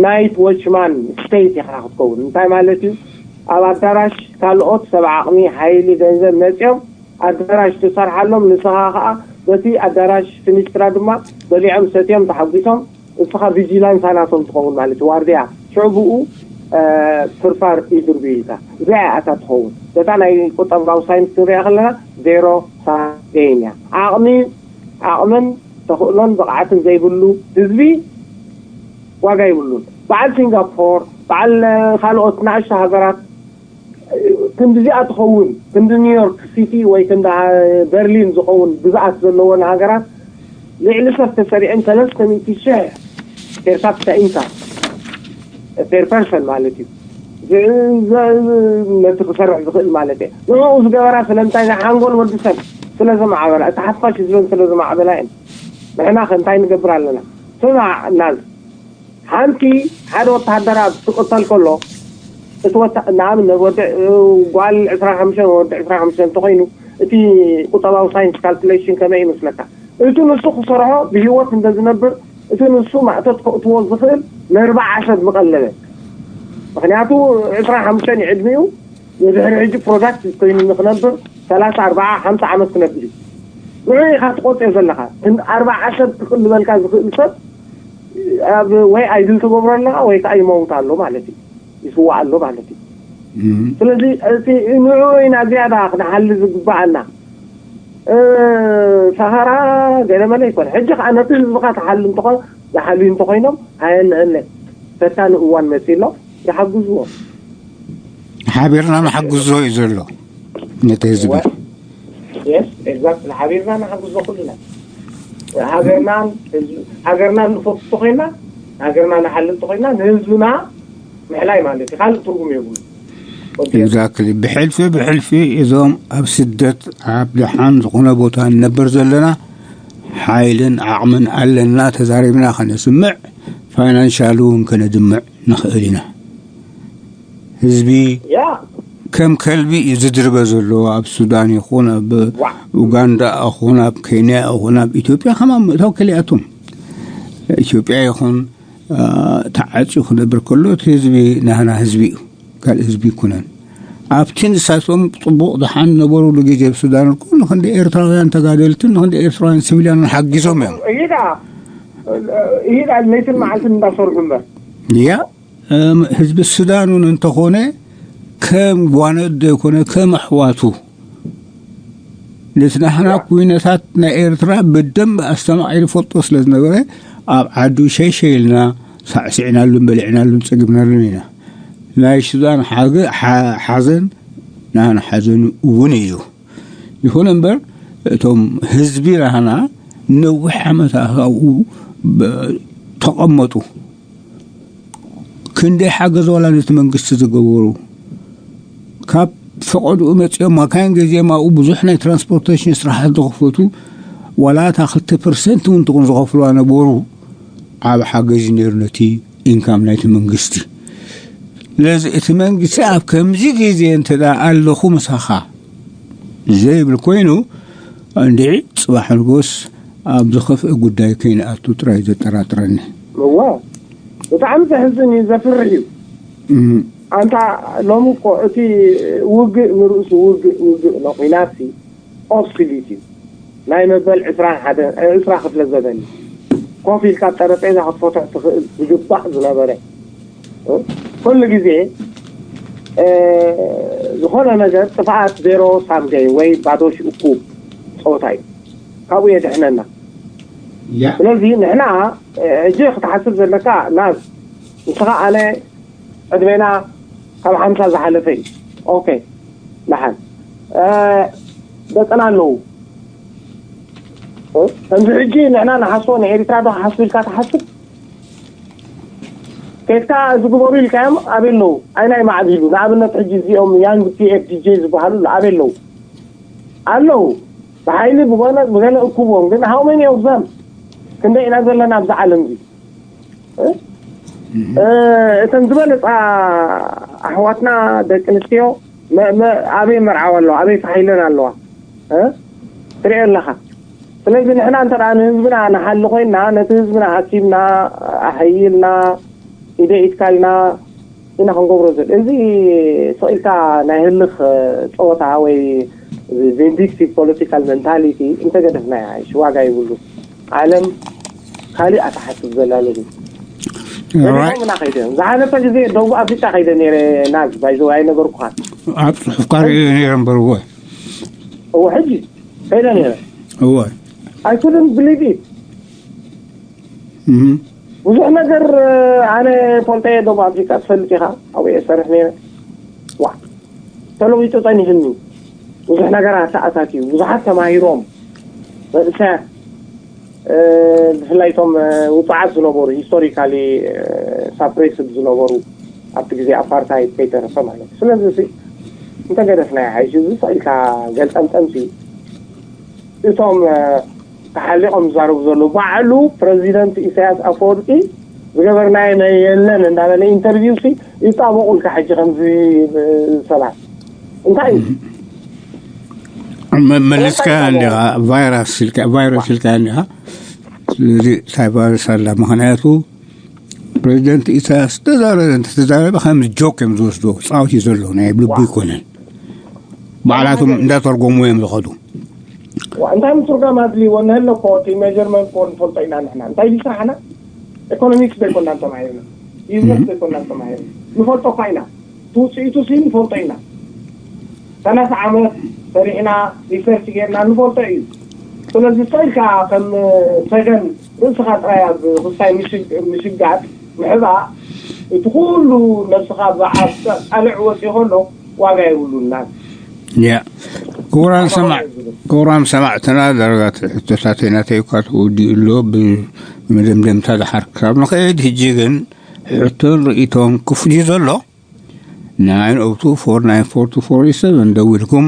ናይት ዎችማን ስቴት ኢኻ ክትከውን። እንታይ ማለት እዩ? ኣብ ኣዳራሽ ካልኦት ሰብ ዓቕሚ፣ ሓይሊ፣ ገንዘብ መጺኦም ኣዳራሽ ትሰርሓሎም። ንስኻ ከዓ በቲ ኣዳራሽ ፊኒስትራ ድማ በሊዖም ሰትዮም ተሓጒሶም፣ እስኻ ቪጂላንሳ ናቶም ትኸውን ማለት እዩ። ዋርድያ ሽዑ ብኡ ፕርፋር ኢድርቢ ኢልካ እዚኣ እያ ኣታ ትኸውን። በታ ናይ ቁጠባዊ ሳይንስ ክንሪኣ ከለና ዜሮ ሳም ጌም እያ። ዓቕሚ ዓቕምን ተኽእሎን ብቕዓትን ዘይብሉ ህዝቢ ዋጋ ይብሉን። በዓል ሲንጋፖር፣ በዓል ካልኦት ናእሽቱ ሃገራት ክንዲዚኣ ትኸውን፣ ክንዲ ኒውዮርክ ሲቲ ወይ ክንዲ በርሊን ዝኸውን ግዝኣት ዘለዎን ሃገራት ልዕሊ ሰብ ተሰሪዐን ሰለስተ ሚእቲ ሽሕ ፔርካፕታ ኢንካም ፔር ፐርሰን ማለት እዩ። ነቲ ክሰርሕ ዝኽእል ማለት እየ። ንኡ ዝገበራ ስለምንታይ ናይ ሓንጎል ወዲ ሰብ ስለ ዘማዕበላ፣ እቲ ሓፋሽ ህዝበን ስለ ዘማዕበላ እየን። ንሕና ከ እንታይ ንገብር ኣለና? ስማዕ ናዝ ሓንቲ ሓደ ወተሃደር ኣብ ትቕተል ከሎ እቲ ወታ ንኣብነት ወዲ ጓል ዕስራን ሓሙሽተን ወዲ ዕስራን ሓሙሽተን እንተኾይኑ እቲ ቁጠባዊ ሳይንስ ካልኩሌሽን ከመይ ይመስለካ? እቲ ንሱ ክሰርሖ ብህይወት እንተ ዝነብር እቲ ንሱ ማእቶት ከእትዎ ዝኽእል ንኣርባዓ ሰብ ምቐለበ። ምክንያቱ ዕስራን ሓሙሽተን እዩ ዕድሚኡ። ንድሕሪ ሕጂ ፕሮዳክት ኮይኑ ንክነብር ሰላሳ ኣርባዓ ሓምሳ ዓመት ክነብር እዩ። ንዑ ኢኻ ትቆፅዮ ዘለኻ። ኣርባዓ ሰብ ክቕልበልካ ዝኽእል ሰብ ኣብ ወይ ኣይድል ትገብሮ ኣለኻ ወይ ከዓ ይመውት ኣሎ ማለት እዩ። ይስዋእ ኣሎ ማለት እዩ። ስለዚ እቲ ንዑ ኢና ዝያዳ ክንሓሊ ዝግባኣና። ሰሃራ ገለመለ ይኮነ። ሕጂ ከዓ ነቲ ህዝብኻ ትሓሊ እንተኾ ዝሓልዩ እንተኾይኖም ሃየንሀነ ፈታኒ እዋን መፂ ኣሎ። ይሓግዝዎ። ሓቢርና ንሓግዞ እዩ ዘሎ ነቲ ህዝቢ። Yes, exactly። ሓቢርና ንሓግዞ ኩልና። ሃገርናን ህዝብ- ሃገርና ንፈቱ ኮይና፣ ሃገርና ንሓልል ኮይና ንህዝብና ምሕላይ ማለት እዩ። ካልእ ትርጉም የብሉ። ኤግዛክትሊ። ብሕልፊ ብሕልፊ እዞም ኣብ ስደት ኣብ ደሓን ዝኾነ ቦታ ንነብር ዘለና ሓይልን ዓቕምን ኣለና። ተዛሪብና ከነስምዕ፣ ፋይናንሻል እውን ከነድምዕ ንኽእል ኢና። ህዝቢ ከም ከልቢ እዩ ዝድርበ ዘሎ። ኣብ ሱዳን ይኹን ኣብ ኡጋንዳ ይኹን ኣብ ኬንያ ይኹን ኣብ ኢትዮጵያ ከማን ምእታው ከሊኣቶም። ኢትዮጵያ ይኹን ተዓፅዩ ክነብር ከሎ እቲ ህዝቢ ናህና ህዝቢ እዩ፣ ካልእ ህዝቢ ይኩነን። ኣብቲ ንሳቶም ፅቡቕ ድሓን ነበሩሉ ግዜ ኣብ ሱዳን እኮ ንክንዲ ኤርትራውያን ተጋደልትን ንክንዲ ኤርትራውያን ሲቪልያንን ሓጊዞም እዮም። ይዳ ይዳ ለይትን መዓልትን እንዳሰርሑ እምበር ያ ህዝቢ ሱዳን እውን እንተኾነ ከም ጓነድ ዘይኮነ ከም ኣሕዋቱ ነቲ ናህና ኩነታት ናይ ኤርትራ ብደንብ ኣስተማቒሩ ይፈልጦ ስለ ዝነበረ ኣብ ዓዱ ሸይሸይ ኢልና ሳዕሲዕናሉን በሊዕናሉን ጸጊብናሉን ኢና። ናይ ሱዳን ሓዘን ናህና ሓዘኑ እውን እዩ። ይኹን እምበር እቶም ህዝቢ ናህና ነዊሕ ዓመታት ኣብኡ ተቐመጡ። ክንደይ ሓገዝ ዋላ ነቲ መንግስቲ ዝገበሩ ካብ ፈቐድኡ መፂኦም ማካይን ገዚኦም ኣብኡ ብዙሕ ናይ ትራንስፖርቴሽን ስራሕቲ ዝኸፈቱ ዋላ እታ ክልተ ፐርሰንት እውን ትኹን ዝኸፍልዋ ነበሩ። ዓብ ሓገዝ ነይሩ ነቲ ኢንካም ናይቲ መንግስቲ። ስለዚ እቲ መንግስቲ ኣብ ከምዚ ግዜ እንተ ኣለኹ ምሳኻ ዘይብል ኮይኑ እንድዒ ፅባሕ ንጎስ ኣብ ዝኸፍእ ጉዳይ ከይንኣቱ ጥራይ ዘጠራጥረኒ። እዋ ብጣዕሚ ዘሕዝን እዩ፣ ዘፍርሕ እዩ። ኣንታ ሎሚ እኮ እቲ ውግእ ንርእሱ ውግእ ውግእ ነው፣ ኲናት ሲ ኦብስሊት እዩ። ናይ መበል ዕስራን ሓደ ዕስራ ክፍለ ዘበን እዩ። ኮፍ ኢልካ ኣብ ጠረጴዛ ክትፈትሖ ትኽእል ዝግባእ ዝነበረ ኩሉ ግዜ ዝኾነ ነገር ጥፍኣት ዜሮ ሳም ገይም ወይ ባዶ ሽእኩብ ፀወታ እዩ። ካብኡ የድሕነና። ስለዚ ንሕና ሕጂ ክትሓስብ ዘለካ ናብ ንስኻ ኣነ ዕድሜና ካብ ሓምሳ ዝሓለፈ እዩ። ኦኬ፣ ደሓን ደቅና ኣለዉ። ከምዚ ሕጂ ንሕና ንሓስቦ ንኤሪትራ ዶ ክሓስብ ኢልካ ትሓስብ? ኬድካ እዚ ግበሩ ኢልካዮም ኣበይ ኣለዉ? ኣይናይ ማዕቢሉ ንኣብነት ሕጂ እዚኦም ያንግ ፒኤፍዲጄ ዝበሃሉ ኣበይ ኣለዉ? ኣለዉ። ብሓይሊ ብጎነ ብገለ እኩቦም ግን how many of them? ክንደይ ኢና ዘለና ኣብዚ ዓለም እዚ? እተን ዝበለፃ ኣሕዋትና ደቂ ኣንስትዮ ኣበይ መርዓዋ ኣለዋ? ኣበይ ተሓይለን ኣለዋ? ትሪኦ ኣለኻ። ስለዚ ንሕና እንተ ንህዝብና ንሓሊ ኮይንና ነቲ ህዝብና ኣኪብና ኣሕይልና ኢደ ኢድካ ኢልና ኢና ክንገብሮ ዘል እዚ ስቕ ኢልካ ናይ ህልኽ ፀወታ ወይ ቪንዲክቲቭ ፖለቲካል ሜንታሊቲ እንተገደፍናያ ዋጋ ይብሉ። ዓለም ካሊእ ኣተሓስብ ዘላ ሎሚ ምና ከይደ ዝሓለፈ ግዜ ደቡብ ኣፍሪቃ ከይደ ነረ ናዝ ባይዘ ኣይነገርኩኻን ኣብ ጽሑፍካ ርእዮ ነረ እምበር እወ እወ ሕጂ ከይደ ነረ እወ I couldn't believe it ብዙሕ ነገር ኣነ ፈልጠ እየ ደቡብ ኣፍሪቃ ትፈልጥ ኢኻ ኣብኡ እየ ሰርሕ ነረ ዋ ተለዊጡ ጸኒሕኒ ብዙሕ ነገራት ተኣታትዩ ብዙሓት ተማሂሮም መንእሰያት ብፍላይ እቶም ውፁዓት ዝነበሩ ሂስቶሪካሊ ሳፕሬስድ ዝነበሩ ኣብቲ ግዜ ኣፓርታይድ ከይተረፈ ማለት እዩ ስለዚ እንተገደፍናዮ ሓይሽ እዚ ኢልካ ገልጠምጠምሲ እቶም ተሓሊቖም ዝዛረቡ ዘለዉ ባዕሉ ፕረዚደንት ኢሳያስ ኣፈወርቂ ዝገበርናዮ ናይ የለን እንዳበለ ኢንተርቪው ሲ ይጣበቑልካ ሕጂ ከምዚ ሰባት እንታይ እዩ መመለስካ እንዲኻ ቫይረስ ኢልካ ቫይረስ ኢልካ እንዲኻ ስለዚ እንታይ ቫይረስ ኣላ ምክንያቱ ፕሬዚደንት ኢሳያስ ተዛረበ እንተተዛረበ ከም ጆክ እዮም ዝወስዶ ፃወት እዩ ዘሎ ናይ ልቡ ይኮነን ባዕላቶም እንዳተርጎሙ እዮም ዝኸዱ እንታይ ምትርጓም ኣድልይዎ ንህለ ኮ እቲ ሜጀርመንት ኮ ንፈልጦ ኢና ንሕና እንታይ ድዩ ስራሕና ኢኮኖሚክስ ዘይኮና ተማሂርና ቢዝነስ ዘይኮና ተማሂርና ንፈልጦ እኳ ኢና ትውፅኢቱ ሲ ንፈልጦ ኢና ሰላሳ ዓመት ሰሪሕና ሪሰርች ጌርና ንፈልጦ እዩ ስለዚ ሰልካ ከም ሰገን ርእስኻ ጥራይ ኣብ ክስታይ ምሽጋጥ ምሕባእ እቲ ኩሉ ነብስኻ ብዓብ ጣልዕ ወፂኡ ከሎ ዋጋ የብሉና ያ ክቡራን ሰማዕ ክቡራን ሰማዕትና ደረጋት ሕቶታተይ ናተይ እኳ ተወዲኡ ኣሎ ብመደምደምታ ድሓር ክሳብ ንኸይድ ህጂ ግን ሕቶን ርእይቶን ክፍሊ ዘሎ ናይን ኦቱ ፎር ናይን ፎር ቱ ፎር ሰቨን ደዊልኩም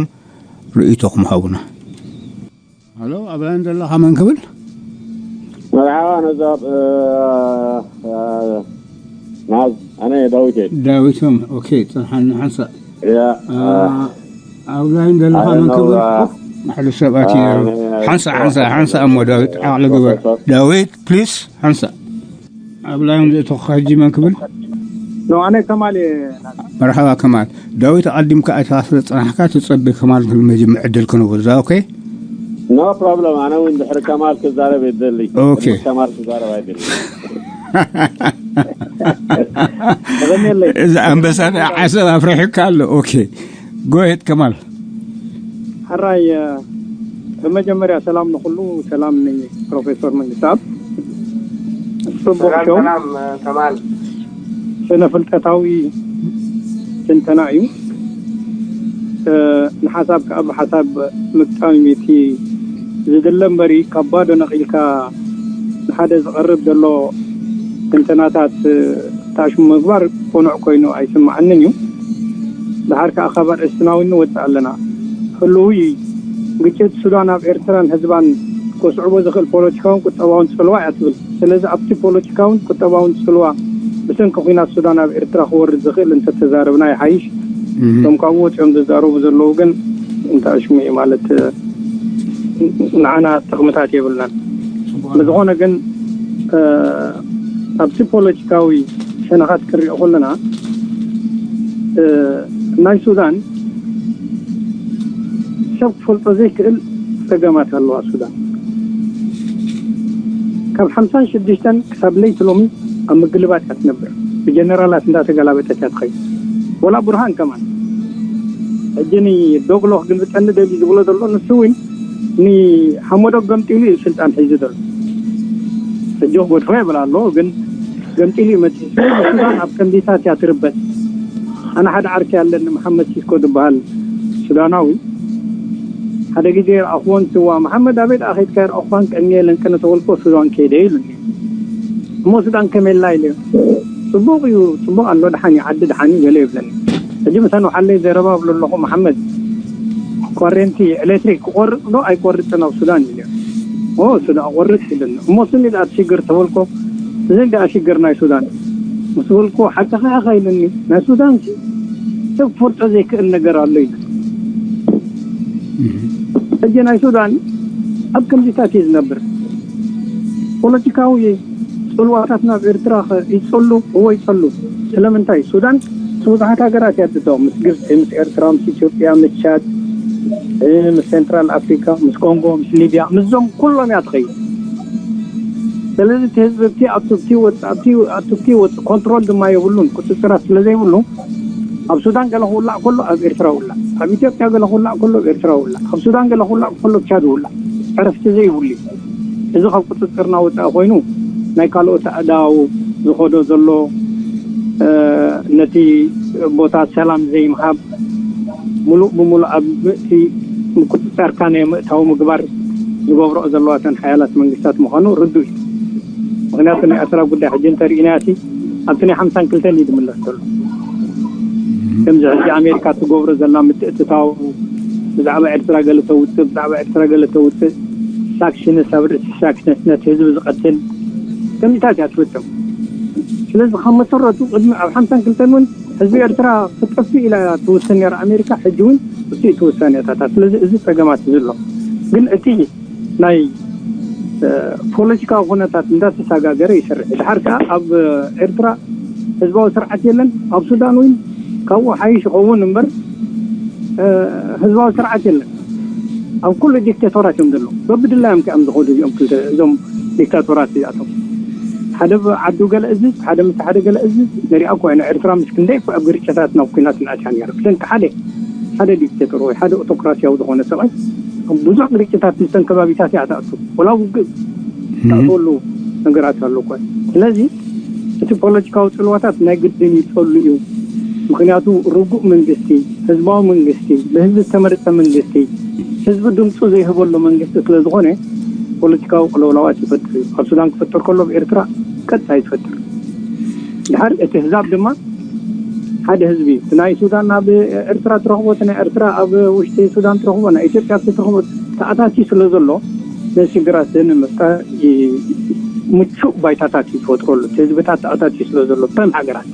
ርእይቶኹም ሃቡና ሄሎ ኣብ ላይን ዘለኻ መን ክብል መርሓባ ነዛ ናዝ ኣነ ዳዊት እየ ዳዊቶም ኦኬ ፅንሓኒ ሓንሳእ ያ ኣብ ላይን ዘለኻ መን ክብል ሓደ ሰብ ኣትዩ ሓንሳእ ሓንሳእ ሓንሳእ እሞ ዳዊት ዓቕሊ ግበር ዳዊት ፕሊስ ሓንሳእ ኣብ ላይን ዘእተኹኻ ሕጂ መን ክብል ኣነ ከማል እየ መርሓባ ከማል ዳዊት ኣቐዲምካ ኣይተኻ ስለ ዝጸናሕካ ትጸቢ ከማል መጀመ ዕድል ክንህቦ እዛ ኦኬ no problem ኣነ እውን ድሕሪ ከማል ክዛረብ የደሊ ኦኬ ከማል ክዛረብ ኣይደሊ እዚ ኣንበሳ ናይ ዓሰብ ኣፍሪሕካ ኣሎ ኦኬ ጎየት ከማል ሕራይ ብመጀመርያ ሰላም ንኩሉ ሰላም ንፕሮፌሰር መንግስታብ ጽቡቅ ሾው ከማል ስነ ፍልጠታዊ ትንተና እዩ ንሓሳብ ከዓ ብሓሳብ ምቅጣም እቲ ዝድለ እምበሪ ካብ ባዶ ነቒልካ ንሓደ ዝቐርብ ዘሎ ትንተናታት ታሽሙ ምግባር ቅኑዕ ኮይኑ ኣይስምዓንን እዩ። ድሓር ከኣ ካብ ኣርእስትና እውን ንወጽእ ኣለና። ህሉው እዩ። ግጭት ሱዳን ኣብ ኤርትራን ህዝባን ከስዕቦ ዝኽእል ፖለቲካውን ቁጠባውን ጽልዋ እያ ትብል። ስለዚ ኣብቲ ፖለቲካውን ቁጠባውን ጽልዋ ብሰንኪ ኲናት ሱዳን ኣብ ኤርትራ ክወርድ ዝኽእል እንተተዛረብና ይሓይሽ። እቶም ካብኡ ወጺኦም ዝዛረቡ ዘለዉ ግን እንተኣሽሙ እዩ ማለት ንዓና ጥቕምታት የብልናን። ብዝኾነ ግን ኣብቲ ፖለቲካዊ ሸነኻት ክንሪኦ ከለና፣ እ፣ ናይ ሱዳን ሰብ ክፈልጦ ዘይክእል ጸገማት ኣለዋ። ሱዳን ካብ ሓምሳን ሽዱሽተን ክሳብ ለይቲ ሎሚ ኣብ ምግልባጥ እያ ትነብር። ብጀነራላት እንዳተገላበጠት እያ ትኸይድ። ወላ ቡርሃን ከማን፣ ሕጂ ንዶግሎ ክግልብጠኒ ደልዩ ዝብሎ ዘሎ ንሱ እውን ንሓመዶ ገምጢሉ እዩ ስልጣን ሒዙ ዘሎ። ሕጂ ክገድፎ ይብል ኣሎ፣ ግን ገምጢሉ እዩ መጺኡ። ስለዚ ሱዳን ኣብ ከምዚታት እያ ትርበጽ። ኣነ ሓደ ዓርኪ ኣለኒ፣ መሓመድ ሲስኮ ዝበሃል ሱዳናዊ። ሓደ ግዜ ረኣኽዎን ስዋ፣ "መሓመድ፣ ኣበይ ደኣ ኸይድካ? ይረኣኽዋን ቀንየለን ከነ ተበልኮ ሱዳን ከይደ" ኢሉኒ። "እሞ ሱዳን ከመይ ኣላ?" ኢለ። "ጽቡቕ እዩ፣ ጽቡቕ ኣሎ፣ ደሓን እዩ፣ ዓዲ ደሓን እዩ" ገለ ይብለኒ። ሕጂ ምሳን ወሓለይ ዘረባ እብሎ ኣለኹ፣ "መሓመድ፣ ኮሬንቲ ኤሌክትሪክ ክቆርጽ ዶ ኣይቆርጽን ኣብ ሱዳን?" ኢለ። "ኦ፣ ሱዳን ቆርጽ" ኢለኒ። "እሞ ስኒ ደኣ ትሽግር?" ተበልኮ፣ "እዚ ደኣ ሽግር ናይ ሱዳን" ምስ በልኮ፣ "ሓቅኻ ኢኻ" ኢለኒ። "ናይ ሱዳን ሲ ሰብ ክፈልጦ ዘይክእል ነገር ኣሎ" ኢለ። ሕጂ ናይ ሱዳን ኣብ ከምዚታት እዩ ዝነብር። ፖለቲካዊ ጽልዋታት ናብ ኤርትራ ኸ ይጸሉ? እወ ይጸሉ። ስለምንታይ? ሱዳን ምስ ብዙሓት ሃገራት እያ ትጥወቕ። ምስ ግብጺ፣ ምስ ኤርትራ፣ ምስ ኢትዮጵያ፣ ምስ ቻድ፣ እ፣ ምስ ሴንትራል ኣፍሪካ፣ ምስ ኮንጎ፣ ምስ ሊብያ፣ ምስዞም ኩሎም እያ ትኸይድ። ስለዚ እቲ ህዝቢ ኣብቲ፣ ኣብቲ ወጽ-፣ ኣብቲ፣ ኣብቲ ወጽ-፣ ኮንትሮል ድማ የብሉን። ቁጽጽራት ስለ ዘይብሉ ኣብ ሱዳን ገለ ክውላዕ ከሎ ኣብ ኤርትራ ውላዕ፣ ኣብ ኢትዮጵያ ገለ ክውላዕ ከሎ ኣብ ኤርትራ ውላዕ፣ ኣብ ሱዳን ገለ ክውላዕ ከሎ ኣብ ቻድ ውላዕ፣ ዕረፍቲ ዘይብሉ እዩ። እዚ ካብ ቁጽጽርና ወጻኢ ኮይኑ ናይ ካልኦት ኣእዳው ዝኸዶ ዘሎ፣ እ፣ ነቲ ቦታ ሰላም ዘይምሃብ፣ ሙሉእ ብሙሉእ ኣብ ምእቲ ምቁጽጻርካ ናይ ምእታው ምግባር ዝገብረኦ ዘለዋ እተን ሓያላት መንግስታት ምዃኑ ርዱእ እዩ። ምኽንያቱ ናይ ኤርትራ ጉዳይ ሕጂ እንተርኢናያ ሲ ኣብቲ ናይ ሓምሳን ክልተን እዩ ዝምለስ ዘሎ። ከምዚ ሕጂ ኣሜሪካ ትገብሮ ዘላ ምትእትታው፣ ብዛዕባ ኤርትራ ገለ ተውፅእ፣ ብዛዕባ ኤርትራ ገለ ተውፅእ፣ ሳክሽንስ ኣብ ርእሲ ሳክሽንስ ነቲ ህዝቢ ዝቐትል ከምዚታት እያ ትፍጽም። ስለዚ ካብ መሰረቱ ቅድሚ ኣብ ሓምሳን ክልተን እውን ህዝቢ ኤርትራ ክጠፍእ ኢላ እያ ትውስን ነይራ ኣሜሪካ፣ ሕጂ እውን እሱ እቲ ውሳኔታታ። ስለዚ እዚ ጸገማት ዘሎ ግን እቲ ናይ፣ እ፣ ፖለቲካዊ ኩነታት እንዳተሰጋገረ ይሰርሕ። ድሓር ከኣ ኣብ ኤርትራ ህዝባዊ ስርዓት የለን፣ ኣብ ሱዳን እውን ካብኡ ሓይሽ ይኸውን እምበር፣ እ፣ ህዝባዊ ስርዓት የለን። ኣብ ኩሉ ዲክታቶራት እዮም ዘለዉ። በብድላዮም ከ እዮም ዝኸዱ እዚኦም ክልተ፣ እዞም ዲክታቶራት እዚኣቶም። ሓደ ብ-፣ ዓዱ ገለ እዝዝ፣ ሓደ ምስ ሓደ ገለ እዝዝ። ንሪኣ እኮ ኢና ኤርትራ ምስ ክንደይ እኮ ኣብ ግርጭታት ናብ ኲናት እናእትያ ነይራ። ብሰንኪ ሓደ፣ ሓደ ዲክታቶር ወይ ሓደ ኦቶክራሲያዊ ዝኾነ ሰብኣይ ብዙሕ ግርጭታት ምስተን ከባቢታት እያ ተኣቱ። ወላ ውግእ ተኣትወሉ ነገራት ኣሎ እኮ። ስለዚ እቲ ፖለቲካዊ ጽልዋታት ናይ ግድን ይጸሉ እዩ። ምኽንያቱ ርጉእ መንግስቲ፣ ህዝባዊ መንግስቲ፣ ብህዝቢ ዝተመረጸ መንግስቲ፣ ህዝቢ ድምፁ ዘይህበሉ መንግስቲ ስለ ዝኾነ ፖለቲካዊ ቅልውላዋት ይፈጥር እዩ። ኣብ ሱዳን ክፍጠር ከሎ ኣብ ኤርትራ ቀጥታ እዩ ዝፈጥር። ድሓር እቲ ህዛብ ድማ ሓደ ህዝቢ እዩ። እቲ ናይ ሱዳን ኣብ ኤርትራ ትረኽቦ፣ እቲ ናይ ኤርትራ ኣብ ውሽጢ ሱዳን ትረኽቦ፣ ናይ ኢትዮጵያ ኣብቲ ትረኽቦ ተኣታትዩ ስለ ዘሎ ነዚ ሽግራት እዚ ንምፍታር ይ-፣ ምቹእ ባይታታት እዩ ዝፈጥረሉ። እቲ ህዝብታት ተኣታትዩ ስለ ዘሎ ከም ሃገራት።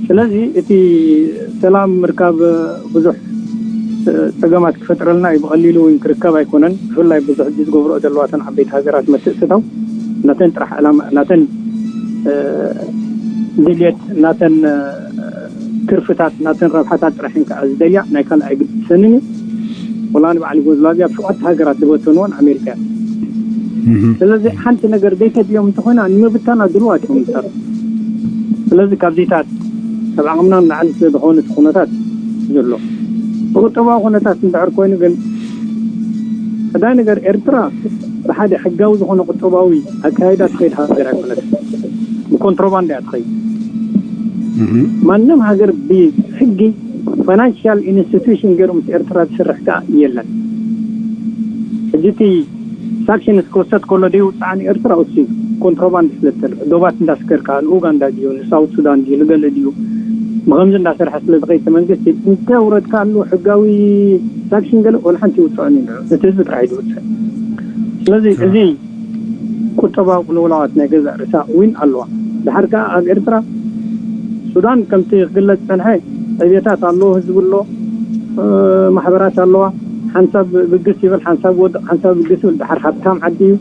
ስለዚ እቲ ሰላም ምርካብ ብዙሕ ጸገማት ክፈጥረልና እዩ፣ ብቐሊሉ እውን ክርከብ ኣይኮነን። ብፍላይ ብዙሕ ሕጂ ዝገብረኦ ዘለዋ እተን ዓበይቲ ሃገራት መትእትታው ናተን ጥራሕ ዕላማ፣ ናተን፣ እ፣ ድልየት፣ ናተን፣ እ፣ ትርፍታት፣ ናተን ረብሓታት ጥራሕ እየን ከዓ ዝደልያ፣ ናይ ካልእ ኣይግድሰንን እዩ። ወላ ንበዓል ዩጎዝላቪያ ኣብ ሸውዓተ ሃገራት ዝበተንወን ኣሜሪካ እያ። ስለዚ ሓንቲ ነገር ዘይተድልዮም እንተኾይና ንምብታና ድልዋት እዮም ንሳቶም። ስለዚ ካብዚታት ካብ ዓቕምና ንላዕሊ ስለ ዝኾነ እቲ ኩነታት ዘሎ፣ ብቁጠባዊ ኩነታት እንድሕር ኮይኑ ግን ቀዳይ ነገር ኤርትራ ብሓደ ሕጋዊ ዝኾነ ቁጠባዊ ኣካይዳ ትኸይድ ሃገር ኣይኮነትን። ብኮንትሮባንዳ እያ ትኸይድ። ማንም ሃገር ብሕጊ ፋይናንሽያል ኢንስቲትዩሽን ገይሩ ምስ ኤርትራ ዝሰርሕ ከኣ የለን። ሕጂ እቲ ሳክሽንስ ክወሰድ ከሎ ደይውፅዓ ንኤርትራ እሱ እዩ። ኮንትሮባንድ ስለ ዝሰርሕ ዶባት እንዳስከርካ ንኡጋንዳ ድዩ ንሳውት ሱዳን ድዩ ንገለ ድዩ ብኸምዚ እንዳሰርሐ ስለ ዝኸይድ እቲ መንግስቲ እንተ ውረድካ ኣሉ ሕጋዊ ሳክሽን ገለ ወላ ሓንቲ ይውፅዖን እዩ። ነቲ ህዝቢ ጥራሕ እዩ ዝውፅእ። ስለዚ እዚ ቁጠባዊ ቅልውላዋት ናይ ገዛእ ርእሳ እውን ኣለዋ። ድሓር ከኣ ኣብ ኤርትራ ሱዳን ከምቲ ክግለጽ ዝጸንሐ ዕብየታት ኣለዎ፣ ህዝቢ ኣሎ፣ እ፣ ማሕበራት ኣለዋ። ሓንሳብ ብግስ ይብል፣ ሓንሳብ ወድቕ፣ ሓንሳብ ብግስ ይብል። ድሓር ሃብታም ዓዲ እዩ።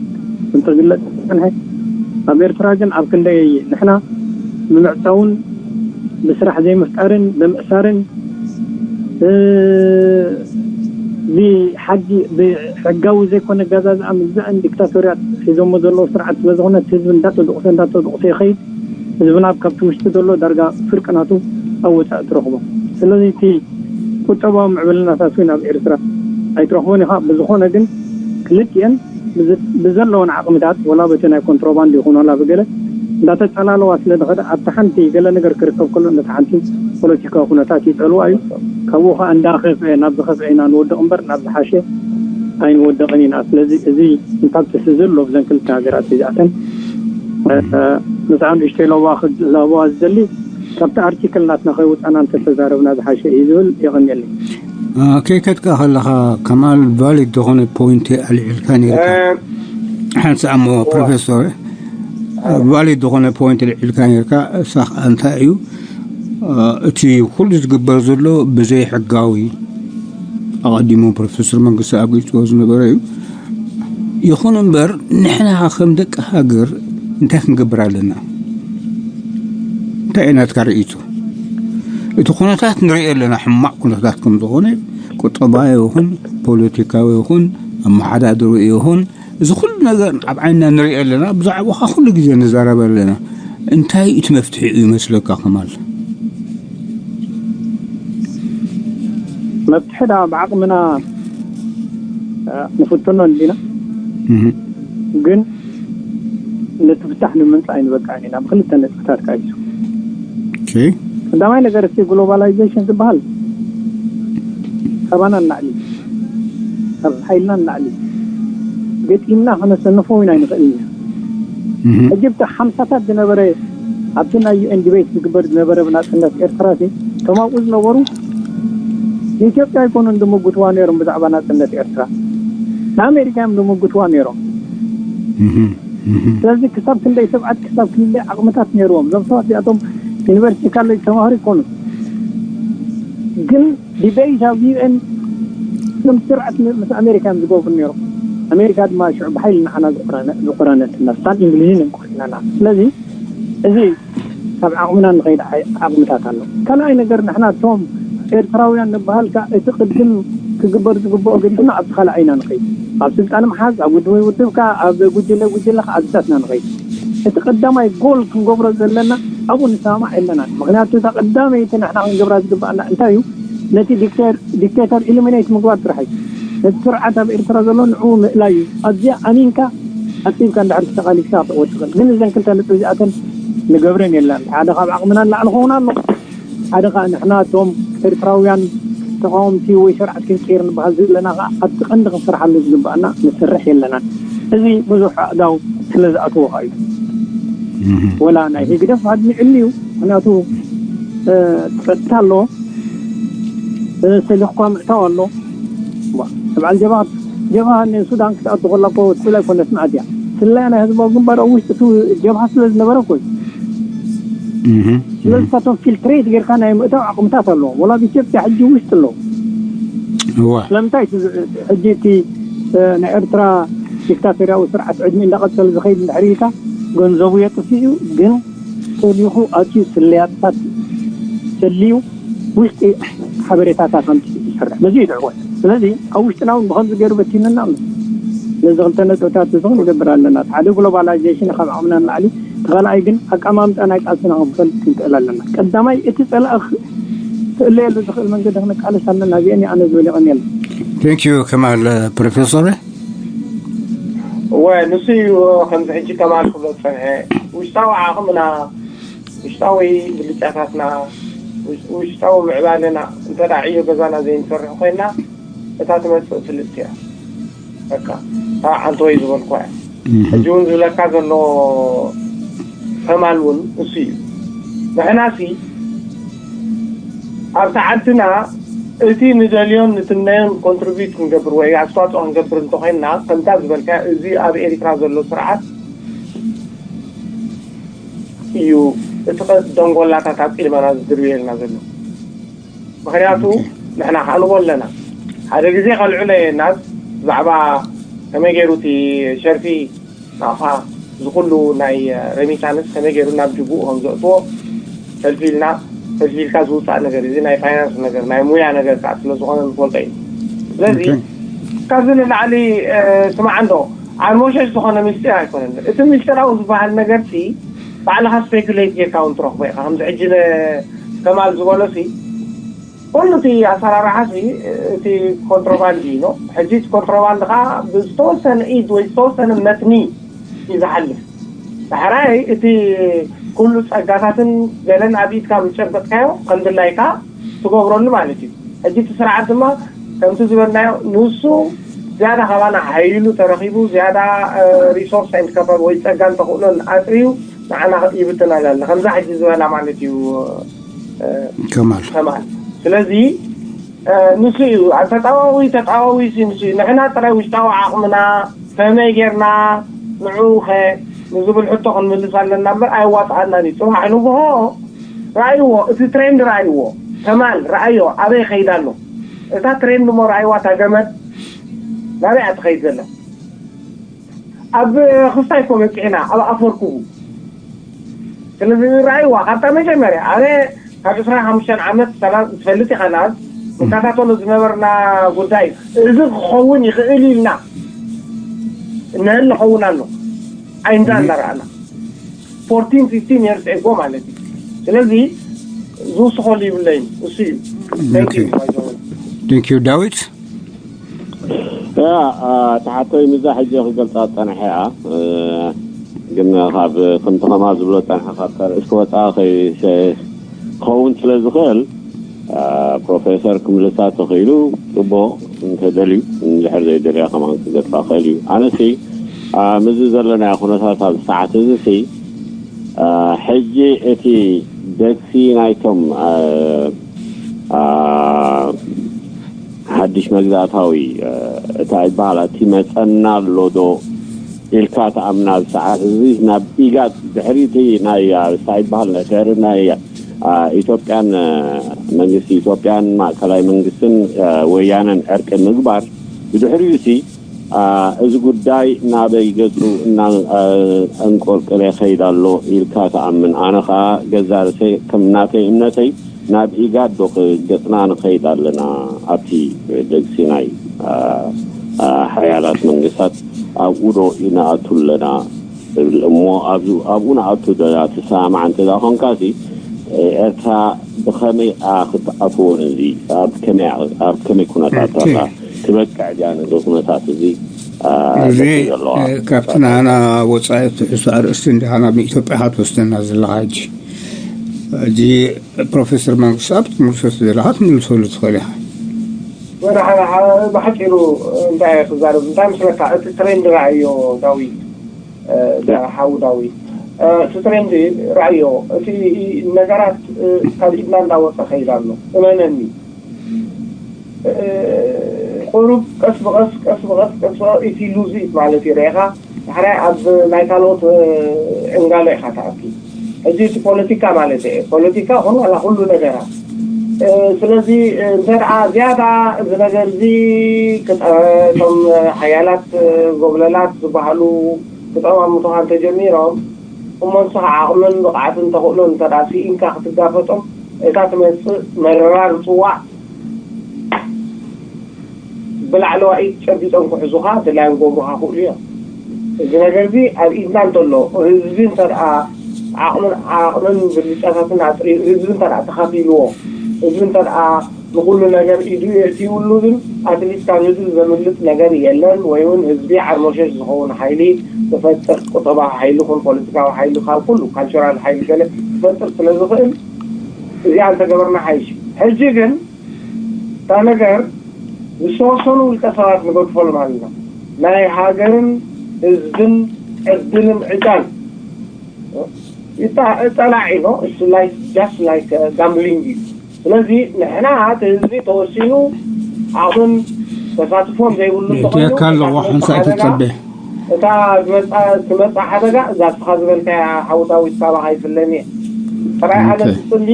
ከምቲ ክግለጽ ዝጸንሐ ኣብ ኤርትራ ግን ኣብ ክንደይ ንሕና ብምዕጻውን ብስራሕ ዘይምፍጣርን ብምእሳርን ብሓጊ ብሕጋዊ ዘይኮነ ጋዛዝኣ ምግዛእን ዲክታቶርያት ሒዞሞ ዘለዉ ስርዓት ስለዝኾነ እቲ ህዝቢ እንዳተደቑሰ እንዳተደቑሰ ይኸይድ። ህዝብና ካብቲ ውሽጢ ዘሎ ዳርጋ ፍርቂ ናቱ ኣብ ወፃኢ ትረኽቦ። ስለዚ እቲ ቁጠባዊ ምዕብልናታት እውን ኣብ ኤርትራ ኣይትረኽቦን ኢኻ። ብዝኾነ ግን ክልቲኤን ብዘለዎን ዓቕምታት ወላ በቲ ናይ ኮንትሮባንድ ይኹን ወላ ብገለ እንዳተፀላለዋ ስለ ዝኸደ ኣብቲ ሓንቲ ገለ ነገር ክርከብ ከሎ ነቲ ሓንቲ ፖለቲካዊ ኩነታት ይፀልዋ እዩ። ካብኡ ከዓ እንዳኸፍአ ናብ ዝኸፍአ ኢና ንወድቕ እምበር ናብ ዝሓሸ ኣይንወድቕን ኢና። ስለዚ እዚ ኢምፓክት እዚ ዘሎ ብዘን ክልተ ሃገራት እዚኣተን ምስዓ ንእሽተይ ለዋ ክዛበዋ ዝደሊ ካብቲ ኣርቲክል ናትና ከይወፃና እንተተዛረብና ዝሓሸ እዩ ዝብል። የቐንየለይ። ከይከድካ ከለኻ ከማል ቫሊድ ዝኾነ ፖይንት ኣልዒልካ ነርካ። ሓንሳ እሞ ፕሮፌሰር ቫሊድ ዝኾነ ፖይንት ኣልዒልካ ነርካ። እሳ እንታይ እዩ እቲ ኩሉ ዝግበር ዘሎ ብዘይ ሕጋዊ ኣቐዲሞም ፕሮፌሰር መንግስቲ ኣገልፅዎ ዝነበረ እዩ። ይኹን እምበር ንሕና ከም ደቂ ሃገር እንታይ ክንገብር ኣለና? እንታይ እዩ ናትካ ርእይቶ? እቲ ኩነታት ንሪኦ ኣለና፣ ሕማቕ ኩነታት ከም ዝኾነ፣ ቁጠባዊ ይኹን ፖለቲካዊ ይኹን ኣመሓዳድሩ ይኹን እዚ ኩሉ ነገር ኣብ ዓይንና ንሪኦ ኣለና። ብዛዕባኻ ኩሉ ግዜ ንዛረብ ኣለና። እንታይ እቲ መፍትሒ እዩ ይመስለካ ከማል? መፍትሒ ዳ ብዓቕምና ንፍትኖ እንዲና ግን ነቲ ፍታሕ ንምምፃእ ኣይንበቃዕን ኢና። ብክልተ ነጥብታት ካይሱ ቀዳማይ ነገር እቲ ግሎባላይዜሽን ዝበሃል ካባና ንላዕሊ ካብ ሓይልና ንላዕሊ ገጢምና ከነሰንፎ እውን ኣይንኽእልን ኢና። ሕጂ ብቲ ሓምሳታት ዝነበረ ኣብቲ ናይ ዩኤን ዲቤት ዝግበር ዝነበረ ብናፅነት ኤርትራ እቶም ኣብኡ ዝነበሩ ንኢትዮጵያ ኣይኮኑን ዝምጉትዋ ነይሮም ብዛዕባ ናፅነት ኤርትራ ንኣሜሪካ እዮም ዝምጉትዋ ነይሮም። ስለዚ ክሳብ ክንደይ ትብዓት ክሳብ ክንደይ ዓቕምታት ነይርዎም እዞም ሰባት እዚኣቶም ዩኒቨርሲቲ ካሌጅ ተማሃሩ ይኮኑ ግን ዲቤት ኣብ ዩኤን ስርዓት ምስ ኣሜሪካ እዮም ዝገብሩ ነይሮም። ኣሜሪካ ድማ ሽዑ ብሓይሊ ንዓና ዝቆረነትና ስታን እንግሊዝን እንቆሪናና። ስለዚ እዚ ካብ ዓቕምና ንኸይድ ዓቕምታት ኣሎ። ካልኣይ ነገር ንሕና እቶም ኤርትራውያን ንበሃል ከዓ እቲ ቅድም ክግበር ዝግብኦ ገዲፍና ኣብቲ ካልኣይ ኢና ንኸይድ። ኣብ ስልጣን ምሓዝ ኣብ ውድብ ውድብ ከዓ ኣብ ጉጅለ ጉጅለ ከዓ ኣብታትና ንኸይድ። እቲ ቀዳማይ ጎል ክንገብሮ ዘለና ኣብኡ ንሰማማዕ የለናን። ምክንያቱ እታ ቀዳመይቲ ንሕና ክንገብራ ዝግባኣና እንታይ እዩ? ነቲ ዲክቴተር ኢሊሚኔት ምግባር ጥራሕ እዩ። ነቲ ስርዓት ኣብ ኤርትራ ዘሎ ንዕኡ ምእላይ እዩ። ኣብዚኣ ኣሚንካ ኣፂብካ እንድሕር ተቓሊስካ ክትወ ትኽእል ግን እዘን ክልተ ነጥቢ እዚኣተን ንገብረን የለን። ሓደ ካብ ዓቕምና ንላዕሊ ክኸውን ኣሎ ሓደ ከዓ ንሕና እቶም ኤርትራውያን ተቃወምቲ ወይ ስርዓት ክንቅይር ንበሃል ዘለና ከዓ ኣብቲ ቀንዲ ክንሰርሓሉ ዝግባኣና ንሰርሕ የለናን። እዚ ብዙሕ ኣእዳው ስለ ዝኣትዎ ከዓ እዩ። ወላ ናይ ህግደፍ ኣድሚዕሉ እዩ። ምክንያቱ ፀጥታ ኣሎ፣ ስልክ እኳ ምእታው ኣሎ። በዓል ጀብሃ ጀብሃ ንሱዳን ክትኣቱ ከላ እኮ ትብል ኣይኮነትን ኣትያ ስለያ ናይ ህዝባዊ ግንባር ኣብ ውሽጢ እቲ ጀብሃ ስለ ዝነበረ እኮ እዩ። ስለዚ ካቶም ፊልትሬት ጌርካ ናይ ምእታው ዓቕምታት ኣለዎም። ወላ ኣብ ኢትዮጵያ ሕጂ ውሽጢ ኣለዉ። ስለምንታይ ሕጂ እቲ ናይ ኤርትራ ዲክታቶርያዊ ስርዓት ዕድሚ እንዳቐጸለ ዝኸይድ እንድሕር ኢልካ ገንዘቡ የጥፍእ እዩ ግን ተሊኹ ኣትዩ ስለያትታት ሰልዩ ውሽጢ ሓበሬታታት ከምቲ ይሰርሕ በዚ ይድዕወት። ስለዚ ኣብ ውሽጥና እውን ብከምዚ ገይሩ በቲንና ኣሎ። ነዚ ክልተ ነጥብታት እዚ ክንገብር ኣለና። ሓደ ግሎባላይዜሽን ካብ ዓቕምና ንላዕሊ፣ ተኻልኣይ ግን ኣቀማምጣ ናይ ቃልስና ክንፈልጥ ክንክእል ኣለና። ቀዳማይ እቲ ጸላኢ ክእለየሉ ዝኽእል መንገዲ ክንቃለስ ኣለና። እዚአን ኣነ ዝበሊቐን የለን። ቴንክ ዩ ከማል ፕሮፌሰር። እወ ንሱ እዩ። ከምዚ ሕጂ ከማል ክብሎ ዝጸንሐ ውሽጣዊ ዓቕምና ውሽጣዊ ብልጫታትና ውሽጣዊ ምዕባለና እንተ ዕዮ ገዛና ዘይንሰርሕ ኮይና እታ ትመፅእ ፍልጥቲ እያ። በቃ እታ ዓንተወይ ዝበልኳ እያ። ሕጂ እውን ዝብለካ ዘሎ ከማል እውን እሱ እዩ። ንሕናሲ ኣብቲ ዓድና እቲ ንደልዮን ንትምነዮን ኮንትሪቢዩት ክንገብር ወይ ኣስተዋፅኦ ክንገብር እንተኮይንና ከምታ ዝበልካ እዚ ኣብ ኤሪትራ ዘሎ ስርዓት እዩ እቲ ደንጎላታት ኣብ ቅድመና ዝድርብየልና ዘሎ። ምክንያቱ ንሕና ከኣልቦ ኣለና ሓደ ግዜ ከልዕሎ እየ እናስ ብዛዕባ ከመይ ገይሩ እቲ ሸርፊ ናኻ እዚ ኩሉ ናይ ሬሚታንስ ከመይ ገይሩ ናብ ጅቡኡ ከም ዘእትዎ ፈልፊልና ፈልፊልካ ዝውፃእ ነገር እዚ ናይ ፋይናንስ ነገር ናይ ሙያ ነገር ከዓ ስለ ዝኾነ ንፈልጦ እዩ። ስለዚ ካብዚ ንላዕሊ ስማዕ እንዶ ኣልሞሸሽ ዝኾነ ሚስጢር ኣይኮነን። እቲ ሚስጢራዊ ዝበሃል ነገር ሲ ባዕልኻ ስፔኩሌት ጌርካ እውን ትረኽቦ ኢኻ። ከምዚ ሕጂ ከማል ዝበሎ ሲ ኩሉ እቲ ኣሰራርሓ ሲ እቲ ኮንትሮባንድ እዩ። ሕጂ እቲ ኮንትሮባንድ ከዓ ብዝተወሰነ ኢድ ወይ ዝተወሰነ መትኒ እዩ ዝሓልፍ። ዳሕራይ እቲ ኩሉ ፀጋታትን ገለን ኣብ ኢድካ ምስ ጨበጥካዮ ከም ድላይካ ትገብረሉ ማለት እዩ። ሕጂ እቲ ስርዓት ድማ ከምቲ ዝበልናዮ ንሱ ዝያዳ ካባና ሓይሉ ተረኺቡ ዝያዳ ሪሶርስ ኣይንከፈል ወይ ፀጋን ተኽእሎን ኣጥርዩ ንዓና ይብትና ኣሎ ከምዛ ሕጂ ዝበላ ማለት እዩ። ከማል ከማል ስለዚ ንሱ እዩ ተጣዋዊ ተጣዋዊ ንሱ እዩ። ንሕና ጥራይ ውሽጣዊ ዓቕምና ከመይ ጌርና ንዕኡኸ ንዝብል ሕቶ ክንምልስ ኣለና እምበር ኣይዋፅኣናን እዩ። ፅባሕ ንግሆ ረኣይዎ፣ እቲ ትሬንድ ረኣይዎ፣ ከማል ረኣዮ ኣበይ ከይዳ ኣሎ እታ ትሬንድ እሞ ረኣይዋ እታ ገመድ ናበይ እያ ትኸይድ ዘላ? ኣብ ክስታይ እኮ በፂሕና ኣብ ኣፈርኩቡ ስለዚ ረኣይዋ ካብታ መጀመርያ ኣነ ካብ ዕስራን ሓሙሽተን ዓመት ሰላም ትፈልጥ ኢኻ ንኣብ ንከታተሎ ዝነበርና ጉዳይ እዚ ክኸውን ይኽእል ኢልና እንሀል ንኸውን ኣሎ ዓይንዛ እናረኣና ፎርቲን ፊፍቲን የርስ ኤጎ ማለት እዩ። ስለዚ ዝውስኸሉ ይብለይን እሱ እዩ። ቴንክ ዩ ዳዊት። ያ ተሓቶይ ምዛ ሕጂ ክገልፃ ፀንሐ እያ ግን ካብ ከምቲ ከማ ዝብሎ ፀንሐ ካብ ካልእ እስክወፃ ክኸውን ስለ ዝኽእል ፕሮፌሰር ክምልሳ ተኽኢሉ ፅቡቕ እንተደልዩ እንድሕር ዘይደልያ ከማን ክገድፋ ክእል እዩ። ኣነሲ ምዚ ዘለናዮ ኩነታት ኣብዚ ሰዓት እዚ ሲ ሕጂ እቲ ደሲ ናይቶም ሓድሽ መግዛእታዊ እታ ይበሃል እቲ መፀና ኣሎ ዶ ኢልካ ተኣምና ኣብዚ ሰዓት እዚ ናብ ኢጋድ ድሕሪ እቲ ናይ እንታይ ይበሃል ናይ ድሕሪ ናይ ኢትዮጵያን መንግስቲ ኢትዮጵያን ማእከላይ መንግስትን ወያነን ዕርቂ ምግባር ብድሕሪኡ ሲ እዚ ጉዳይ ናበይ ገፁ እናንቆልቀለ ይኸይድ ኣሎ ኢልካ ተኣምን? ኣነ ከዓ ገዛ ርእሰይ ከም ናተይ እምነተይ ናብ ኢጋድ ዶ ገፅና ንኸይድ ኣለና ኣብቲ ደግሲናይ ሓያላት መንግስታት ኣብኡ ዶ ይንኣቱ ኣለና እብል እሞ ኣብኡ ንኣቱ ዶ ትሰማማዕ እንተ ደኣ ኾንካ ሲ ኤርትራ ብኸመይ ክትኣትዎ ነዚ ኣብ ከመይ ኩነታት ኣላ ትበቅዕ ድያ ነዚ ኩነታት እዚ እዚ ካብቲ ናና ወፃኢ ትሕሱ ኣርእስቲ እንዲኻ ናብ ኢትዮጵያ ክትወስደና ዘለኻ ሕጂ ሕጂ ፕሮፌሰር መንግስቱ ኣብ ትምልሶ ዘለኻ ትምልሰሉ ትኽእል ኢኻ። ብሓፂሩ እንታይ ክዛረብ እንታይ ምስለካ እቲ ትሬንድ ረኣዮ ዳዊት ሓው ዳዊት እቲ ትሬንድ ረኣዮ እቲ ነገራት ካብ ኢድና እንዳወፀ ከይድ ኣሎ እመነኒ ቁሩብ ቀስ ብቐስ ቀስ ብቐስ ቀስ ብቐስ እቲ ሉዝ ኢት ማለት እዩ ርኢኻ ዳሕራይ ኣብ ናይ ካልኦት ዕንጋሎ ኢኻ ትኣቱ ሕጂ እቲ ፖለቲካ ማለት እየ ፖለቲካ ኹን ዋላ ኩሉ ነገራት ስለዚ እንተ ደኣ ዝያዳ እዚ ነገር እዚ ክጠቶም ሓያላት ጎብለላት ዝበሃሉ ክጠማምቱኻ እንተጀሚሮም እሞ ንስኻ ዓቕምን ብቕዓትን ተኽእሎን እንተ ደኣ ስኢንካ ክትጋፈጦም እታ ትመፅእ መራር ፅዋዕ ብላዕለዋ ኢድ ጨቢጦም ክሕዙኻ ድላዮም ክገብሩኻ ክእሉ እዮም። እዚ ነገር እዚ ኣብ ኢድና እንተሎ ህዝቢ እንተ ደኣ ዓቕምን ዓቕምን ብልጫታትን ኣጥሪዩ ህዝቢ እንተ ደኣ ተኻፊልዎ ህዝቢ እንተ ደኣ ንኹሉ ነገር ኢዱ የእትይብሉ ግን ኣትሊስት ካብ ህዝቢ ዘምልጥ ነገር የለን ወይ እውን ህዝቢ ዓርሞሸሽ ዝኸውን ሓይሊ ዝፈጥር ቁጠባዊ ሓይሊ ይኹን ፖለቲካዊ ሓይሊ ካብ ኩሉ ካልቸራል ሓይሊ ገለ ክፈጥር ስለ ዝኽእል እዚኣ እንተገበርና ሓይሽ ሕጂ ግን እታ ነገር ዝተወሰኑ ውልቀ ሰባት ንገድፈሎም ኣለና ናይ ሃገርን ህዝብን ዕድልን ዕጫን ጸላዒ ነው እሱ like just like gambling እዩ ስለዚ ንሕና እቲ ህዝቢ ተወሲኑ ዓቕምን ተሳትፎን ዘይብሉ እንተኾይኑ የካ ኣለኹ ሓንሳእ ተጸበ እታ ዝመጻ ትመጻ ሓደጋ እዛ ስኻ ዝበልካያ ሓውታዊት ካባኻ ይፍለኒ እየ ጥራይ ኣነ ትጽሊ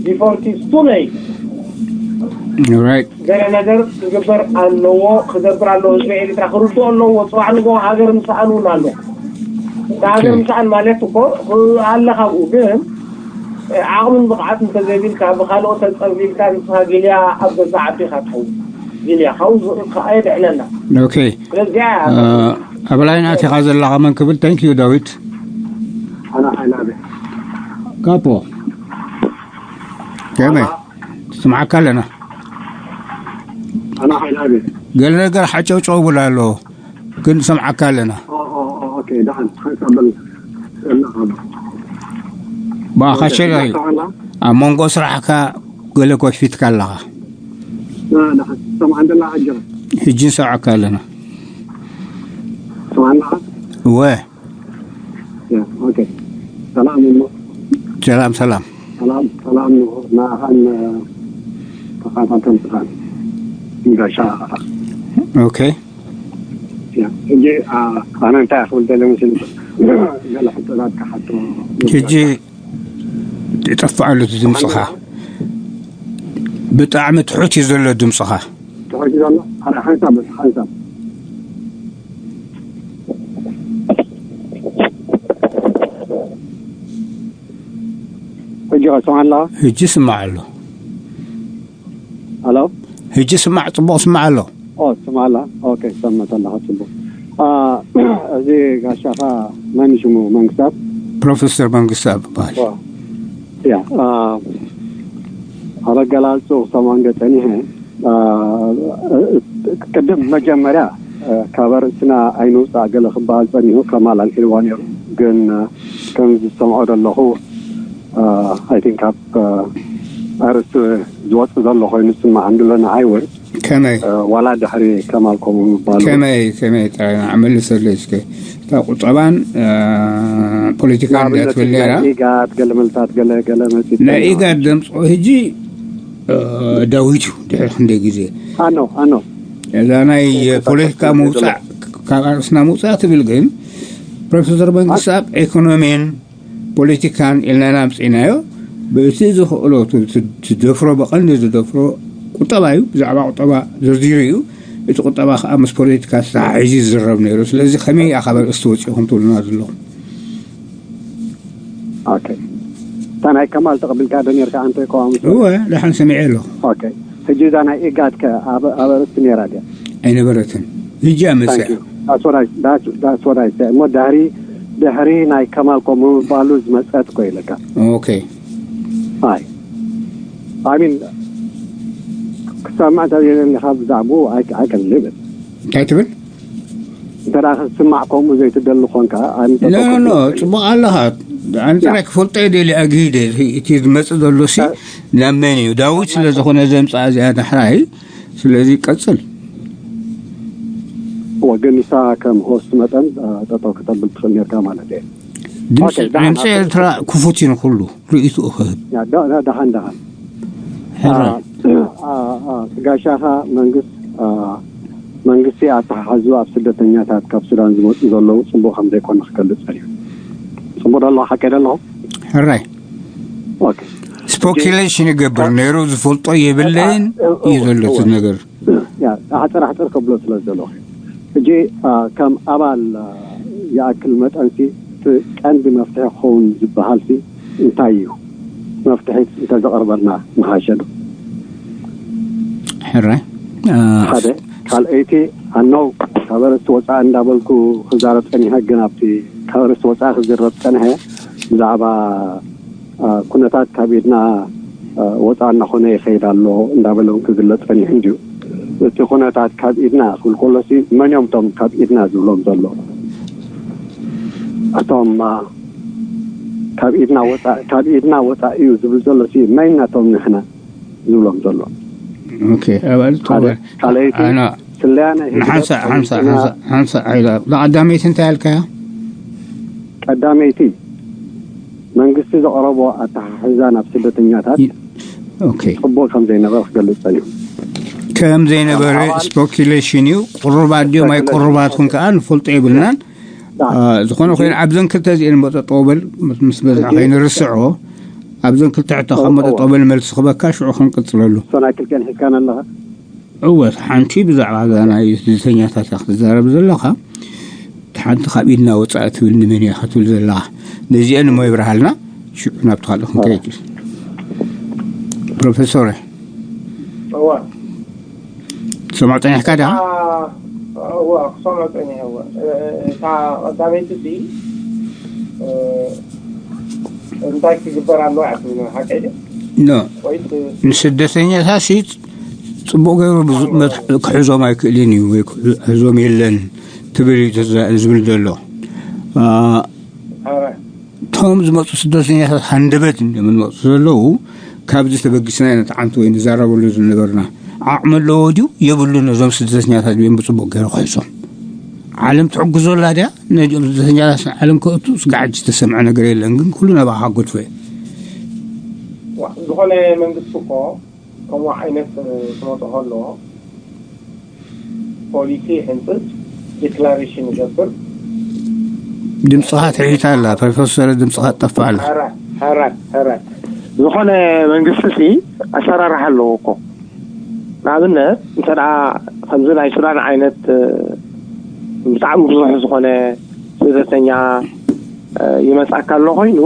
before it's too late right ገለ ነገር ክግበር ኣለዎ ክገብር ኣለዎ ህዝቢ ኤርትራ ክርድኦ ኣለዎ ጽባሕ ንግሆ ሃገር ምሰኣን እውን ኣሎ ብዓገር ምሻዓል ማለት እኮ ኣለኻ ኣብኡ፣ ግን ዓቕምን ብቕዓት እንተዘይብልካ፣ ብኻልኦት ተጸብሊልካ፣ ንስኻ ጊልያ ኣብ ገዛ ዓዲኻ ትኸውን። ጊልያ ካብኡ ዝኽእል ከኣ የድሕነና። ኦኬ። ስለዚኣ እ፣ ኣብ ላይን ኣቲኻ ዘለኻ መን ክብል? Thank you ዳዊት። ኣና ሓይላቤ። ካፖ ከመይ? ስምዓካ ኣለና። ኣና ሓይላቤ። ገለ ነገር ሓጨውጨው ብላ ኣሎ፣ ግን ሰምዓካ ኣለና። ኦ፣ ኦ፣ ኦ፣ ኦኬ፣ ደሓን፣ ሓንሳብ በል። ኣለኻ። ብኣኻ ሸጋዩ፣ ሰምዓካ ኣላ? ኣብ መንጎ ስራሕካ ገለ ኮፊትካ ኣለኻ። እ፣ ደሓን፣ ሰምዓ እንደላ ኣጀራ። ሕጂ ንሰምዓካ ኣለና። ሰምዓ ኣለኻ? እወ። ያ፣ ኦኬ። ሰላም እሞ። ሰላም፣ ሰላም። ሰላም፣ ሰላም ንዓኻን፣ እ፣ ተኸታተልትኻን። ጋሻ። ኦኬ። ያ፣ ሕጂ፣ አ፣ ኣነ እንታይ ክብል ደለ መሲልካ? ገለ ሕቶታት ክሓቶ። ሕጂ ይጠፍእ ኣሎ እቲ ድምፅኻ። ብጣዕሚ ትሑት እዩ ዘሎ ድምፅኻ። ትሑት እዩ ዘሎ? ኣረ፣ ሓንሳብ በል፣ ሓንሳብ። ሕጂ ከ ትሰምዓ ኣለኻ? ሕጂ ስማዕ ኣሎ። ኣሎ? ሕጂ ስማዕ፣ ጽቡቕ ስማዕ ኣሎ። ኦ፣ ትሰምዓ ኣላ? ኦኬ፣ ትሰምዕ ኣለኻ፣ ጽቡቕ። አ፣ እዚ ጋሻኻ መን ሽሙ? መንግስታት? ፕሮፌሰር መንግስቱ ይበሃል። ዋ፣ ያ፣ አ፣ ኣብ ኣገላልጽኡ ክሰምዖ እንደ ጸኒሐ፣ አ፣ ቅድም መጀመርያ፣ አ፣ ካብ ኣርእስትና ኣይንውጻእ ገለ ክበሃል ጸኒሑ ከማል ኣልዒልዋ ነይሩ። ግን፣ አ፣ ከም ዝሰምዖ ዘለኹ፣ አ፣ ኣይ ቲንክ ካብ፣ አ፣ ኣርእስቲ ዝወጽእ ዘሎ ኮይኑ ዝስማዕ እንድሎ ንዓይ እውን፣ ከመይ? አ፣ ዋላ ድሕሪ ከማል ከምኡ ምባሉ። ከመይ፣ ከመይ ጥራይ ንዓ መልሰለይ እስከ። እታ ቁጠባን፣ አ፣ ፖለቲካን ንኣብነት እንድያ ትብል ነይራ? ናይ ኢጋድ ገለ መልታት ገለ፣ ገለ መጺእ ናይ ኣሎ። ኢጋድ ደምጾ ሕጂ፣ አ፣ ዳዊት እዩ ድሕሪ ክንደይ ግዜ። ኣኖ፣ ኣኖ። እዛ ናይ ፖለቲካ ምውጻእ፣ ካብ ኣርእስና ምውጻእ ትብል ግን፣ ፕሮፌሰር መንግስቱ ኣብ ኢኮኖሚን ፖለቲካን ኢልና ኢና ኣምጺእናዮ። ብእቲ ዝኽእሎ፣ ት-፣ ት-፣ ትደፍሮ፣ ብቐንዲ ዝደፍሮ ቁጠባ እዩ። ብዛዕባ ቁጠባ ዘርዚሩ እዩ። እቲ ቁጠባ ከኣ ምስ ፖለቲካ ተተሓሒዙ ይዝረብ ነይሩ። ስለዚ ከመይ ኢኻ ካብ ኣርእስቲ ወጺእኹም ትብሉና ዘለኹም? ኦኬ። እታ ናይ ከማል ተቐቢልካ ዶ ነርካ ኣንተ ከዋምሶ? እወ፣ ደሓን ሰሚዐ ኣለኹ። ኦኬ። ሕጂ እዛ ናይ ኢጋድ ከ ኣብ፣ ኣብ ኣርእስቲ ነይራ ድያ? ኣይነበረትን። ሕጂ እያ መጽያ። Thank you። That's what I, that's, that's what I said። እሞ ድሕሪ፣ ድሕሪ ናይ ከማል ከምኡ ምባሉ ዝመጸት እኮ ኢለካ። ኦኬ። ኣይ። I mean፣ ክሰምዕ እንተዘይደሊኻ ብዛዕባኡ፣ I, I can leave it። እንታይ ትብል? እንተ ደኣ ክትስማዕ ከምኡ ዘይትደሊ ኾንካ፣ ኣነ ኖ፣ ኖ፣ ኖ፣ ጠጠው ጽቡቕ ኣለኻ። ኣነ ጥራይ ክፈልጦ እየ ደልየ ኣግሂደ። እቲ ዝመጽእ ዘሎ ሲ እ- ናብ መን እዩ? ዳዊት ስለ ዝኾነ ዘምጽኣ እዚኣ ዳሕራይ። ስለዚ ቀጽል። እወ፣ ግን ንሳ ከም ሆስት መጠን፣ እ፣ ጠጠው ከተብል ትኽእል ኔርካ ማለት እየ። ድምፂ፣ ኦኬ፣ ደሓን፣ ድምፂ ኣቶ ኤርትራ ክፉት እዩ ንኹሉ ርእይትኡ ክህብ። ያ፣ ዳ-፣ ዳ-፣ ደሓን፣ ደሓን። ሕራይ። አ፣ አ፣ አ፣ ጋሻኻ መንግስት፣ አ፣ መንግስቲ ኣተሓሕዙ ኣብ ስደተኛታት ካብ ሱዳን ዝመፁ ዘለዉ ፅቡቕ ከም ዘይኮነ ክገልፅ ጸኒሑ። ፅቡቕ ዶ ኣለኹ? ሓቀይ ዶ ኣለኹ? ሕራይ። ኦኬ። ስፖኪሌሽን ይገብር አ፣ ነይሩ፣ ዝፈልጦ የብለይን አ፣ አ፣ እዩ ዘሎ እቲ እወ። ነገር። ያ፣ ኣሕፅር ኣሕፅር ከብሎ ስለ ዝደለኹ። ሕጂ፣ አ፣ ከም ኣባል፣ አ፣ ይኣክል መጠንሲ፣ እቲ ቀንዲ መፍትሒ ክኸውን ዝበሃልሲ እንታይ እዩ? መፍትሒ እንተዘቕርበልና ምሓሸ ዶ? ሕራይ። አ፣ ሓደ። ካልኣይቲ፣ ኣነው ካብ ኣርእስቲ ወፃኢ እንዳበልኩ ክዛረብ ጸኒሐ፣ ግን ኣብቲ ካብ ኣርእስቲ ወፃኢ ክዝረብ ጸኒሐ፣ ብዛዕባ አ፣ ኩነታት ካብ ኢድና፣ አ፣ ወፃእ እናኾነ ይኸይድ ኣሎ እንዳበለ እውን ክግለፅ ጸኒሑ እንድዩ። እቲ ኩነታት ካብ ኢድና ክብል ከሎሲ መን እዮም እቶም ካብ ኢድና ዝብሎም ዘሎ? እቶም፣ አ፣ ካብ ኢድና ወፃእ፣ ካብ ኢድና ወፃእ እዩ ዝብል ዘሎሲ መን ኢና እቶም ንሕና ዝብሎም ዘሎ? ኦኬ፣ ኣባል ሓደ፣ ጦር። ካልኣይቲ፣ ኣና ስለያ ናይ ህግደፍ ሓንሳ፣ ሓንሳ፣ ሓንሳ፣ ሓንሳ፣ ሓንሳ፣ ሓይላ። ቀዳመይቲ እንታይ ኣልካያ? ቀዳመይቲ፣ መንግስቲ ዘቕረቦ ኣተሓሕዛ ናብ ስደተኛታት ይ-፣ ኦኬ። ጽቡቕ ከም ዘይነበረ ክገልጽ ጸኒሑ። ከም ዘይነበረ ኣባል ስፖኪሌሽን እዩ። ቅሩባት ድዮም ኣይቅሩባትን ከኣ ንፈልጦ የብልናን። ዳ-፣ አ፣ ዝኾነ ኮይኑ ኣብዘን ክልተ እዚኤን እሞ ጠጠው በል፣ ምስ፣ ምስ በዝሓ ሕጂ ከይንርስዖ፣ ኣብዘን ክልተ ሕቶ ካብ እሞ እወ። ጠጠው በል መልሲ ክበካ፣ ሽዑ ክንቅጽለሉ። እተን ክልቲኤን ሒዝካን ኣለኻ? እወ፣ ሓንቲ ብዛዕባ እዛ ናይ ስደተኛታት ክትዛረብ ዘለኻ፣ እታ ሓንቲ ካብ ኢድና ወፃእ ትብል ንመን እያ ክትብል ዘላ? ነዚአን እሞ ይብርሃልና። ሽዑ ናብቲ ካልእ ክንከይድ። ፕሮፌሶር፣ እዋ ሰማዕ ፀኒሕካ ዳ? እዋ ክሰምዖ ፀኒሐ። እዋ እታ ቀዳመይቲ ሲ እንታይ ክግበር ኣለዎ እያ ትብል ሓቀይ ድያ? ኖ ወይስ ንስደተኛታት ሲ ፅቡቅ ገይሩ ብዙ- መት- ክሕዞም ኣይክእልን እዩ ወይ ክሕዞም የለን ትብል እዩ ተዛ- ዝብል ዘሎ። አ፣ ኧረ እቶም ዝመፁ ስደተኛታት ሃንደበት እዮም ዝመፁ ዘለዉ። ካብዚ ተበጊስና ኢና ንተዓንቱ ወይ ንዛረበሉ ዝነበርና። ዓቕሚ ኣለዎ ድዩ የብሉን? ነዞም ስደተኛታት ድዮም ብፅቡቅ ገይሩ ክሕዞም? ዓለም ትሕግዞላ ድያ? ነዚኦም ስደተኛታት ዓለም ከእቱ ስጋዕ ዝተሰምዐ ነገር የለን። ግን ኩሉ ናባኻ ገድፎ እዩ። ዋ፣ ዝኾነ መንግስቲ እኮ ከምኡ ዓይነት ክመፁ ከሎ ፖሊሲ ሕንፅፅ፣ ዲክላሬሽን ይገብር። ድምፅኻ ትሕይታ ኣላ ፕሮፌሰር፣ ድምፅኻ ትጠፍእ ኣላ። ሕረ ሕረ ሕረ ዝኾነ መንግስቲ ሲ ኣሰራርሓ ኣለዎ እኮ። ንኣብነት እንተ ደኣ ከምዚ ናይ ሱዳን ዓይነት እ፣ ብጣዕሚ ብዙሕ ዝኾነ ስደተኛ እ፣ ይመፅኣካ ኣሎ ኮይኑ፣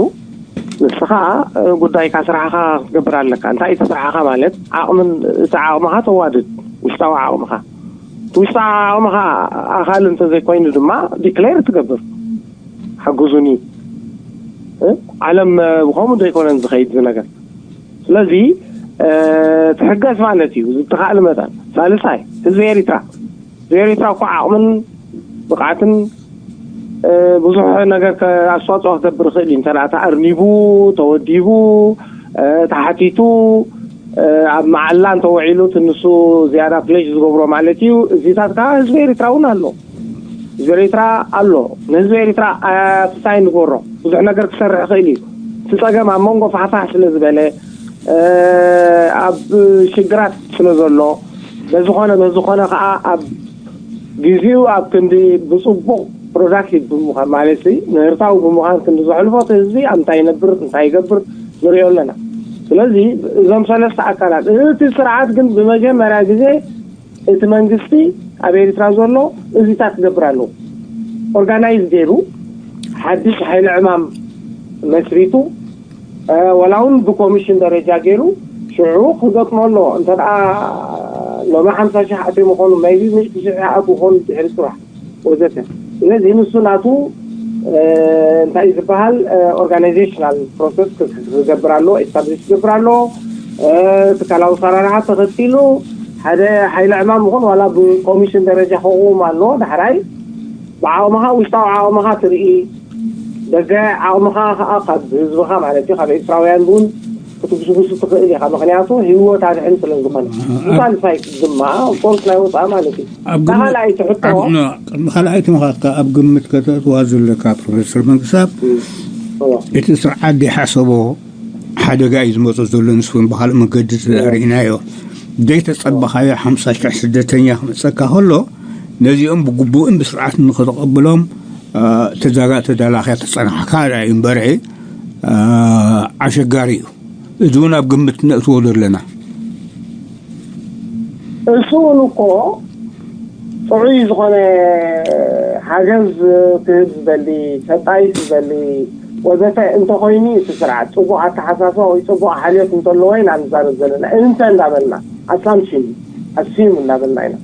ንስኻ እ፣ ጉዳይካ ስራሕኻ ክትገብር ኣለካ። እንታይ እቲ ስራሕኻ ማለት ዓቕምን እቲ ዓቕምኻ ተዋድድ፣ ውሽጣዊ ዓቕምኻ። እቲ ውሽጣዊ ዓቕምኻ ኣኻል እንተዘይኮይኑ ድማ ዲክሌር ትገብር። ሓግዙኒ እ፣ ዓለም እ፣ ብኸምኡ ዘይኮነን ዝኸይድ እዚ ነገር። ስለዚ እ፣ ትሕገዝ ማለት እዩ ዝትኻእል መጠን። ሳልሳይ ህዝቢ ኤሪትራ፣ ህዝቢ ኤሪትራ እኮ ዓቕምን ብቕዓትን እ፣ ብዙሕ ነገር ከ- ኣስተዋፅኦ ክገብር ይኽእል እዩ። እንተ ደኣ ተኣርኒቡ፣ ተወዲቡ፣ እ፣ ተሓቲቱ፣ እ፣ ኣብ መዓላ እንተወዒሉ እቲ ንሱ ዝያዳ ፕሌጅ ዝገብሮ ማለት እዩ። እዚታት ከዓ ህዝቢ ኤሪትራ እውን ኣሎ። ህዝቢ ኤሪትራ ኣሎ። ንህዝቢ ኤሪትራ ኣፍሳይ ንግበሮ። ብዙሕ ነገር ክሰርሕ ይኽእል እዩ። እቲ ፀገም ኣብ መንጎ ፋሕፋሕ ስለ ዝበለ፣ እ፣ ኣብ ሽግራት ስለ ዘሎ፣ በዝኾነ በዝኾነ ከዓ ኣብ ግዜኡ ኣብ ክንዲ ብፅቡቕ ፕሮዳክቲቭ ብምዃን ማለት ምህርታዊ ብምዃን ክንዲ ዘሕልፎ እቲ ህዝቢ ኣብ እንታይ ይነብር እንታይ ይገብር ንሪኦ ኣለና። ስለዚ እዞም ሰለስተ ኣካላት እቲ ስርዓት ግን ብመጀመርያ ግዜ እቲ መንግስቲ ኣብ ኤሪትራ ዘሎ እዚታት ክገብር ኣለዎ። ኦርጋናይዝ ገይሩ ሓድሽ ሓይሊ ዕማም መስሪቱ እ፣ ወላ እውን ብኮሚሽን ደረጃ ገይሩ ሽዑ ክገጥሞ ኣለዎ። እንተ ደኣ ሎሚ ሓምሳ ሺሕ ኣትዮም ይኾኑ፣ maybe ሚእቲ ሺሕ ይኣትዉ ይኾኑ ድሕሪ ፅባሕ ወዘተ። ስለዚ ንሱ ናቱ እ፣ እንታይ ዝበሃል ኦርጋናይዜሽናል ፕሮሰስ ክገብር ኣለዎ፣ ኤስታብሊሽ ክገብር ኣለዎ። እ፣ ትካላዊ ኣሰራርሓ ተኸቲሉ ሓደ ሓይሊ ዕማም ይኹን ዋላ ብኮሚሽን ደረጃ ክቕውም ኣለዎ። ዳሕራይ ብዓቕምኻ ውሽጣዊ ዓቕምኻ ትርኢ፣ ደገ ዓቕምኻ ከዓ ካብ ህዝብኻ ማለት እዩ ካብ ኤርትራውያን እውን ክትጉስጉሱ ትኽእል ኢኻ። ምክንያቱ ህይወት ኣድሕን ስለ ዝኾነ ንሳልሳይ ድማ ኦፍኮርስ ናይ ወፃኢ ማለት እዩ። ኣብ ግምት- ካልኣይቲ ሕቶ ኣብ- ኖ፣ ቅድሚ ካልኣይቲ ምኻድካ ኣብ ግምት ከተእትዋ ዘለካ ፕሮፌሰር መንግስታብ እዎ። እቲ ስርዓት ዘይሓሰቦ ሓደጋ እዩ ዝመፁ ዘሎ። ንስውን ብካልእ መገዲ ተርእናዮ ዘይተፀበኻዮ ሓምሳ ሽሕ ስደተኛ ክመፀካ ከሎ ነዚኦም ብግቡእን ብስርዓት ንክተቐብሎም እ፣ ተዛጋ ተዳላኽያ ተፀናሕካ ዳ እዩ እምበርዒ እ፣ ኣሸጋሪ እዩ። እዚ እውን ኣብ ግምት ነእትዎ ዘለና። እሱ እውን እኮ ጥዑይ ዝኾነ ሓገዝ ክህብ ዝደሊ፣ ከጣይስ ዝደሊ ወዘተ እንተኾይኑ እቲ ስርዓት ፅቡቕ ኣተሓሳስባ ወይ ፅቡቕ ሓልዮት እንተለዎ ኢና ንዛረብ ዘለና። እንተ እንዳበልና ኣሳምሽን ኣስዩም እንዳበልና ኢና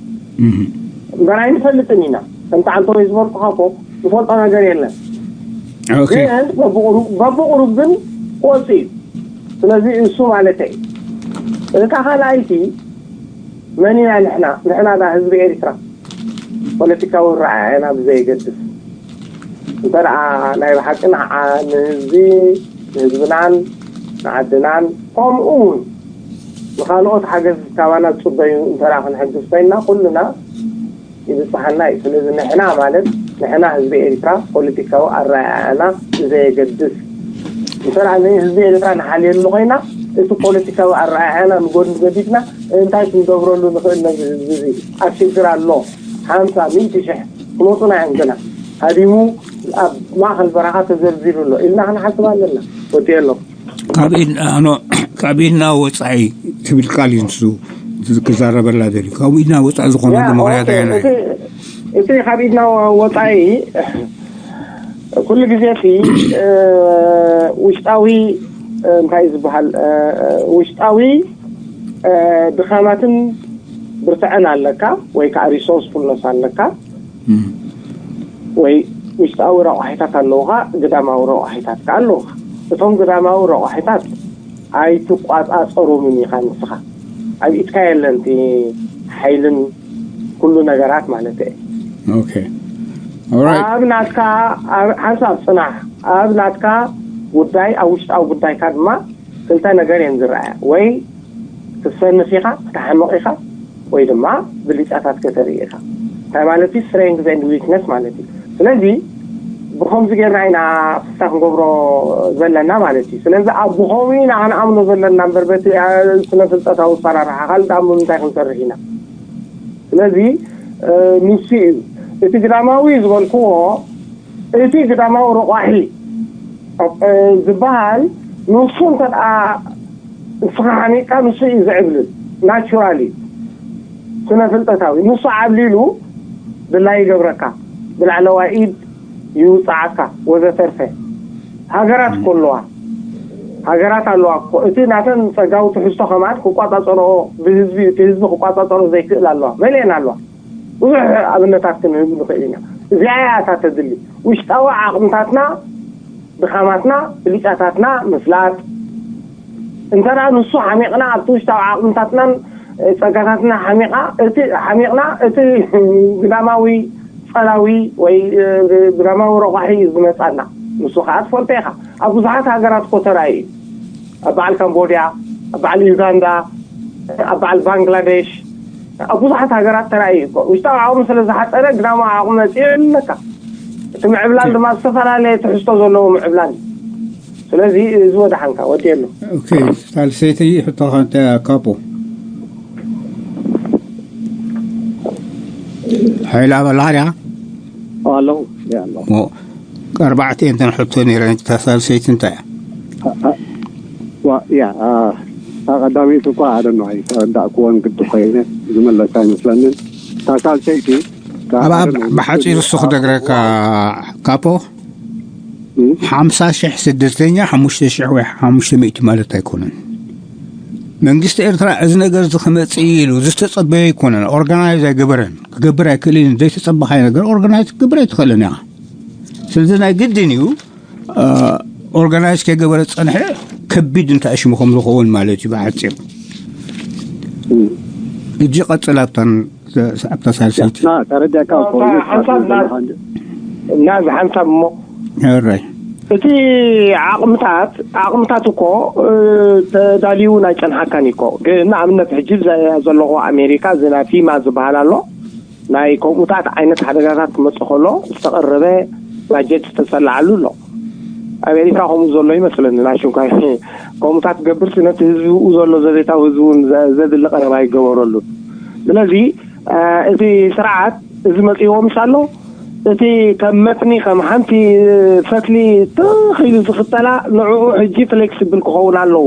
እምበር ኣይንፈልጥን ኢና። ከምቲ ዓንተወይ ዝበልኩኻ እኮ ንፈልጦ ነገር የለን። ኦኬ። ግን በብቕሩብ ግን ክወፅእ እዩ። ስለዚ እሱ ማለት እዩ። እታ ካልኣይቲ መን ኢና ንሕና? ንሕና ዳ ህዝቢ ኤርትራ ፖለቲካዊ ረኣያና ብዘየገድስ እንተ ደኣ ናይ ብሓቂ ንዓ ንህዝቢ ንህዝብናን ንዓድናን ከምኡ እውን ንካልኦት ሓገዝ ካባና ዝፅበዩ እንተ ደኣ ክንሕግዝ ኮይንና ኩልና ይብፅሓና እዩ። ስለዚ ንሕና ማለት ንሕና ህዝቢ ኤርትራ ፖለቲካዊ ኣረኣእያና ብዘየገድስ እንተ ደኣ ንህዝቢ ኤርትራ ንሓልየሉ ኮይና እቲ ፖለቲካዊ ኣረኣእያና ንጎድኒ ገዲፍና እንታይ ክንገብረሉ ንኽእል ነዚ ህዝቢ እዚ ኣብ ሽግር ኣሎ ሓምሳ ሚእቲ ሽሕ ክመፁና እዮም ገና ሃዲሙ ኣብ ማእኸል በረኻ ተዘርዚሩ ኣሎ ኢልና ክንሓስብ ኣለና። ወትየ ኣሎ ካብ ኢድ ኣኖ ካብ ኢድና ወፃኢ ትብል ቃል እዩ ንሱ ክዛረበላ ደልዩ። ካብ ኢድና ወፃኢ ዝኾነ ዲሞክራሲ እንታይ? እቲ ካብ ኢድና ወፃኢ ኩሉ ግዜ እቲ ውሽጣዊ እንታይ ዝበሃል ውሽጣዊ ድኻማትን ብርትዐን ኣለካ ወይ ከዓ ሪሶርስፉልነስ ኣለካ ወይ ውሽጣዊ ረቋሒታት ኣለውካ፣ ግዳማዊ ረቋሒታት ከዓ ኣለውካ። እቶም ግዳማዊ ረቋሒታት ኣይትቋፃፀሮምን ኢኻ ንስኻ። ኣብ ኢድካ የለን እቲ ሓይልን ኩሉ ነገራት ማለት እየ። Okay. All right. ኣብ ናትካ ኣብ ሓንሳብ ፅናሕ ኣብ ናትካ ጉዳይ ኣብ ውሽጣዊ ጉዳይካ ድማ ክልተ ነገር እየን ዝረኣያ ወይ ክትሰንፍ ኢኻ ክትሓምቕ ኢኻ ወይ ድማ ብልጫታት ከተርኢ ኢኻ። እንታይ ማለት እዩ? Strength and weakness ማለት እዩ። ስለዚ ብኸምዚ ጌርና ኢና ፍታ ክንገብሮ ዘለና ማለት እዩ። ስለዚ ኣብ ብኸምኡ ኢና ክንኣምኖ ዘለና እምበር በቲ ስነ ፍልጠታዊ ኣሰራርሓ ካልእ ደኣ ብምንታይ ክንሰርሕ ኢና? ስለዚ ንሱ እዩ እቲ ግዳማዊ ዝበልክዎ እቲ ግዳማዊ ረቋሒ ዝበሃል ንሱ እንተ ንስኻ ሓኒቕካ ንሱ እዩ ዝዕብልል ናቹራሊ ስነ ፍልጠታዊ ንሱ ዓብሊሉ ድላይ ይገብረካ ብላዕለዋይ ኢድ ይውፅዓካ ወዘተርፈ ሃገራት እኮ ኣለዋ ሃገራት ኣለዋ እኮ እቲ ናተን ፀጋዊ ትሕዝቶ ከማን ክቋፃፀሮ ብህዝቢ እቲ ህዝቢ ክቋፃፀሮ ዘይክእል ኣለዋ መሊአን ኣለዋ ብዙሕ ኣብነታት ክንህብ ንኽእል ኢና። እዚኣ እያ እታ ተድሊ። ውሽጣዊ ዓቕምታትና፣ ድኻማትና፣ ብልጫታትና ምፍላጥ። እንተ ንሱ ሓሚቕና ኣብቲ ውሽጣዊ ዓቕምታትናን ጸጋታትና ሓሚቓ እቲ ሓሚቕና እቲ ግዳማዊ ጸላዊ ወይ ግዳማዊ ረቋሒ እዩ ዝመጻና። ንሱ ከዓ ትፈልጦ ኢኻ። ኣብ ብዙሓት ሃገራት እኮ ተራእዩ እዩ። ኣብ በዓል ካምቦድያ፣ ኣብ በዓል ዩጋንዳ፣ ኣብ በዓል ባንግላዴሽ፣ ኣብ ብዙሓት ሃገራት ተራእዩ እኮ ውሽጣዊ ዓቕሚ ስለ ዝሓፀረ ግዳማዊ ዓቕሚ መፅኡ የለካ እቲ ምዕብላል ድማ ዝተፈላለየ ትሕዝቶ ዘለዎ ምዕብላል እዩ ስለዚ እዚ ወደሓንካ ወዲ ኣሎ ሳልሰይቲ ሕቶኻ እንታይ ካፖ ሓይላ በላርያ ኣለኹ ኣለኹ ኣርባዕተ እንተን ሕቶ ነይረን እታ ሳልሰይቲ እንታይ እያ ያ ቀዳመይቲ እኳ ኣደ ነው ኣይተረዳእኩዎን ግዲ ኮይነ ዝመለስ ኣይመስለንን እታ ሳልሰይቲ ብሓፂሩ እሱ ክነግረካ ካፖ ሓምሳ ሽሕ ስደተኛ ሓሙሽተ ሽሕ ወይ ሓሙሽተ ሚእቲ ማለት ኣይኮነን መንግስቲ ኤርትራ እዚ ነገር እዚ ክመፅእ ኢሉ ዝተፀበየ ኣይኮነን ኦርጋናይዝ ኣይገበረን ክገብር ኣይክእልን ዘይተፀበኻይ ነገር ኦርጋናይዝ ክገብር ኣይትኽእልን ኢኻ ስለዚ ናይ ግድን እዩ ኦርጋናይዝ ከይገበረ ዝፀንሐ ከቢድ እንታይ ሽሙ ከም ዝኸውን ማለት እዩ ብሓፂር እጂ ቀፅል ኣብታን ኣብታ ሳልሰይቲ ተረዲእካ እና እዚ ሓንሳብ እሞ ራይ እቲ ዓቕምታት ዓቕምታት እኮ ተዳልዩ ናይ ጨንሓካን እኮ ግን ንኣብነት ሕጂ ዘለኹ ኣሜሪካ እዚ ናይ ፊማ ዝበሃል ኣሎ ናይ ከምኡታት ዓይነት ሓደጋታት ክመፅእ ከሎ ዝተቐረበ ባጀት ዝተፀላዓሉ ኣሎ ኣብ ኤሪትራ ከምኡ ዘሎ ይመስለኒ ናሽንኳ ከምኡታት ገብርሲ ነቲ ህዝቢ ብኡ ዘሎ ዘቤታዊ ህዝቢ እውን ዘድሊ ቀረባ ይገበረሉ ስለዚ እቲ ስርዓት እዚ መፅእዎ ምስ ኣሎ እቲ ከም መትኒ ከም ሓንቲ ፈትሊ ትኽ ኢሉ ዝኽተላ ንዕኡ ሕጂ ፍሌክስብል ክኸውን ኣለዎ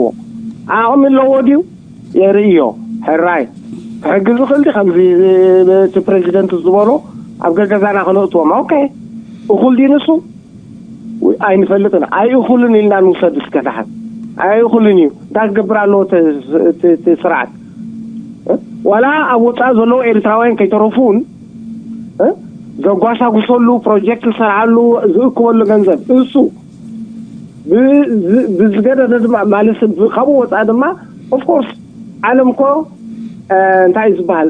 ዓቕሚ ኣለዎ ድዩ የርእዮ ሕራይ ክሕግዝ ዝኽእል ከምዚ እቲ ፕሬዚደንት ዝበሎ ኣብ ገገዛና ክነእትዎም ኦኬ እኹል ድዩ ንሱ ኣይንፈልጥን ኣይእኹልን ኢልና ንውሰድ እስከ ደሓን ኣይእኹልን እዩ እንታይ ክገብር ኣለዎ ስርዓት ዋላ ኣብ ወፃኢ ዘለዉ ኤርትራውያን ከይተረፉን ዘጓሳጉሰሉ ፕሮጀክት ዝሰርሓሉ ዝእክበሉ ገንዘብ እሱ ብዝገደደ ድማ ማለት ካብኡ ወፃኢ ድማ ኦፍኮርስ ዓለም ኮ እንታይ እዩ ዝበሃል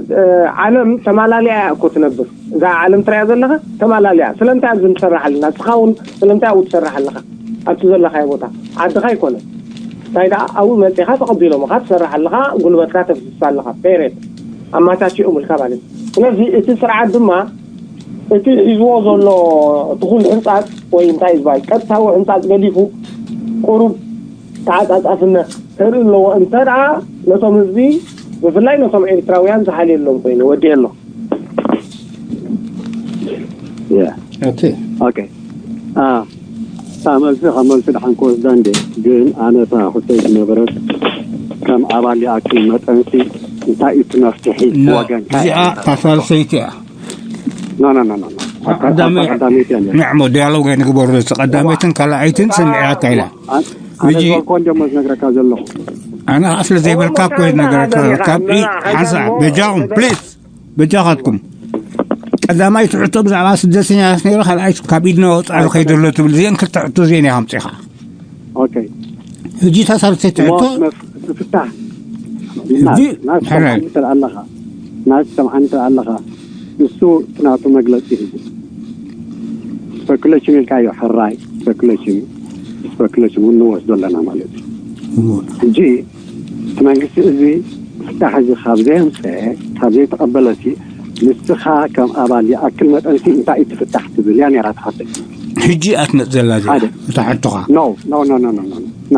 ዓለም ተማላሊያ እኮ ትነብር እዛ ዓለም ትሪያ ዘለኻ ተማላሊያ ስለምንታይ ኣብዚ ንሰርሕ ኣለና ንስኻ እውን ስለምንታይ ኣብኡ ትሰርሕ ኣለኻ ኣብቲ ዘለኻዮ ቦታ ዓድኻ ኣይኮነን እንታይ ደኣ ኣብኡ መፂኻ ተቐቢሎምኻ ትሰርሕ ኣለኻ ጉልበትካ ተፍስሳ ኣለኻ ፔሬድ ኣማቻችኦምልካ ማለት እዩ ስለዚ እቲ ስርዓት ድማ እቲ ሒዝዎ ዘሎ ትኹል ሕንፃፅ ወይ እንታይ ዝበሃል ቀጥታዊ ሕንፃፅ ገዲፉ ቁሩብ ተዓፃፃፍነት ተርኢ ኣለዎ እንተ ደኣ ነቶም ህዝቢ ብፍላይ ነቶም ኤርትራውያን ዝሓልየሎም ኮይኑ ወዲኤ ኣሎ ኦኬ እታ መልሲ ካብ መልሲ ድሓን ክወስዳ እንደ ግን ኣነ እታ ክሰይ ዝነበረት ከም ኣባል ይኣክል መጠንሲ እንታይ እዩ እቲ መፍትሒ ወገንካ እዚኣ ታሳልሰይቲ እያ ኖ ኖ ኖ ኖ ኖ። ኣታ- ቀዳመ- ኣታ ቀዳመይቲ እያ ነይራ። ንዕሞ ዲያሎግ ኣይንግበሩ። እዚ ቀዳመይትን ካልኣይትን ሰሚዕያታ ኢላ። ኣን- ኣነ ሕጂ ዝበልኮ እንዲሞ ዝነግረካ ዘለኹ። ኣነ ስለ ዘይበልካ እኮ እየ ዝነገረካ። ካብ ኢ- ሓንሳእ በጃኹም ፕሊዝ፣ በጃኻትኩም። ቀዳማይ ትሕቶ ብዛዕባ ስደተኛታት ነይሩ፣ ካልኣይ ካብ ኢድና ወፃኢ ዝኸይድ ዘሎ ትብል። እዚአን ክልተ ሕቶ እዚአን ኢኻ ኣምፂኻ። ኦኬ። ሕጂ እታ ሳልሰይቲ ሕቶ እሞ መፍ- ፍታሕ ሕጂ ናይ ሓራይ። ሰማዕኒ ትርኢ ኣለኻ፣ ናይ ሰማዕኒ ትርኢ ኣለኻ። ንሱ እቲ ናቱ መግለፂ ሂቡ። ስፐኩሌሽን ኢልካዮ፣ ሕራይ፣ ስፐኩሌሽን፣ ስፐኩሌሽን እውን ንወስዶ ኣለና ማለት እዩ። እዎ። ሕጂ እቲ መንግስቲ እዚ ፍታሕ እዚ ካብ ዘየምፀ፣ ካብ ዘይተቐበለሲ፣ ንስኻ ከም ኣባል ይኣክል መጠንሲ እንታይ እዩ እቲ ፍታሕ ትብል እያ ነይራ ትሓተት። ሕጂ ኣትመፅ ዘላ እዚኣ ሓደ። እታ ሕቶኻ። ኖ ኖ ኖ ኖ ኖ ኖ ና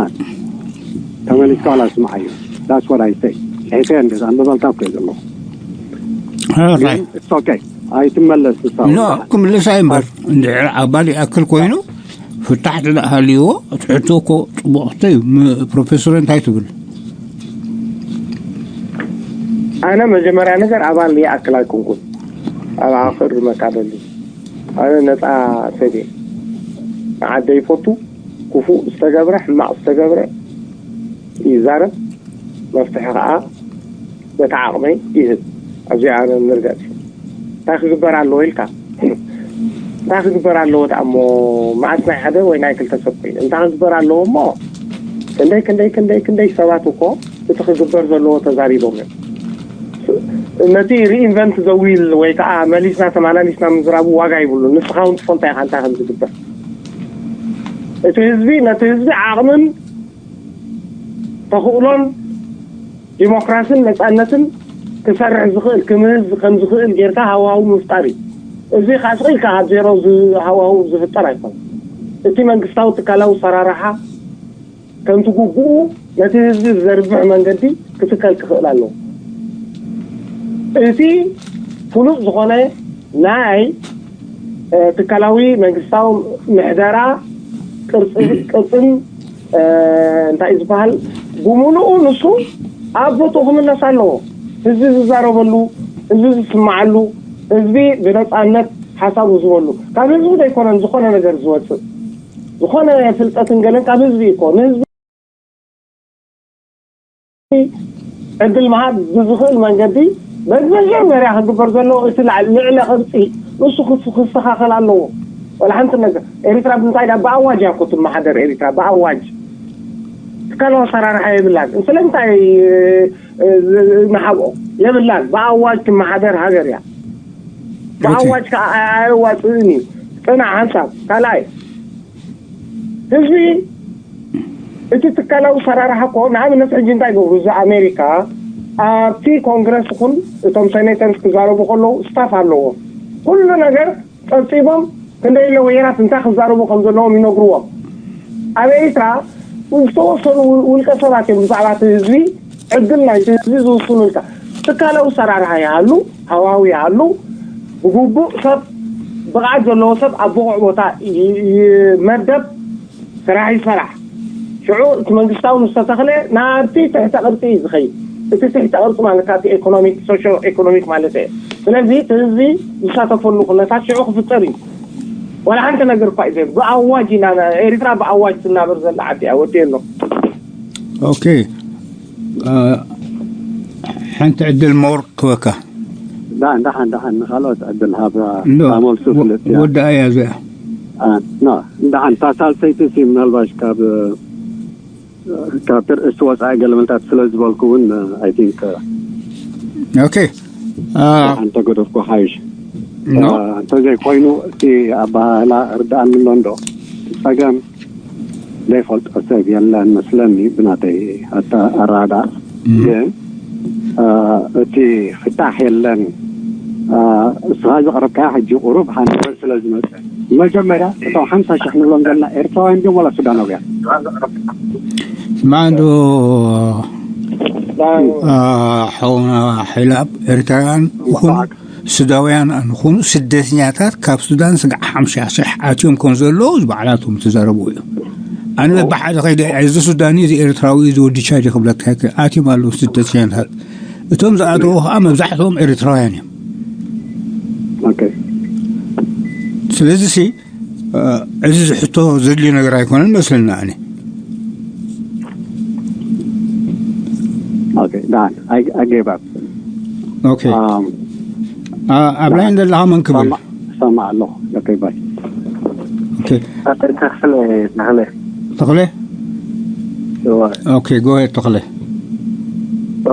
ተመሊስካ ዋላ ስምዓዮ። That's what I say። ጽሒፈ እንደ ኣንበባልካ እኮ እየ ዘለኹ። ኦኬ። It's okay። ኣይትመለስ ንሳ ኖ እውን። ክምልስ እምበር እንድሕር ኣባል ይኣክል ኮይኑ ፍታሕ ትዳእ ሃልይዎ። እቲ ሕቶ እኮ ፅቡቕ ሕቶ እዩ። ም- ፕሮፌሰር እንታይ ትብል? ኣነ መጀመርያ ነገር ኣባል ይኣክል ኣይኮንኩን። ኣብ ኣኽር መቃደሊ ኣነ ነፃ ሰብ እየ። ንዓደይ ይፈቱ። ክፉእ ዝተገብረ፣ ሕማቕ ዝተገብረ ይዛረብ። መፍትሒ ከዓ በታ ዓቕመይ ይህብ። ኣብዚኣ ኣነ ንርገፅ። እንታይ ክግበር ኣለዎ ኢልካ? እንታይ ክግበር ኣለዎ ደኣ እሞ? መዓስ ናይ ሓደ ወይ ናይ ክልተ ሰብ ኮይኑ እንታይ ክግበር ኣለዎ እሞ? ክንደይ ክንደይ ክንደይ ክንደይ ሰባት እኮ እቲ ክግበር ዘለዎ ተዛሪቦም እዮም። ነቲ ሪኢንቨንት ዘዊል ወይ ከዓ መሊስና ተመላሊስና ምዝራቡ ዋጋ ይብሉ። ንስኻ እውን ትፈልጦ ኢኻ እንታይ ከም ዝግበር። እቲ ህዝቢ ነቲ ህዝቢ ዓቕምን ተኽእሎን ዲሞክራስን ነፃነትን ክሰርሕ ዝኽእል ክምህዝ ከም ዝኽእል ጌርካ ሃዋሁ ምፍጣር እዩ። እዚ ከዓ ስቕ ኢልካ ካብ ዜሮ ዝ- ሃዋሁ ዝፍጠር ኣይኮነን። እቲ መንግስታዊ ትካላዊ ሰራርሓ ከምቲ ግቡኡ ነቲ ህዝቢ ብዘርብሕ መንገዲ ክትከል ክኽእል ኣለዎ። እቲ ፍሉጥ ዝኾነ ናይ ትካላዊ መንግስታዊ ምሕደራ ቅርፅን እንታይ ዝበሃል ብምሉኡ ንሱ ኣብ ቦትኡ ክምለስ ኣለዎ። ህዝቢ ዝዛረበሉ፣ ህዝቢ ዝስማዓሉ፣ ህዝቢ ብነፃነት ሓሳቡ ዝበሉ ካብ ህዝቢ ዘይኮነን ዝኾነ ነገር ዝወፅእ ዝኾነ ፍልጠትን ገለን ካብ ህዝቢ ይኮ ንህዝቢ ዕድል ምሃብ ብዝኽእል መንገዲ በዚ መጀመርያ ክግበር ዘለዎ እቲ ልዕለ ቅርፂ ንሱ ክስተኻኸል ኣለዎ። ወላ ሓንቲ ነገር ኤሪትራ ብምንታይ ዳ ብኣዋጅ እያ እኮ ትመሓደር። ኤሪትራ ብኣዋጅ ትካላዊ ኣሰራርሓ የብላን። ስለምንታይ ንሓብኦ የብላን። ብኣዋጅ ትመሓደር ሃገር እያ። ብኣዋጅ ከዓ ኣየዋፅእን እዩ። ፅናዕ ሓንሳብ ካልኣይ ህዝቢ እቲ ትካላዊ ሰራርሓ እኮ ንኣብነት ሕጂ እንታይ ገብሩ እዚ ኣሜሪካ ኣብቲ ኮንግረስ ይኹን እቶም ሴኔተርስ ክዛረቡ ከለዉ ስታፍ ኣለዎ። ኩሉ ነገር ፀብፂቦም ክንደይ ኣለዎ የራት እንታይ ክዛረቡ ከም ዘለዎም ይነግርዎም። ኣብ ኤሪትራ ዝተወሰኑ ውልቀ ሰባት እዮም ብዛዕባ እቲ ህዝቢ ዕድል ናይቲ ህዝቢ ዝውስኑልካ። ትካላዊ ሰራርሓ ይሃሉ ሃዋዊ ይሃሉ ብግቡእ ሰብ ብቕዓት ዘለዎ ሰብ ኣብ ብቑዕ ቦታ ይመደብ። ስራሕ ይሰራሕ። ሽዑ እቲ መንግስታዊ ምስ ተተኽለ ናብቲ ትሕተ ቅርፂ እዩ ዝኸይድ። እቲ ትሕተ ቅርፂ ማለት እቲ ኤኮኖሚክ ሶሾ ኤኮኖሚክ ማለት እየ። ስለዚ እቲ ህዝቢ ዝሳተፈሉ ኩነታት ሽዑ ክፍጠር እዩ። ዋላ ሓንቲ ነገር እኳ እዩ ብኣዋጅ ኢና ኤሪትራ ብኣዋጅ ትናበር ዘላ ዓዲ እያ። ወዲ ኣሎ። ኦኬ። ሓንቲ ዕድል ሞር ክወካ። ደሓን ደሓን ደሓን ንካልኦት ዕድል ሃብ። ኖ፣ ኣመልሱ ወ- ፍልጥ እያ። ወዲ ኣያ እዚኣ። ኖ፣ ደሓን እታ ሳልሰይቲ ሲ ምናልባሽ ካብ ካብ ትርእስቲ ወፃኢ ገለ መልታት ስለ ዝበልኩ እውን ኣይ ቲንክ ኦኬ። ደሓን ተገደፍኩ ሓይሽ። ኖ። እንተዘይኮይኑ እቲ ኣባህላ ርድኣኒ ኣሎ እንዶ ጸገም ዘይፈልጦ ሰብ የለን መስለኒ ብናተይ ኣረዳድኣ። ግን እቲ ፍታሕ የለን እስኻ ዘቕረብካዮ ሕጂ ቁሩብ ሃንደበት ስለ ዝመፀ መጀመርያ እቶም ሓምሳ ሽሕ ንብሎም ዘለና ኤርትራውያን ድዮም ዋላ ሱዳናውያን? ማንዶ ሓውና ሓይላብ ኤርትራውያን ይኹኑ ሱዳውያን ንኹኑ ስደተኛታት ካብ ሱዳን ስጋዕ ሓምሳ ሽሕ ኣትዮም ከም ዘለዉ ባዕላቶም ተዛረቡ እዩ። ኣነ በብሓደ ከይደ እዚ ሱዳኒ እዚ ኤርትራዊ እዚ ወዲ ቻድ ክብለካ ኣትዮም ኣለዉ ስደተኛታት። እቶም ዝኣተዉ ከዓ መብዛሕትኦም ኤርትራውያን እዮም። ስለዚ ሲ እዚ ዝሕቶ ዘድልዩ ነገር ኣይኮነን መስለና። ኣነ Okay, done. I, I gave up. Okay. ኣብ ላይ እንደለኻ መን ክብል? ሰማ ኣለኹ። Okay, bye. Okay. ተኽለ ተኽለ ተኽለ እዋ Okay, go ahead ተኽለ።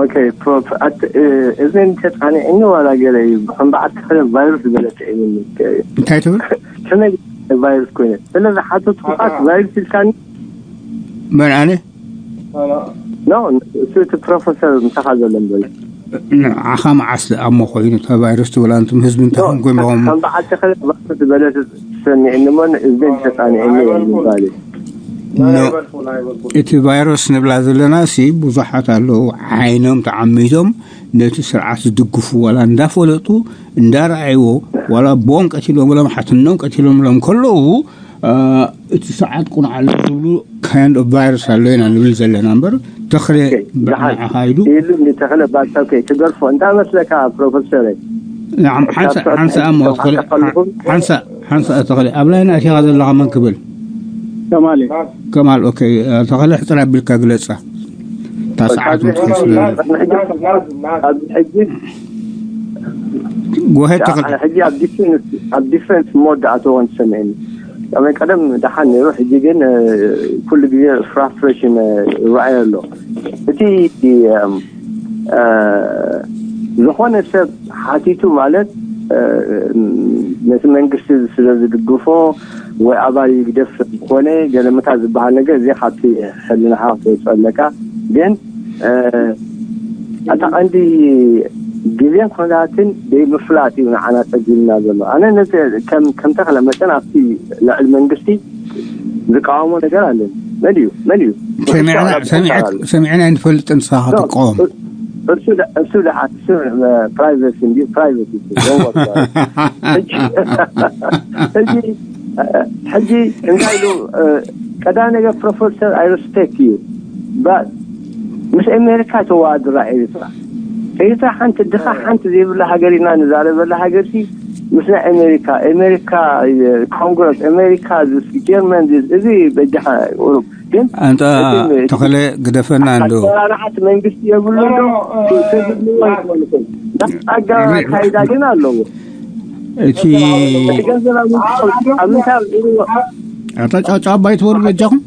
Okay, ፕሮፍ ኣት እዝን ተጻኒዕኒ ዋላ ገለ እዩ። ብሕምባዓት ተኽለ ቫይረስ ዝበለጸ እዩ። እንታይ ትብል? ከመይ ቫይረስ ኮይነ? ስለዚ ሓተትኩኻስ ቫይረስ ኢልካኒ? መን ኣነ? ኖ፣ እሱ እቲ ፕሮፌሰር ምሳኻ ዘሎ እምበል። ንዓኻ መዓስ ዝኣሞ ኮይኑ እታ ቫይረስ ትብል? ኣንቱም ህዝቢ እንታይ ኮንኩም ኢኹም? ከም በዓል ተኽለ ቫይረስ ዝበለ ሰሚዕኒ እሞ እዝን ተጻኒዕኒ እየ ምባል እዩ። ኖ፣ እቲ ቫይረስ ንብላ ዘለና ሲ ብዙሓት ኣለዉ ዓይኖም ተዓሚቶም ነቲ ስርዓት ዝድግፉ ዋላ እንዳፈለጡ እንዳረኣይዎ ዋላ ቦን ቀቲሎም ኢሎም ሓትኖም ቀቲሎም ኢሎም ከለዉ እቲ ሰዓት ቁንዓለ ዝብሉ kind of virus ኣሎ ኢና ንብል ዘለና እምበር ተኽለ ብዓኻ ኢሉ ኢሉ ንተኽለ ባልታ ከይትገርፎ እንታይ መስለካ ፕሮፌሰረይ? ሓንሳ ሓንሳ እሞ ተኽለ ሓንሳ ሓንሳ ተኽለ ኣብ ላይና ኣቲኻ ዘለኻ መን ክብል ከማል ከማል ኦኬ ተኽለ ሕፅር ኣቢልካ ግለፃ እታ ሰዓት ውፅኢት ስለ ኣብዚ ሕጂ ጎሄ ተኽለ ሕጂ ኣብ ዲፌንስ ኣብ ዲፌንስ ሞድ ኣተወን ትሰምዕኒ። ከመይ ቀደም ደሓን ነይሩ፣ ሕጂ ግን ኩሉ ግዜ ፍራስትሬሽን ይረኣይ ኣሎ። እቲ ዝኾነ ሰብ ሓቲቱ ማለት ነቲ መንግስቲ ስለ ዝድግፎ ወይ ኣባል ይግደፍ ሰብ ዝኾነ ገለመታ ዝበሃል ነገር እዚ ካብቲ ሕልናኻ ክትወፅኦ ኣለካ። ግን እታ ቀንዲ ግዜን ኩነታትን ዘይምፍላጥ እዩ ንዓና ፀጊምና ዘሎ። ኣነ ነዚ ከም ከም ተኽለ መጠን ኣብቲ ልዕሊ መንግስቲ ዝቃወሞ ነገር ኣለኒ። መን እዩ መን እዩ? ሰሚዕና ኣይንፈልጥን ንስኻ ክትቃወም። እሱ ደሓን እሱ ፕራይቬሲ እንዲ ፕራይቬሲ ሕጂ ሕጂ እንታይ ኢሉ ቀዳም ነገር ፕሮፌሰር I respect you but ምስ ኣሜሪካ ተዋድራ ኤርትራ ኤርትራ ሓንቲ ድኻ ሓንቲ ዘይብላ ሃገር ኢና ንዛረበላ ሃገር ሲ ምስ ናይ ኣሜሪካ ኣሜሪካ ኮንግረስ ኣሜሪካ ጀርመን እዚ በጃኻ ቁሩብ ግን ኣንታ ተኽለ ግደፈና እንዶ ኣሰራርሓት መንግስቲ የብሉ ዶ ኣጋባብ ኣካይዳ ግን ኣለዎ እቲ ገንዘብ ኣብ ምንታይ ኣታ ጫጫ ኣባይ ትበሉ በጃኹም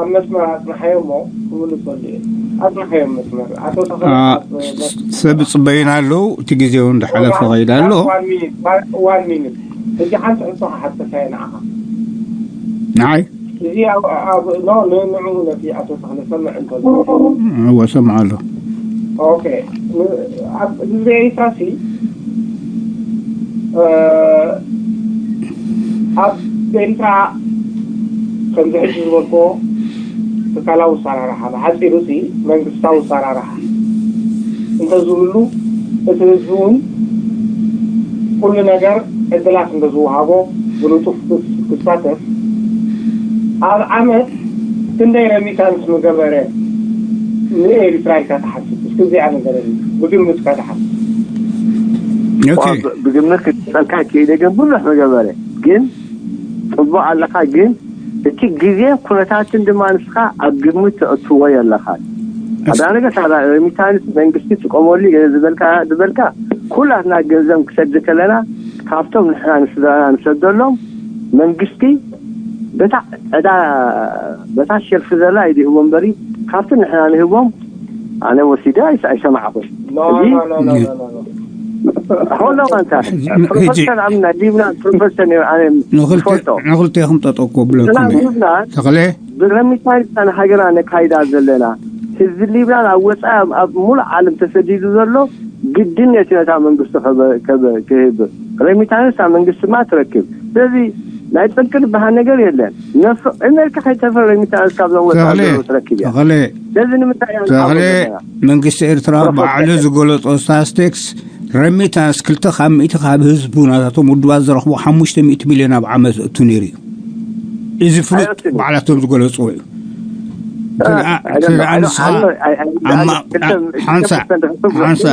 ኣብ መስመር ኣጽንሓዮ እሞ ክምልሰሉ እየ ኣጽንሓዮ መስመር ኣቶ ተኸ ሰብ ጽበዩና ኣለዉ እቲ ግዜው እንዳሓለፈ ከይዳ ኣሎ ዋን ሚኒት ሕጂ ሓንቲ ሕቶ ክሓተካ እየ ንዓኻ ንዓይ እዚ ንዕኡ ነቲ ኣቶ ተኽለ ሰምዕ እንተሎ እወ ሰምዓ ኣሎ ኦኬ ኣብ ህዝቢ ኤሪትራ ሲ ኣብ ኤሪትራ ከምዚ ሕጂ ዝበልኮ ትካላዊ ኣሰራርሓ ብሓፂሩ ሲ መንግስታዊ ኣሰራርሓ እንተዝህሉ እቲ ህዝቢ እውን ኩሉ ነገር ዕድላት እንተዝወሃቦ ብንጡፍ ክሳተፍ ኣብ ዓመት ክንደይ ረሚታንስ ምገበረ ንኤሪትራ ኢልካ ትሓስብ እስኪ እዚኣ ነገረኒ ብግምትካ ትሓስብ ኦኬ ብግምት ክፀልካ ክኢለ ግን ብዙሕ ምገበረ ግን ፅቡቅ ኣለካ ግን እቲ ግዜ ኩነታትን ድማ ንስኻ ኣብ ግምት ተእትዎ የለኻን ኣዳ ነገር ረሚታንስ መንግስቲ ጥቀመሉ ዝበልካ ዝበልካ ኩላትና ገንዘብ ክሰድ ከለና ካብቶም ንሕና ንስድራና ንሰደሎም መንግስቲ በታ ዕዳ በታ ሸልፍ ዘላ እዩ ዝህቦ እምበሪ ካብቲ ንሕና ንህቦም ኣነ ወሲደ ኣይሰማዕኹም እዚ ሆሎ ማንታ ፕሮፌሰር ኣብ ናይ ሊብናን ፕሮፌሰር ነይሩ ኣነ ዝፈልጦ ንክልቴኹም ጠጠው ክብለኩም ሊብናን ተኽለ ብረሚታንስ ንሃገርና ነካይዳ ዘለና ህዝቢ ሊብናን ኣብ ወፃኢ ኣብ ሙሉእ ዓለም ተሰዲዱ ዘሎ ግድነት እዩ ነታ መንግስቲ ክህብ ረሚታንስ እታ መንግስቲ ድማ ትረክብ ስለዚ ናይ ፅድቂ ዝበሃል ነገር የለን ነፍ ኣሜሪካ ከይተፈረ ረሚታንስ ካብዞም ወፃኢ ተኽለ ዘሎ ትረክብ እያ ተኽለ ስለዚ ንምንታይ ኢና ተኽለ ንሓብሮ ዘለና? መንግስቲ ኤርትራ ባዕሉ ዝገለጾ ስታስቴክስ ረሚታንስ ክልተ ካብ ሚእቲ ካብ ህዝቡ ናታቶም ውድባት ዝረኽቦ ሓሙሽተ ሚእቲ ሚልዮን ኣብ ዓመት እቱ ነይሩ እዩ እዚ ፍሉጥ ኣይወስድን እዩ። ባዕላቶም ዝገለጽዎ እዩ I don't know. I don't- I don't- I- I- I- ሓንሳ ቅድም- ቅድም ሓንሳ ክፈልጥ ዝኽእል ሓንሳ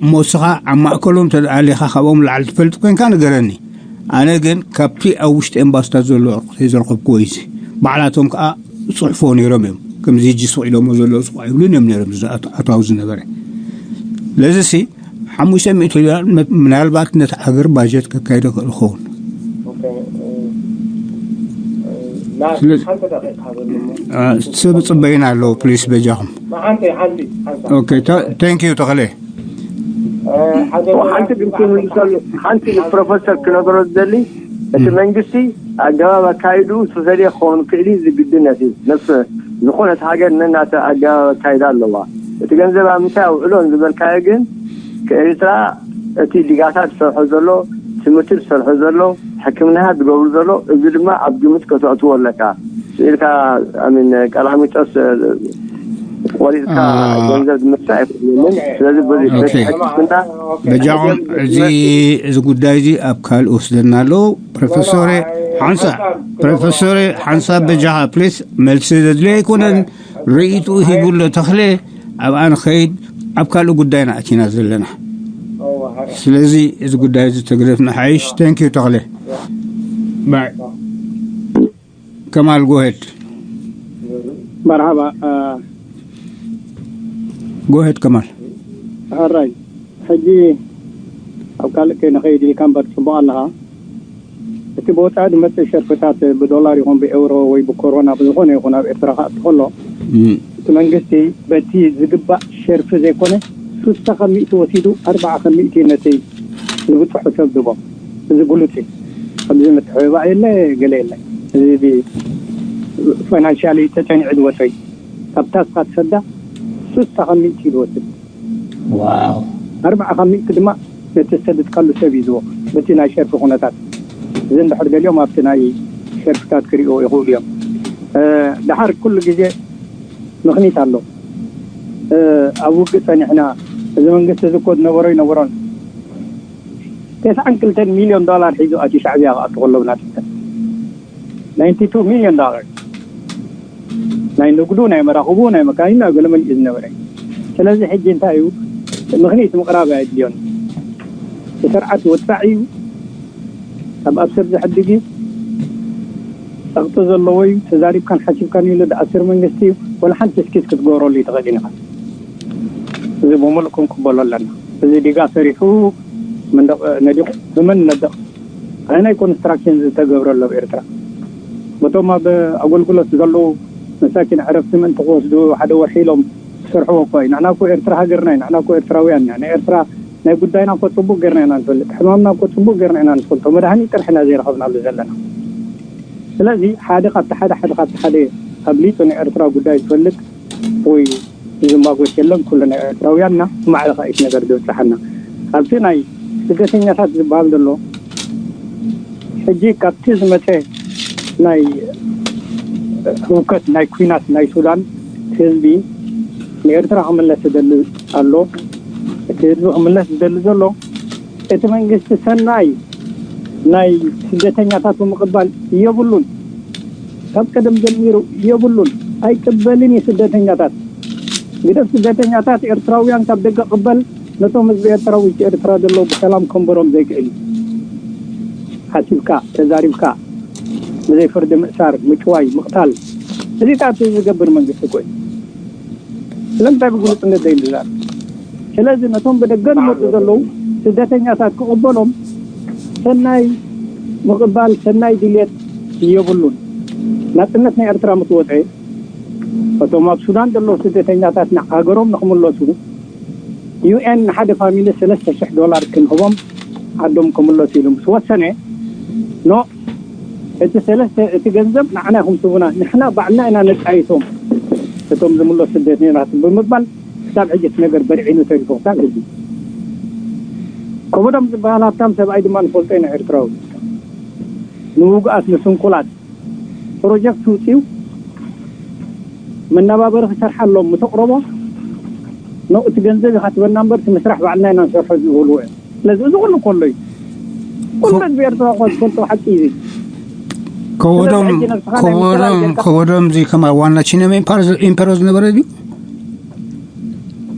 እሞ እስኻ ኣብ ማእከሎም ተደኣሊኻ ካብኦም ላዕሊ ትፈልጥ ኮንካ ንገረኒ ኣነ ግን ካብቲ ኣብ ውሽጢ ኤምባስታት ዘሎ ኣቑሑት ዘረኸብክዎ እዩ። ባዕላቶም ከዓ ፅሕፎ ነይሮም እዮም። ከምዚ ሕጂ ስቕ ኢሎሞ ዘለዉ ስቕ ኣይብሉን እዮም ነይሮም፣ እዚ ኣት- ኣታዊ ዝነበረ። ስለዚ ሲ ሓሙሽተ ሚእቲ ዶላር መ- ምናልባት ነቲ ሃገር ባጀት ከካይዶ ክእል ይኸውን። ኦኬ፣ እ፣ እ፣ ላ- ስለዚ- ሓንቲ ደቂቃ ሃበኒ እሞ። እ፣ ሰብ ፅበይና ኣለዉ፣ ፕሊስ በጃኹም። ሓንቲ ሓንቲ ሓንቲ ኦኬ፣ ተ- thank you ተኽለ። እ፣ ሓደ ሓንቲ ግን ክምልሰሉ ሓንቲ ንፕሮፌሰር ክነግሮ ዝደሊ እቲ መንግስቲ ኣገባብ ኣካይዱ ዝተዘርየ ክኸውን ክእል እዩ ዝግድነት እዩ። ነፍሲ ዝኾነት ሃገር ነናተ ኣገባብ ኣካይዳ ኣለዋ። እቲ ገንዘብ ኣብ ምንታይ ኣውዕሎ ዝበልካዮ ግን ከኤርትራ እቲ ዲጋታት ዝሰርሖ ዘሎ ትምህርቲ ዝሰርሖ ዘሎ ሕክምናታት ዝገብሩ ዘሎ እዚ ድማ ኣብ ግምት ከተእትዎ ኣለካ። ስኢልካ ኣሚን ቀላሚጦስ ቆሪፅካ አ- ገንዘብ ዝመልስ ኣይኮንን። ስለዚ በዚ ኦኬ። ሕክምና በጃኹም እዚ እዚ ጉዳይ እዚ ኣብ ካልእ ወስደና ኣለዉ። ፕሮፌሶር ሓንሳ ፕሮፌሶር ሓንሳ በጃኻ ፕሊስ መልሲ ዘድልዮ ኣይኮነን። ርእይትኡ ሂቡ ኣሎ ተኽለ ኣብኣ ንኸይድ ኣብ ካልእ ጉዳይና ኣቲና ዘለና። ስለዚ እዚ ጉዳይ እዚ ተግደፍ ንሓይሽ። Thank you ተኽለ። ባይ ከማል ጎሄድ መርሓባ ጎሄድ ከማል ሕራይ ሕጂ ኣብ ካልእ ከይንኸይድ ኢልካ እምበር ፅቡቅ ኣለኻ። እቲ ብወፃኢ ዝመፅእ ሸርፍታት ብዶላር ይኹን ብኤውሮ ወይ ብኮሮና ብዝኾነ ይኹን ኣብ ኤርትራ ክኣቱ ከሎ እቲ መንግስቲ በቲ ዝግባእ ሸርፊ ዘይኮነ ሱሳ ከሚእቲ ወሲዱ ኣርባዓ ከሚእቲ ነቲ ዝብፅሑ ሰብ ዝቦ። እዚ ጉሉፅ እዩ። ኣብዚ ምትሕብባእ የለ ገለ የለ። እዚ ፋይናንሻሊ ተፀኒዑ ዝወፀ እዩ። ካብታ ስኻ ትሰዳ ሱሳ ከሚእቲ እዩ ዝወስድ። ዋው ኣርባዓ ካብ ሚእቲ ድማ ነቲ ዝሰደድካሉ ሰብ እዩ ዝቦ። በቲ ናይ ሸርፊ ኩነታት እዚ እንድሕር ደልዮም ኣብቲ ናይ ሸርፍታት ክሪእዎ ይኽእሉ እዮም። እ፣ ድሓር ኩሉ ግዜ ምኽኒት ኣሎ። እ፣ ኣብ ውግእ ፀኒሕና እዚ መንግስቲ እዚ እኮ ዝነበሮ ይነበሮን ተስዓን ክልተን ሚልዮን ዶላር ሒዙ ኣትዩ ሻዕብያ ክኣቱ ከሎ ብናትነት ናይንቲ ቱ ሚልዮን ዶላር ናይ ንግዱ ናይ መራኽቡ ናይ መካይኑ ናይ ገለ መሊኡ ዝነበረ እዩ። ስለዚ ሕጂ እንታይ እዩ ምኽኒት ምቕራብ ኣየድልዮን። እቲ ስርዓት ወፃዒ እዩ። ካብ ኣብ ሰብ ዘሕድግ እዩ። ፀቕጢ ዘለዎ እዩ። ተዛሪብካን ሓሲብካን ኢሉ ዝኣስር መንግስቲ እዩ። ወላ ሓንቲ ስኪት ክትገብረሉ ይትኽእል ኢኻ። እዚ ብምሉእ ክንቅበሎ ኣለና። እዚ ዲጋ ሰሪሑ መንደቕ ነዲቑ ብመን ነደቕ ኣይ ናይ ኮንስትራክሽን ዝተገብረሉ ኣብ ኤርትራ በቶም ኣብ ኣገልግሎት ዘለዉ መሳኪን ዕረፍቲ ምእንቲ ክወስዱ ሓደ ወርሒ ኢሎም ዝሰርሕዎ እኮ እዩ። ንሕና እኮ ኤርትራ ሃገርና እዩ። ንሕና እኮ ኤርትራውያን ኢና። ናይ ኤርትራ ናይ ጉዳይና እኮ ጽቡቅ ጌርና ኢና ንፈልጥ። ሕማምና እኮ ጽቡቅ ጌርና ኢና ንፈልጦ። መድሃኒት ጥራሕ ኢና ዘይረኸብናሉ ዘለና። ስለዚ ሓደ ካብቲ ሓደ ሓደ ካብቲ ሓደ ኣብሊጹ ናይ ኤርትራ ጉዳይ ዝፈልጥ ወይ ዝማጎት የለን። ኩሉ ናይ ኤርትራውያንና ማዕረ ካይት ነገር ዝበጽሓና ኣብቲ ናይ ስደተኛታት ዝበሃል ዘሎ ሕጂ ካብቲ ዝመፀ ናይ ህውከት ናይ ኩናት ናይ ሱዳን ህዝቢ ንኤርትራ ክምለስ ዝደሊ ኣሎ። እቲ ህዝቢ ክምለስ ዝደሊ ዘሎ እቲ መንግስቲ ሰናይ ናይ ስደተኛታት ብምቕባል የብሉን። ካብ ቀደም ጀሚሩ የብሉን። ኣይቅበልን እዩ ስደተኛታት። ግደፍ ስደተኛታት ኤርትራውያን ካብ ደገ ቅበል ነቶም ህዝቢ ኤርትራ ውሽጢ ኤርትራ ዘለዉ ብሰላም ከንበሮም ዘይክእል እዩ። ሓሲብካ ተዛሪብካ ብዘይ ፍርዲ ምእሳር፣ ምጭዋይ፣ ምቕታል እዚታት ዝገብር መንግስቲ እኮ እዩ። ስለምንታይ ብግሉፅነት ዘይንዛረብ? ስለዚ ነቶም ብደገ ዝመፁ ዘለዉ ስደተኛታት ክቕበሎም ሰናይ ምቕባል ሰናይ ድልየት የብሉን። ናፅነት ናይ ኤርትራ ምስ ወፀ እቶም ኣብ ሱዳን ዘለዉ ስደተኛታት ናብ ሃገሮም ንክምለሱ ዩኤን ንሓደ ፋሚሊ ሰለስተ ሽሕ ዶላር ክንህቦም ዓዶም ክምለሱ ኢሉ ምስ ወሰነ ኖ እቲ ሰለስተ እቲ ገንዘብ ንዓና ኢኹም ትቡና ንሕና ባዕልና ኢና ነጣይሶም እቶም ዝምለሱ ስደተኛታት ብምባል ክሳብ ሕጂ እቲ ነገር በርዒኑ ተሪፉ ክሳብ ሕጂ ከበዶም ዝበሃል ሃብታም ሰብኣይ ድማ ንፈልጦ ኢና ኤርትራዊ ንውጉኣት ንስንኩላት ፕሮጀክት ውፅኡ መናባበሪ ክሰርሓሎም ምስ ኣቕረቦ ኖ እቲ ገንዘብ ኢኻ ትበና እምበር እቲ ምስራሕ ባዕልና ኢና ንሰርሖ ዝብልዎ እዮም። ስለዚ እዚ ኩሉ ከሎ እዩ ኩሉ ህዝቢ ኤርትራ እኮ ዝፈልጦ ሓቂ እዩ። ከወዶም ስለዚ ሕጂ ነብስኻ ናይ ከወዶም ምትላል ጌርካ ከወዶም እዚ ከማ ዋና ቺነም ኢምፓሮ ዝነበረ ድዩ?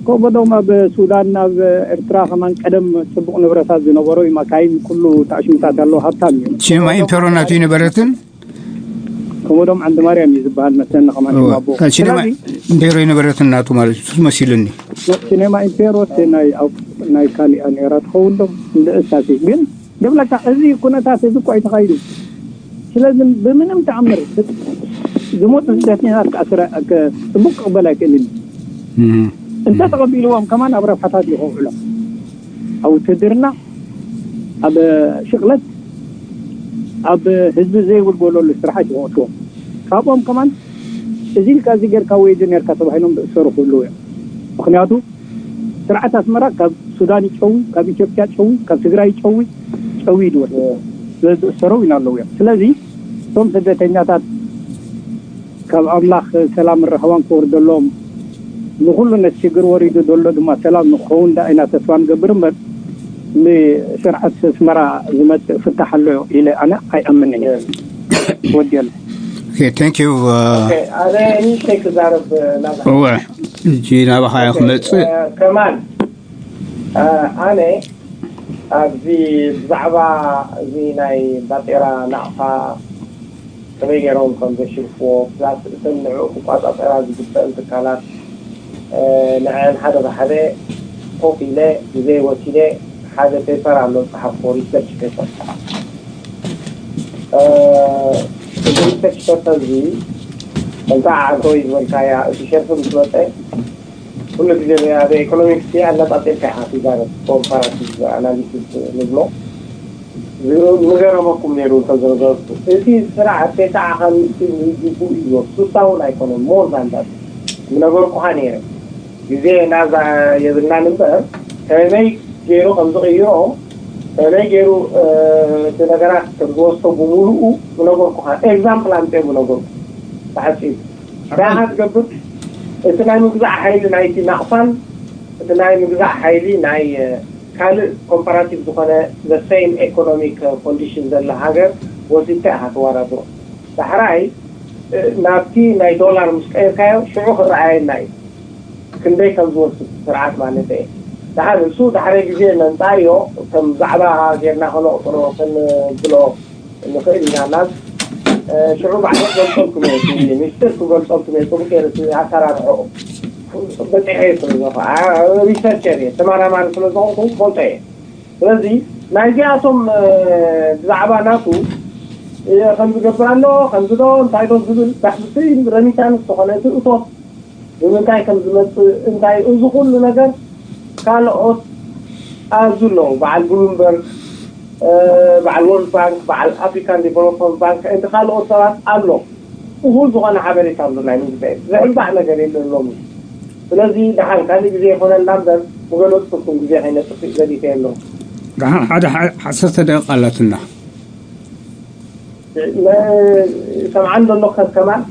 ከበዶም ኣብ ሱዳን፣ ኣብ ኤርትራ ከማን ቀደም ጽቡቕ ንብረታት ዝነበሮ እዩ። ማካይን፣ ኩሉ ታሽምታት ኣለዎ፣ ሃብታም እዩ። ሲኒማ ኢምፔሮ ናቱ ይነበረትን? ከበዶም ዓንዲ ማርያም እዩ ዝበሃል መሰለኒ ከማን እወ። ሽሙ ኣቦ። ሲኒማ ስለዚ ኢምፔሮ ይነበረትን ናቱ ማለት እዩ፣ እሱ መሲሉኒ። ሲኒማ ኢምፔሮ ናይ፣ ናይ ካሊኣ ነራ ትኸውን ዶ? ንእሳሲ ግን ደብለካ፣ እዚ ኩነታት እዚ እኮ ኣይተኻይዱ። ስለዚ ብምንም ተኣምር ዝመፁ ስደተኛታት ከኣ ስረ-፣ ከ-፣ ጽቡቅ ክቕበል ኣይክእልን እዩ። እም። እንተ ተቐቢልዎም ከማን ኣብ ረብሓታት እዩ ከውዕሎም። ኣብ ውትድርና፣ ኣብ ሽቕለት፣ ኣብ ህዝቢ ዘይውልወለሉ ስራሓት ይወስዎም። ካብኦም ከማን እዚ ኢልካ፣ እዚ ጌርካ ወይ እዚ ኔርካ ተባሂሎም ዝእሰሩ ክህልዉ እዮም። ምኽንያቱ ስርዓት ኣስመራ ካብ ሱዳን ይጨዊ፣ ካብ ኢትዮጵያ ጨዊ፣ ካብ ትግራይ ጨዊ፣ ጨዊ ይድወል። ስለ ዝእሰሩ ኢና ኣለዉ እዮም። ስለዚ እቶም ስደተኛታት ካብ ኣምላኽ ሰላም ራህዋን ክወርደሎም፣ ንኹሉ ነቲ ሽግር ወሪዱ ዘሎ ድማ ሰላም ንክኸውን ዳ ኢና ተስፋ ንገብር እምበር፣ ንስርዓት ኣስመራ ዝመጽእ ፍታሕ ኣሎ ኢለ ኣነ ኣይኣምንን እየ። ወዲኤለ። Okay, thank you. Uh, okay, ኣነ ንእሽተይ ክዛረብ ናብዛ እወ፣ ሕጂ ናባኻ እየ okay, ክመጽእ። Uh, ከማል፣ uh, ኣነ ኣብዚ ብዛዕባ እዚ ናይ ባጤራ ናቕፋ ከመይ ገይሮም ከም ዘሽርፍዎ፣ ፕላስ እተን ንዕኡ ክቋጻጸራ ዝግበአን ትካላት፣ እ፣ ንዐን ሓደ ብሓደ ኮፍ ኢለ ግዜ ወሲደ ሓደ ፔፐር ኣሎ ዝጸሓፍኩዎ፣ ሪሰርች ፔፐር። እ፣ እዚ ሪሰርች ፔፐር እዚ ከምታ ዓንተወይ ዝበልካያ፣ እቲ ሸርፊ ምስ መጸ፣ ኩሉ ግዜ ኣብ ኢኮኖሚክስ ኣነጻጺርካ ኢኻ ትዛረብ፣ ኮምፓራቲቭ ኣናሊሲስ ንብሎ። ዝገረመኩም ነይሩ እንተዘርዘርኩ፣ እቲ ስርዓት ተሰዓኻ ንግዲ ንግቡ እዩ፣ ሱሳ እውን ኣይኮነን። ሞር ዛንዳት ምነገርኩኻ ነይረ። ግዜ ናዛ የብልናን እምበር፣ ከመይ ገይሩ ከም ዝቕይሮ፣ ከመይ ገይሩ፣ እ፣ እቲ ነገራት ከም ዝወስዶ ብምሉኡ ምነገርኩኻ። ኤግዛምፕል ኣምፅኦ ምነገርኩ። ብሓፂሩ። እንታይ ኢኻ ትገብር? እቲ ናይ ምግዛእ ሓይሊ ናይቲ ናቕፋን እቲ ናይ ምግዛእ ሓይሊ ናይ፣ እ፣ ካልእ ኮምፓራቲቭ ዝኾነ the same economic condition ዘላ ሃገር ወሲድካ ኢኻ ተወዳድሮ። ዳሕራይ፣ እ፣ ናብቲ ናይ ዶላር ምስ ቀይርካዮ ሽዑ ክረኣየና እዩ ክንደይ ከም ዝወስድ ስርዓት ማለት እየ። ደሓር እሱ ዳሕራይ ግዜ ነንጻዮ ከም ዛዕባ ጌርና ከነቑጽሮ ከንብሎ ንኽእል ኢና። ናብ፣ እ፣ ሽዑ ባዕሉ ክገልጸልኩም እየ፣ እቲ ሚስጥር ክገልጸልኩም እየ፣ ጽቡቅ ገይረ እቲ ኣሰራርሕኡ በጺሐ እየ ስለ ዝኾ-፣ ኣ-፣ ሪሰርቸር እየ፣ ተመራማሪ ስለ ዝኾንኩ ክፈልጦ እየ። ስለዚ ናይዚኣቶም፣ እ፣ ብዛዕባ ናቱ፣ እ፣ ከምዚ ገብር ኣሎ፣ ከምዚ ዶ፣ እንታይ ዶ ዝብል ዳሕብቲ ረሚታንስ ዝኾነ እቲ እቶት ንምንታይ ከም ዝመጽእ፣ እንታይ፣ እዚ ኩሉ ነገር ካልኦት ኣብዚ ኣለዉ። በዓል ብሉምበርግ፣ እ፣ በዓል ወርልድ ባንክ፣ በዓል ኣፍሪካን ዲቨሎፕመንት ባንክ፣ እንዲ ካልኦት ሰባት ኣሎ። እኹል ዝኾነ ሓበሬታ ኣሎ ናይ መንግስቲ ኤርትራ። ዝሕባእ ነገር የለን ሎሚ። ስለዚ ደሓን ካልእ ግዜ ይኾነልና እምበር፣ ምገለጽኩልኩም ግዜ ከይነጥፍእ ዘሊተ የለኹ። ደሓን ሓደ ሓ-፣ ዓሰርተ ደቂቃ ኣላትና። ለ-፣ ሰምዓን ዘሎ ከ-፣ ከማል?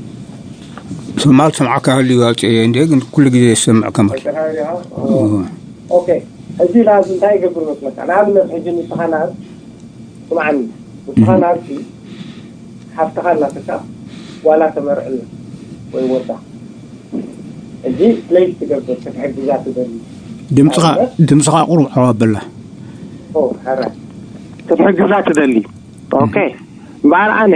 ትማል ሰምዓካ ሃልዩ ኣውፅኤ እንደ ግን ኩሉ ግዜ ዝሰምዕ ከማል። ተቀራሪባ? እዎ። ኦኬ። ሕጂ ናዝ እንታይ ይገብር መስለካ? ንኣብነት ሕጂ ንስኻ ናዝ፣ ስምዓኒ፣ ንስኻ እህ። ናዝሲ ሓፍትኻ እናተካ ዋላ ተመርዕላ ወይ ወዳ። ሕጂ ፕሌስ ትገብር፣ ክትሕግዛ ትደሊ። ድምፅኻ፣ ኣብነት? ድምፅኻ ቁሩብ ዓው ኣበላ። ኦ፣ ሕራይ። ክትሕግዛ ትደሊ። ኦኬ። እህ። እምበኣር ኣነ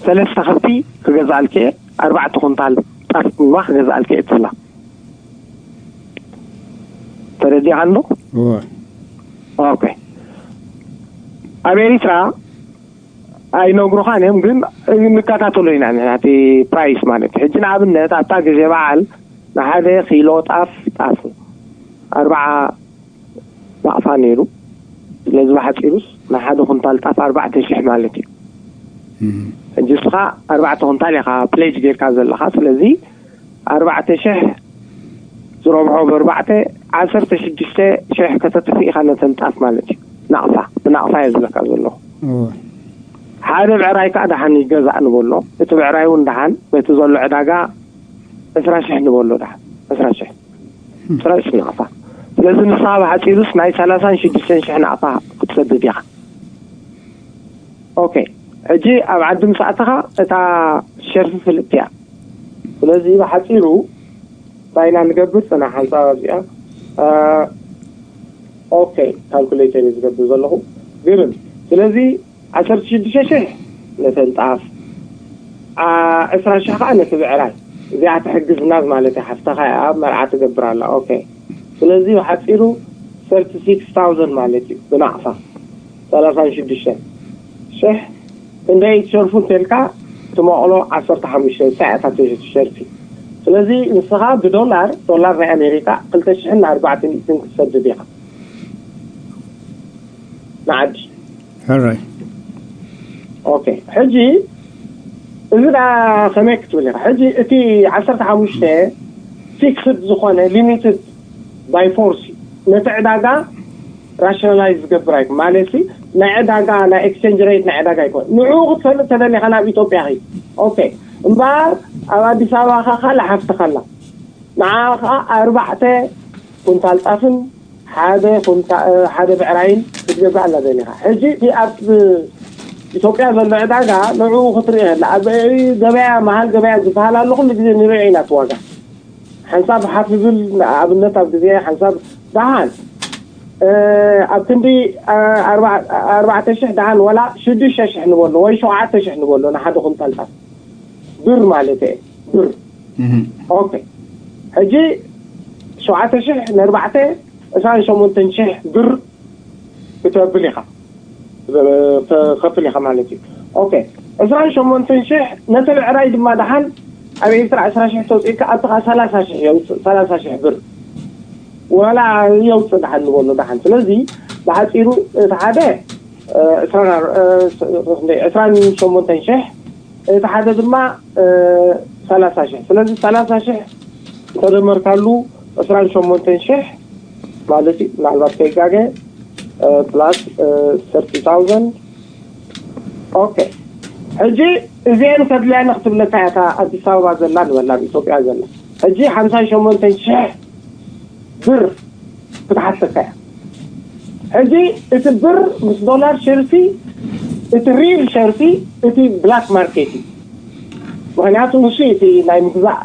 ሰለስተ ከብቲ ክገዝኣልኪ እየ፣ ኣርባዕተ ኩንታል ጣፍ ድማ ክገዝኣልኪ እየ ትብላ። ተረዲእካ ኣሎ? እወ። ኦኬ። ኣብ ኤሪትራ ኣይነግሩኻን እዮም፣ ግን ንከታተሎ ኢና ንሕና፣ እቲ ፕራይስ ማለት እዩ። ሕጂ ንኣብነት ኣብታ ግዜ በዓል ንሓደ ኪሎ ጣፍ፣ ጣፍ ኣርብዓ ናቕፋ ነይሩ። ስለዚ ብሓፂሩስ ንሓደ ኩንታል ጣፍ ኣርባዕተ ሽሕ ማለት እዩ። እም። ሕጂ እስኻ ኣርባዕተ ኩንታል ኢኻ ፕሌጅ ጌርካ ዘለኻ። ስለዚ ኣርባዕተ ሽሕ ዝረብሖ ብኣርባዕተ፣ ዓሰርተ ሽዱሽተ ሽሕ ከተጥፍእ ኢኻ ነተን ጣፍ ማለት እዩ። ናቕፋ፣ ብናቕፋ እየ ዝብለካ ዘለኹ። እወ። ሓደ ብዕራይ ከዓ ደሓን ይገዛእ ንበሎ። እቲ ብዕራይ እውን ደሓን በቲ ዘሎ ዕዳጋ ዕስራ ሽሕ ንበሎ ደሓን። ዕስራ ሽሕ። ዕስራ ሽሕ ናቕፋ። ስለዚ ንስኻ ብሓፂሩስ ናይ ሰላሳን ሽዱሽተን ሽሕ ናቕፋ ክትሰድድ ኢኻ። ኦኬ። ሕጂ ኣብ ዓዲ ምስ ኣተኻ እታ ሸርፊ ፍልጥቲ እያ። ስለዚ ብሓፂሩ ባይና ንገብር ጽና ሓንሳብ ኣብዚኣ። ኦኬ፣ ካልኩሌተር እዩ ዝገብር ዘለኹ። ግርም። ስለዚ ዓሰርተ ሽዱሽተ ሽሕ ነተን ጣፍ፣ ዕስራ ሽሕ ከዓ ነቲ ብዕራይ። እዚኣ ትሕግዝና ማለት ሓፍተኻ እያ፣ ኣብ መርዓ ትገብር ኣላ። ኦኬ። ስለዚ ብሓፂሩ ሰርቲ ሲክስ ታውዘንድ ማለት እዩ ብናቕፋ። ሰላሳን ሽዱሽተ ሽሕ ክንደይ ትሸርፉ እንተልካ ትመቕሎ ዓሰርተ ሓሙሽተ ሳዕታት ሸርፊ። ስለዚ ንስኻ ብዶላር፣ ዶላር ናይ ኣሜሪካ ክልተ ሽሕን ኣርባዕተ ሚእትን ክትሰድድ ኢኻ ንዓዲ። ሕራይ። ኦኬ። ሕጂ እዚ ዳ ከመይ ክትብል ኢኻ? ሕጂ እቲ ዓሰርተ ሓሙሽተ ፊክስድ ዝኾነ ሊሚትድ ባይ ፎርስ ነቲ ዕዳጋ ራሽናላይዝ ዝገብር ኣይኮን ማለት ሲ ናይ ዕዳጋ ናይ ኤክስቸንጅ ሬት ናይ ዕዳጋ ኣይኮን። ንዕኡ ክትፈልጥ ተደሊኻ ናብ ኢትዮጵያ ኺድ። ኦኬ። እምበኣር ኣብ ኣዲስ ኣበባ ኸ ካልእ ሓፍቲ ኸላ ንዓ ኸዓ ኣርባዕተ ኩንታል ጣፍን ሓደ ኩንታ ሓደ ብዕራይን ክትገዛእ ኣላ ደሊኻ። ሕጂ እቲ ኣብ ኢትዮጵያ ዘሎ ዕዳጋ ንዕኡ ክትርኢ ከላ ኣብ ገበያ መሃል ገበያ ዝበሃል ኣሎ ኩሉ ግዜ ንሪኦ ኢና እቲ ዋጋ። ሓንሳብ ሓፍ ዝብል ኣብነት ኣብ ግዜ ሓንሳብ ደሓን ኣብ ክንዲ ኣርባዕተ ሽሕ ደሓን ወላ ሽዱሽተ ሽሕ ንበሎ ወይ ሸውዓተ ሽሕ ንበሎ ንሓደ ኩንታል ጣፍ ብር ማለት እየ ብር። ኦኬ። ሕጂ ሸውዓተ ሽሕ ንኣርባዕተ ዕስራን ሸሞንተን ሽሕ ብር ክትከፍል ኢኻ። ከፍል ኢኻ ማለት እዩ። ኦኬ። ዕስራን ሸሞንተን ሽሕ ነቲ ብዕራይ ድማ ደሓን ኣብ ኤርትራ ዕስራ ሽሕ ተውፅእካ ኣብቲ ከዓ ሰላሳ ሽሕ የውፅእ፣ ሰላሳ ሽሕ ብር ወላ የውፅእ ደሓን ንበሎ ደሓን። ስለዚ ብሓፂሩ እቲ ሓደ ዕስራን ሸሞንተን ሽሕ እቲ ሓደ ድማ ሰላሳ ሽሕ። ስለዚ ሰላሳ ሽሕ እንተደመርካሉ ዕስራን ሸሞንተን ሽሕ ማለት እዩ። ምናልባት ከይጋገ ፕላስ ሰርቲ ታውዘንድ። ኦኬ። ሕጂ እዚአን ከድልያኒ ክትብለካ እያ እታ ኣዲስ ኣበባ ዘላ ንበላ ኣብ ኢትዮጵያ ዘላ። ሕጂ ሓምሳን ሸሞንተን ሽሕ ብር ክትሓተካ እያ። ሕጂ እቲ ብር ምስ ዶላር ሸርፊ እቲ ሪል ሸርፊ እቲ ብላክ ማርኬት እዩ። ምክንያቱ ንሱ እቲ ናይ ምግዛእ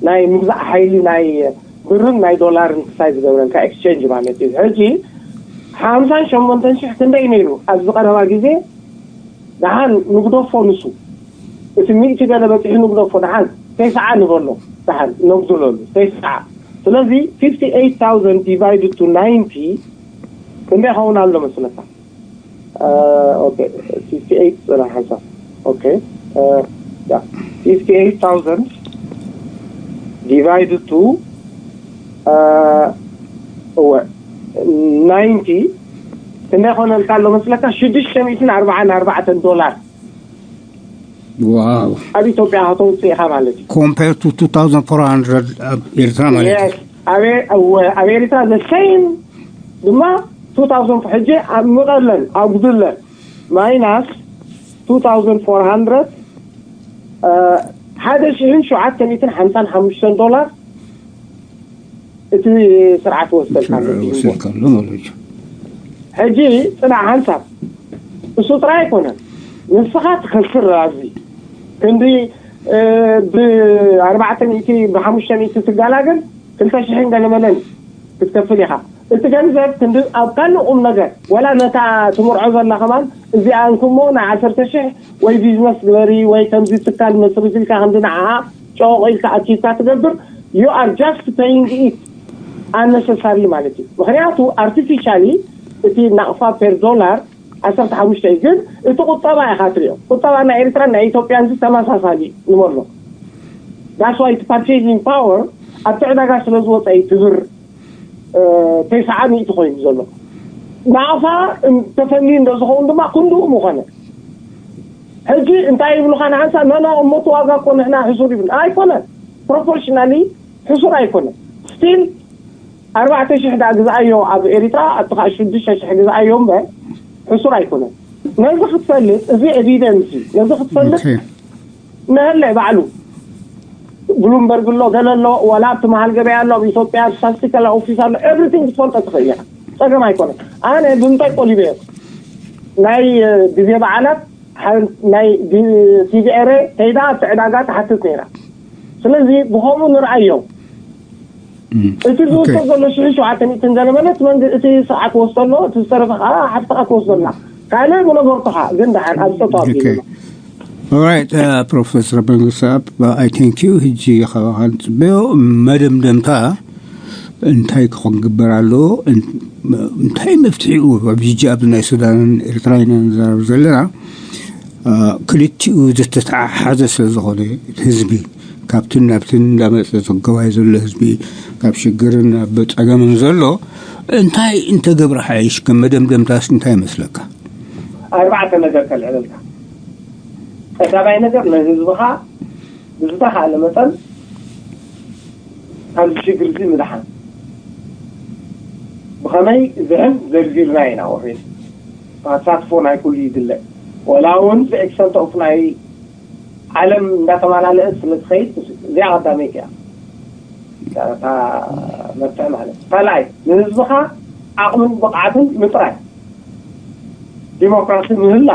ናይ ምግዛእ ሓይሊ ናይ ብርን ናይ ዶላርን ክሳይ ዝገብረልካ ኤክስቸንጅ ማለት እዩ። ሕጂ ሓምሳን ሸሞንተን ሽሕ ክንደይ ነይሩ ኣብዚ ቀረባ ግዜ? ደሓን ንግደፎ ንሱ እቲ ሚእቲ ገለ በፂሑ ንግደፎ ደሓን ተስዓ ንበሎ ደሓን ነጉድለሉ ተስዓ። ስለዚ fifty eight thousand divided to ninety ክንደይ ይኸውን ኣሎ መስለካ? ኦኬ፣ fifty eight ፅና ሓንሳብ። ኦኬ፣ fifty eight thousand divided to እወ ናይንቲ ክንደይ ኮነልካ ኣሎ መስለካ? ሽዱሽተ ሚእትን ኣርባዓን ኣርባዕተን ዶላር ዋው ኣብ ኢትዮጵያ ከተውፅእ ኢኻ ማለት እዩ። Compared to two thousand four hundred ኣብ ኤርትራ ማለት እዩ። ኣብ ኤርትራ ዘሰይም ድማ two thousand ሕጂ ኣብ ምቐለን ኣጉድለን ማይናስ two thousand four hundred ሓደ ሽሕን ሸውዓተ ሚእትን ሓምሳን ሓሙሽተን ዶላር እቲ ስርዓት ወስደልካ ወስደልካሉ ማለት እዩ። ሕጂ ፅናዕ ሓንሳብ እሱ ጥራይ ኣይኮነን። ንስኻ ትኸስር ኣብዚ ክንዲ ብኣርባዕተ ሚእቲ ብሓሙሽተ ሚእቲ ትጋላገል ክልተ ሽሕን ገለመለን ክትከፍል ኢኻ። እቲ ገንዘብ ክንዲ ኣብ ካልእ ቁም ነገር ወላ ነታ ትምርዖ ዘላ ከማን እዚኣ እንክሞ ናይ ዓሰርተ ሽሕ ወይ ቢዝነስ ግበሪ ወይ ከምዚ ትካል መስርት ኢልካ ክንዲ ንዓኣ ጨወቕ ኢልካ ኣኪብካ ትገብር you are just paying it unnecessary ማለት እዩ። ምክንያቱ ኣርቲፊሻሊ እቲ ናቕፋ ፔር ዶላር ዓሰርተ ሓሙሽተ እዩ። ግን እቲ ቁጠባ ኢኻ ትሪኦ። ቁጠባ ናይ ኤርትራን ናይ ኢትዮጵያን ዚ ተመሳሳሊ እዩ ንበሎ። That's why እቲ purchasing power ኣብቲ ዕዳጋ ስለ ዝወፀ እዩ ትብር ተስዓ ሚእቲ ኮይኑ ዘሎ። ናቕፋ ተፈንዩ እንዶ ዝኸውን ድማ ክንድኡ ምኾነ። ሕጂ እንታይ ይብሉኻ ንሓንሳብ ኖኖ እሞ እቲ ዋጋ እኮ ንሕና ሕሱር ይብል ኣይኮነን። ፕሮፖርሽናሊ ሕሱር ኣይኮነን። ስቲል ኣርባዕተ ሽሕ ዳ ግዝኣዮ ኣብ ኤሪትራ ኣብቲ ከዓ ሽዱሽተ ሽሕ ግዝኣዮ እምበር ሕሱር ኣይኮነን። ነዚ ክትፈልጥ እዚ ኤቪደንስ እዩ። ነዚ ክትፈልጥ ኦኬ። ነህለ ባዕሉ ብሉምበርግ ኣሎ ገለ ኣሎ ዋላ ኣብቲ መሃል ገበያ ኣሎ ኣብ ኢትዮጵያ ስታስቲካል ኦፊስ ኣሎ ኤቭሪቲንግ ክትፈልጦ ትኽእል ኢኻ። ፀገም ኣይኮነን። ኣነ ብምንታይ ቆሊበ ናይ ግዜ በዓላት ናይ ቲቪ ኤረ ከይዳ ኣብቲ ዕዳጋ ትሓትት ነይራ። ስለዚ ብኸምኡ ንርኣዮ። እቲ ዝውሰድ ዘሎ ሽሕ ሸውዓተ ሚእትን ገለ ማለት መንግ እቲ ሰብዓ ክወስዶ ኣሎ፣ እቲ ዝተረፈ ከዓ ሓፍትኻ ክወስዶ ኣላ። ካልእ ብነበርትኻ ግን ደሓን ኣብ ጸጥታ ኣቢሉ ኣሎ። ኦራይት፣ ፕሮፌሰር መንግስታብ፣ ኣይ ቴንክ ዩ። ሕጂ ካባኻ ንፅበዮ መደምደምታ እንታይ ክኾን ግበር ኣለዎ? እንታይ መፍትሒኡ? ኣብ ሕጂ ኣብ ናይ ሱዳንን ኤርትራን ኢና ንዛረብ ዘለና። ክልቲኡ ዝተተሓሓዘ ስለ ዝኾነ፣ ህዝቢ ካብትን ናብትን እንዳመፀ ዘገባይ ዘሎ ህዝቢ፣ ካብ ሽግርን ኣብ ፀገምን ዘሎ እንታይ እንተገብረ ሓይሽ? ከም መደምደምታስ እንታይ ይመስለካ? ኣርባዕተ ነገር ከልዕለልካ። ቀዳማይ ነገር ንህዝብኻ ብዝተኻእለ መጠን ካብዚ ሽግር እዚ ምድሓን። ብኸመይ ዝሕን ዘርዚርና ኢና። ወፌት ተሳትፎ ናይ ኩሉ ይድለ። ወላ እውን ብኤክሰንት ኦፍ ናይ ዓለም እንዳተማላለእት ስለ ትኸይድ እዚኣ ቀዳመይቲ እያ። እታ መፍትሒ ማለት ካልኣይ ንህዝብኻ ዓቕምን ብቕዓትን ምጥራይ። ዲሞክራሲ ምህላ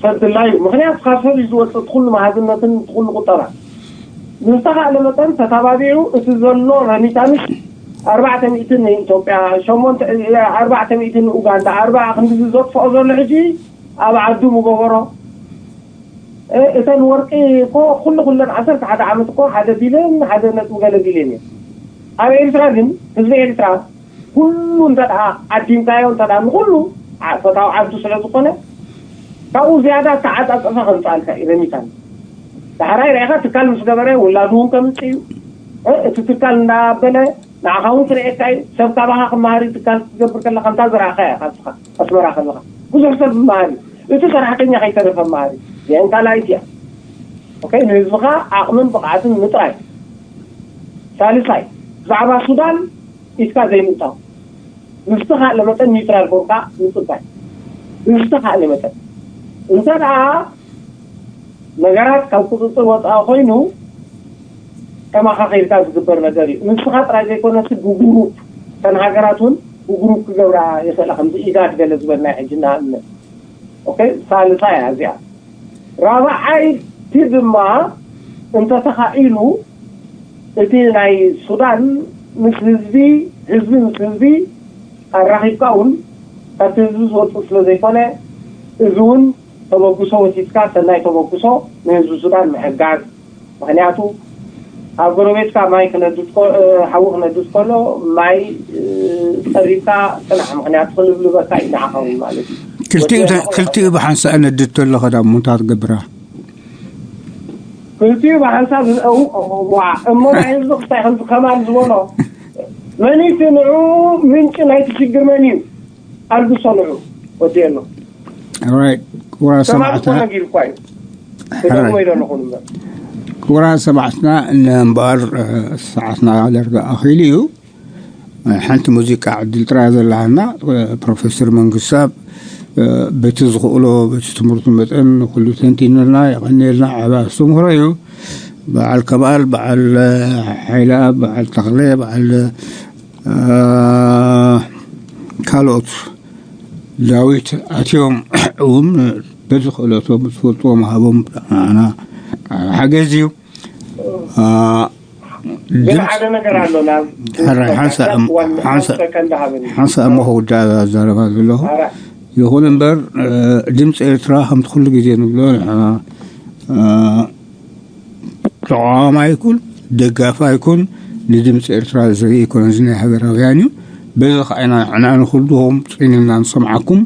ሰብ ድላዩ። ምክንያቱ ካብ ሰብ እዩ ዝወፅእ እቲ ኩሉ መሃዝነትን እቲ ኩሉ ቁጠባ። ብዝተኻእለ መጠን ተተባቢዑ እቲ ዘሎ ረሚታንስ ኣርባዕተ ሚእትን ንኢትዮጵያ ሸሞንተ ኣርባዕተ ሚእትን ንኡጋንዳ ኣርባዓ ክንዲ ዘጥፍኦ ዘሎ ሕጂ ኣብ ዓዱ ምገበሮ። እተን ወርቂ እኮ ኩሉ ኩለን ዓሰርተ ሓደ ዓመት እኮ ሓደ ቢልዮን ሓደ ነጥቢ ገለ ቢልዮን እዩ። ኣብ ኤርትራ ግን ህዝቢ ኤርትራ ኩሉ እንተ ደኣ ዓዲምካዮ እንተ ደኣ ንኩሉ ፈታዊ ዓዱ ስለ ዝኾነ ካብኡ ዝያዳ ተዓጻጸፈ ከምፅኣልካ እዩ ረሚታን። ዳሕራይ ርኢኻ ትካል ምስ ገበረ ውላዱ እውን ከምፅእ እዩ። እቲ ትካል እንዳበለ ንዓኻ እውን ክርእየካ እዩ። ሰብ ካባኻ ክመሃር እዩ። ትካል ክትገብር ከለካ ከምታ ዝረኣኻ እያ ካብስኻ ኣስመራ ከለካ ብዙሕ ሰብ መሃር እዩ። እቲ ሰራሕተኛ ከይተረፈ መሃር እዩ። ዚኣን ካልኣይቲ እያ። ኦኬ፣ ንህዝብኻ ዓቕምን ብቕዓትን ምጥራይ። ሳልሳይ ብዛዕባ ሱዳን ኢድካ ዘይምእታው። ብዝተኻእለ መጠን ኒውትራል ኮንካ ምጽባይ። ብዝተኻእለ መጠን እንተ ደኣ ነገራት ካብ ቁፅፅር ወፃኢ ኮይኑ ከማኻ ከይድካ ዝግበር ነገር እዩ። ንስኻ ጥራይ ዘይኮነስ ብግሩፕ እተን ሃገራት እውን ብግሩፕ ክገብራ ይኽእላ ከምዚ ኢጋድ ገለ ዝበልና ሕጂ ንኣብነት ኦኬ ሳልሳ እያ እዚኣ። ራብዓይቲ ድማ እንተተኻኢሉ እቲ ናይ ሱዳን ምስ ህዝቢ ህዝቢ ምስ ህዝቢ ኣራኺብካ እውን ካብቲ ህዝቢ ዝወፅእ ስለ ዘይኮነ እዚ እውን ተበግሶ ወሲድካ ሰናይ ተበግሶ ንህዝቢ ሱዳን ምሕጋዝ። ምክንያቱ ኣብ ጎረቤትካ ማይ ክነድድ ሓዊ ክነድድ ከሎ ማይ ፀሪብካ ፅናሕ ምክንያቱ ክልብልበካ እዩ ንዓኻ እውን ማለት እዩ። ክልቲኡ ብሓንሳእ ነድድ ተሎ ከዳ ሙንታ ትገብራ። ክልቲኡ ብሓንሳብ ዋ እሞ ናይ ህዝቢ ክስታይ ከምዚ ከማል ዝበሎ መን እዩ ንዑ ምንጪ ናይቲ ሽግር መን እዩ? ኣልግሶ ንዑ ወዲ ኣሎ። ክቡራት ሰማዕትና ነጊሩ እኳ እዩ ክደግሞ ኢለ ኣለኹ እምበር ክቡራት ሰማዕትና እምበኣር ሰዓትና ደርጋ ኣኺሉ እዩ። ሓንቲ ሙዚቃ ዕድል ጥራያ ዘለሃና ፕሮፌሰር መንግስታብ በቲ ዝኽእሎ በቲ ትምህርቱ መጠን ኩሉ ተንቲንልና የቐንየልና። ዓብ ኣስተምህሮ እዩ። በዓል ከማል፣ በዓል ሓይላ፣ በዓል ተኽለ፣ በዓል ካልኦት ዳዊት ኣትዮም እውን በዚ ክእለቶም ዝፈልጥዎም ሃቦም ንዓና ሓገዝ እዩ። ግን ሓደ ነገር ኣሎ ናብ ሓንሳ እሞ ክውዳእ ኣዛረባ ዘለኹ ይኹን እምበር ድምፂ ኤርትራ ከምቲ ኩሉ ግዜ ንብሎ ንሕና ተቃዋማይ ይኩን ደጋፋይ ይኩን ንድምፂ ኤርትራ ዝርኢ ይኮነ እዚ ናይ ሃገራውያን እዩ። በዚ ከዓ ኢና ንሕና ንኩልኹም ፅን ኢልና ንሰምዓኩም።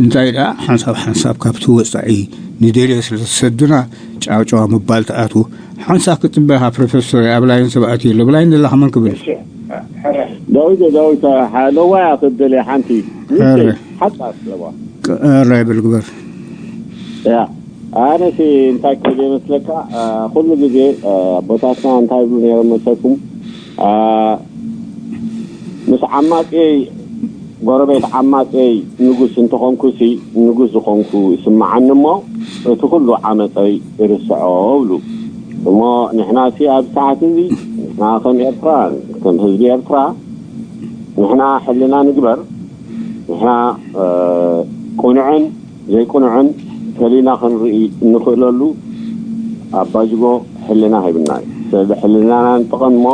እንታይ ደኣ ሓንሳብ ሓንሳብ ካብቲ ወፃኢ ንደልዮ ስለ ዝሰዱና ጫውጫዋ ምባል ትኣትዉ። ሓንሳብ ክፅበኻ ፕሮፌሰር ኣብ ላይን ሰብ ኣትዩ ኣሎ። ብላይን ዘለኻ መን ክብል? ዳዊት ዳዊት ሓለዋ ክትደልየ ሓንቲ ሓጣ ኣለዋ። ራይ በል ግበር። ያ ኣነሲ እንታይ ክብል ይመስለካ ኩሉ ግዜ ኣቦታትና እንታይ ይብሉ ነይሮም መሰልኩም? ምስ ዓማፅየይ ጎረቤት ዓማፅየይ ንጉስ እንተኾንኩሲ ንጉስ ዝኾንኩ ይስምዓኒ እሞ እቲ ኩሉ ዓመፀይ ይርስዖ እብሉ። እሞ ንሕናሲ ኣብ ሰዓት እዚ ንሕና ከም ኤርትራ ከም ህዝቢ ኤርትራ ንሕና ሕልና ንግበር። ንሕና ቅኑዕን ዘይቅኑዕን ፈሊና ክንርኢ እንኽእለሉ ኣባጅጎ ሕልና ሂብና እዩ። ሰብሕልናና ንጥቀም እሞ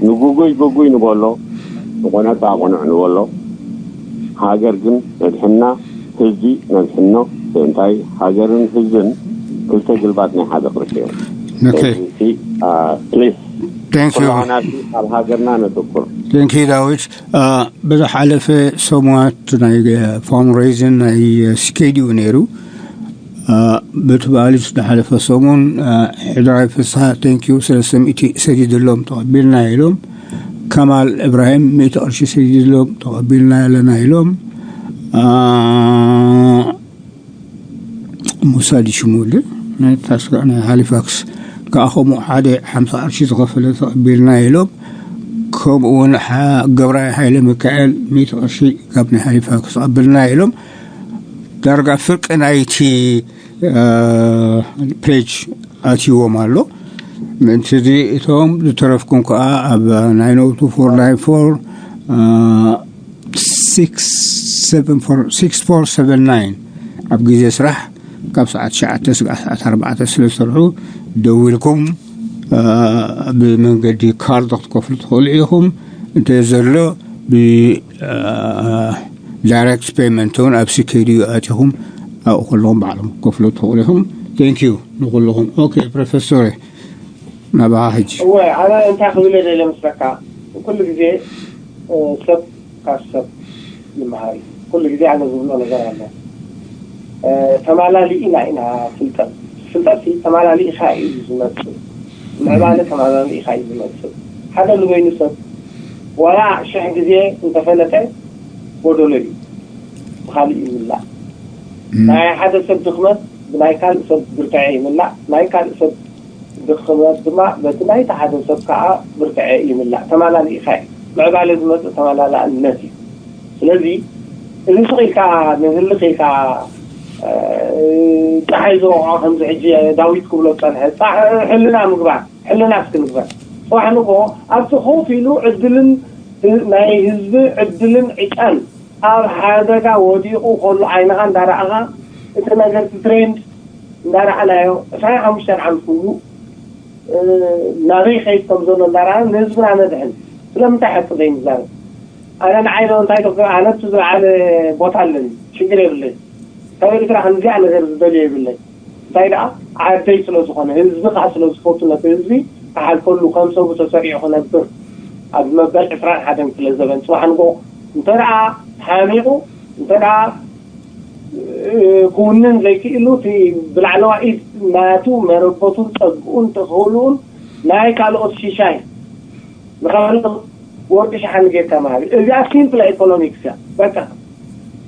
ንጉጉይ ጉጉይ ንበሎ፣ ንቆነጣ ቆኑዕ ንበሎ። ሃገር ግን ነድሕና፣ ህዝቢ ነድሕኖ። እንታይ፣ ሃገርን ህዝብን ክልተ ግልባት ናይ ሓደ ቅርሺ እዮም። Okay. ፕሊስ፣ Thank you. ኩላህናሲ ኣብ ሃገርና ነተኩር። Thank you, ዳዊት። ብዝሓለፈ ሰሙናት ናይ ፋንድሬይዚን ናይ ሲኬዲኡ ነይሩ። ብቲ በዓል ዝሓለፈ ሰሙን፣ ሕድራይ ፍስሓ፣ ቴንኪዩ፣ ሰለስተ ሚእቲ ሰዲድሎም፣ ተቐቢልና ኢሎም። ከማል እብራሂም፣ ሚእቲ ቅርሺ ሰዲድሎም፣ ተቐቢልና ኣለና ኢሎም። ሙሳ ድሽሙል ናይ ታስካ ናይ ሃሊፋክስ፣ ከዓ ከምኡ ሓደ ሓምሳ ቅርሺ ዝኸፈለ፣ ተቐቢልና ኢሎም። ከምኡ እውን ገብራይ ሃይለ ሚካኤል፣ ሚእቲ ቅርሺ ካብ ናይ ሃሊፋክስ ተቐብልና ኢሎም። ዳርጋ ፍርቂ ናይቲ ፔጅ ኣትይዎም ኣሎ። ምእንቲ እዚ እቶም ዝተረፍኩም ከዓ ኣብ ናይ ኖቱ ፎር ናይን ፎር፣ ሲክስ ፎር ሰቨን ናይን፣ ኣብ ግዜ ስራሕ ካብ ሰዓት ትሽዓተ ስጋዕ ሰዓት ኣርባዕተ ስለ ዝሰርሑ፣ ደዊልኩም ብመንገዲ ካርድ ክትከፍሉ ትኽእሉ ኢኹም። እንተ ዘሎ፣ ብ ዳይሬክት ፔመንት እውን ኣብ ሲኬዲዩ ኣቲኹም ኣብኡ ከለኹም ባዕሎም ክትከፍሉ ትኽእሉ ኢኹም። ቴንኪዩ ንኩልኹም። ኦኬ ፕሮፌሶር፣ ናባኻ ሕጂ። እወ፣ ኣነ እንታይ ክብል ደለ መስለካ፣ ኩሉ ግዜ ሰብ ካብ ሰብ ይመሃር እዩ። ኩሉ ግዜ ኣነ ዝብሎ ነገር ኣሎ። ተማላሊእና ኢና ፍልጠት። ፍልጠት ተማላሊእካ እዩ ዝመፅእ። ምዕባለ ተማላሊእካ እዩ ዝመፅእ። ሓደ ንበይኑ ሰብ ዋላ ሽሕ ግዜ እንተፈለጠ ጎደሎ እዩ፣ ብካሊእ ይምላእ። ናይ ሓደ ሰብ ድኽመት ብናይ ካልእ ሰብ ብርትዐ ይምላእ። ናይ ካልእ ሰብ ድኽመት ድማ በቲ ናይቲ ሓደ ሰብ ከዓ ብርትዐ ይምላእ። ተማላሊእካ እዩ። ምዕባለ ዝመፅእ ተማላላእነት እዩ። ስለዚ እዚ ስቕ ኢልካ ንህልኽ ኢልካ ፀሓይ ዝወቕዖ ከምዚ ሕጂ ዳዊት ክብሎ ዝፀንሐ ሕልና ምግባር፣ ሕልና እስኪ ንግበር። ፅባሕ ንግሆ ኣብቲ ኮፍ ኢሉ ዕድልን ናይ ህዝቢ ዕድልን ዕጫን ኣብ ሓደጋ ወዲቑ ከሎ ዓይንኻ እንዳረኣኻ እቲ ነገር እቲ ትሬንድ እንዳረኣናዮ ዕስራን ሓሙሽተን ዓመት ሙሉእ ናበይ ከይድ ከም ዘሎ እንዳረኣና ንህዝብና ነድሕን። ስለምንታይ ሓቂ ዘይንዛረብ? ኣነ ንዓይ ዶ እንታይ ዶ ኣነ እቲ ዝለዓለ ቦታ ኣለኒ፣ ሽግር የብለይ። ካብ ኤርትራ ከምዚኣ ነገር ዝደልዮ የብለይ። እንታይ ደኣ ዓደይ ስለ ዝኾነ ህዝቢ ከዓ ስለ ዝፈቱ ነቲ ህዝቢ ክሓልፈሉ ከም ሰቡ ተሰሪዑ ክነብር ኣብ መበል ዕስራን ሓደን ክፍለ ዘበን ፅባሕ ንጎ እንተ ደኣ ሓሚቑ እንተ ደኣ ክውንን ዘይክእሉ እቲ ብላዕለዋ ኢድ ናቱ መረበቱን ጸግኡን ተኽእሉኡን ናይ ካልኦት ሽሻይ ንኻልኦት ወርቂ ሸሓኒ ጌርካ ምሃብ እዚኣ ሲምፕል ኢኮኖሚክስ እያ። በቃ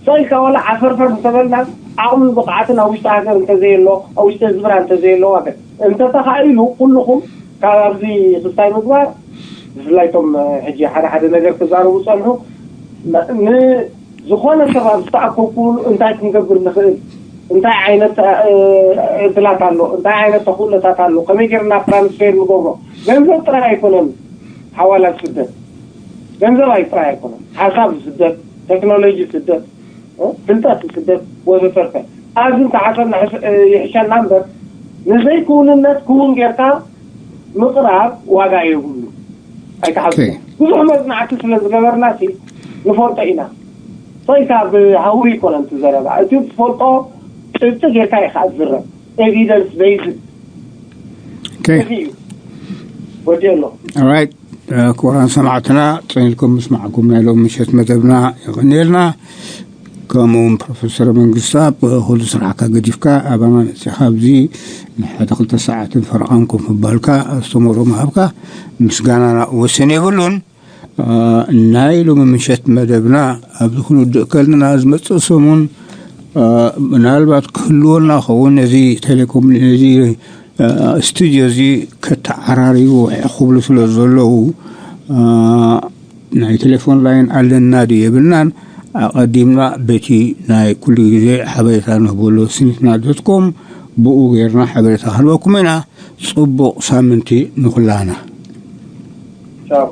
ሰው ኢልካ ዋላ ዓፈርፈር እንተበልና ዓቕምን ብቕዓትን ኣብ ውሽጢ ሃገር እንተዘየሎ ኣብ ውሽጢ ህዝብና እንተዘየሎ ዋገ እንተተኻኢሉ ኩልኹም ካብ ኣብዚ ክስታይ ምግባር ብፍላይ ቶም ሕጂ ሓደ ሓደ ነገር ክዛረቡ ጸንሑ ዝኾነ ሰብ ኣብ ዝተኣከብኩሉ እንታይ ክንገብር ንኽእል እንታይ ዓይነት ዕድላት ኣሎ እንታይ ዓይነት ተኽእሎታት ኣሎ ከመይ ገርና ትራንስፌር ንገብሮ ገንዘብ ጥራይ ኣይኮነን ሓዋላ ስደት ገንዘብ ኣይ ጥራይ ኣይኮነን ሓሳብ ስደት ቴክኖሎጂ ስደት ፍልጠት ስደት ወዘተርፈ ኣብዚ ተሓሰብና ይሕሸና እምበር ንዘይክውንነት ክውን ጌርካ ምቕራብ ዋጋ የብሉ ኣይተሓስቡ ብዙሕ መፅናዕቲ ስለ ዝገበርና ሲ ንፈልጦ ኢና ኮይካ ብሃዊ ይኮነ እቲ ዘረባ እቲ ትፈልጦ ጭብጢ ጌርካ ኢካ ዝረብ ኤቪደንስ ቤይዝድ Okay. እዚ እዩ ወዲ ኣሎ All right. ክቡራን ሰማዕትና ፅን ኢልኩም ምስማዕኩም ናይ ሎም ምሸት መደብና የቐንየልና። ከምኡውን ፕሮፌሰር መንግስታ ብኩሉ ስራሕካ ገዲፍካ ኣባና መፂኻ ኣብዚ ንሓደ ክልተ ሰዓትን ፈረቓን ኮፍ ምባልካ ኣስተምህሮ ምሃብካ ምስጋናና ወሰን የብሉን። ናይ ሎሚ ምሸት መደብና ኣብዚ ክንውድእ ከለና ዝመፅእ ሰሙን ምናልባት ክህልወና ኸውን ነዚ ቴሌኮም ነዚ ስቱድዮ እዚ ከተዓራርዩ ውሕዕ ክብሉ ስለ ዘለዉ ናይ ቴሌፎን ላይን ኣለና ድዩ የብልናን ኣቐዲምና በቲ ናይ ኩሉ ግዜ ሓበሬታ ንህበሉ ስኒትና ዶትኮም ብኡ ገይርና ሓበሬታ ክንበኩም ኢና። ፅቡቕ ሳምንቲ ንኩላና። ቻው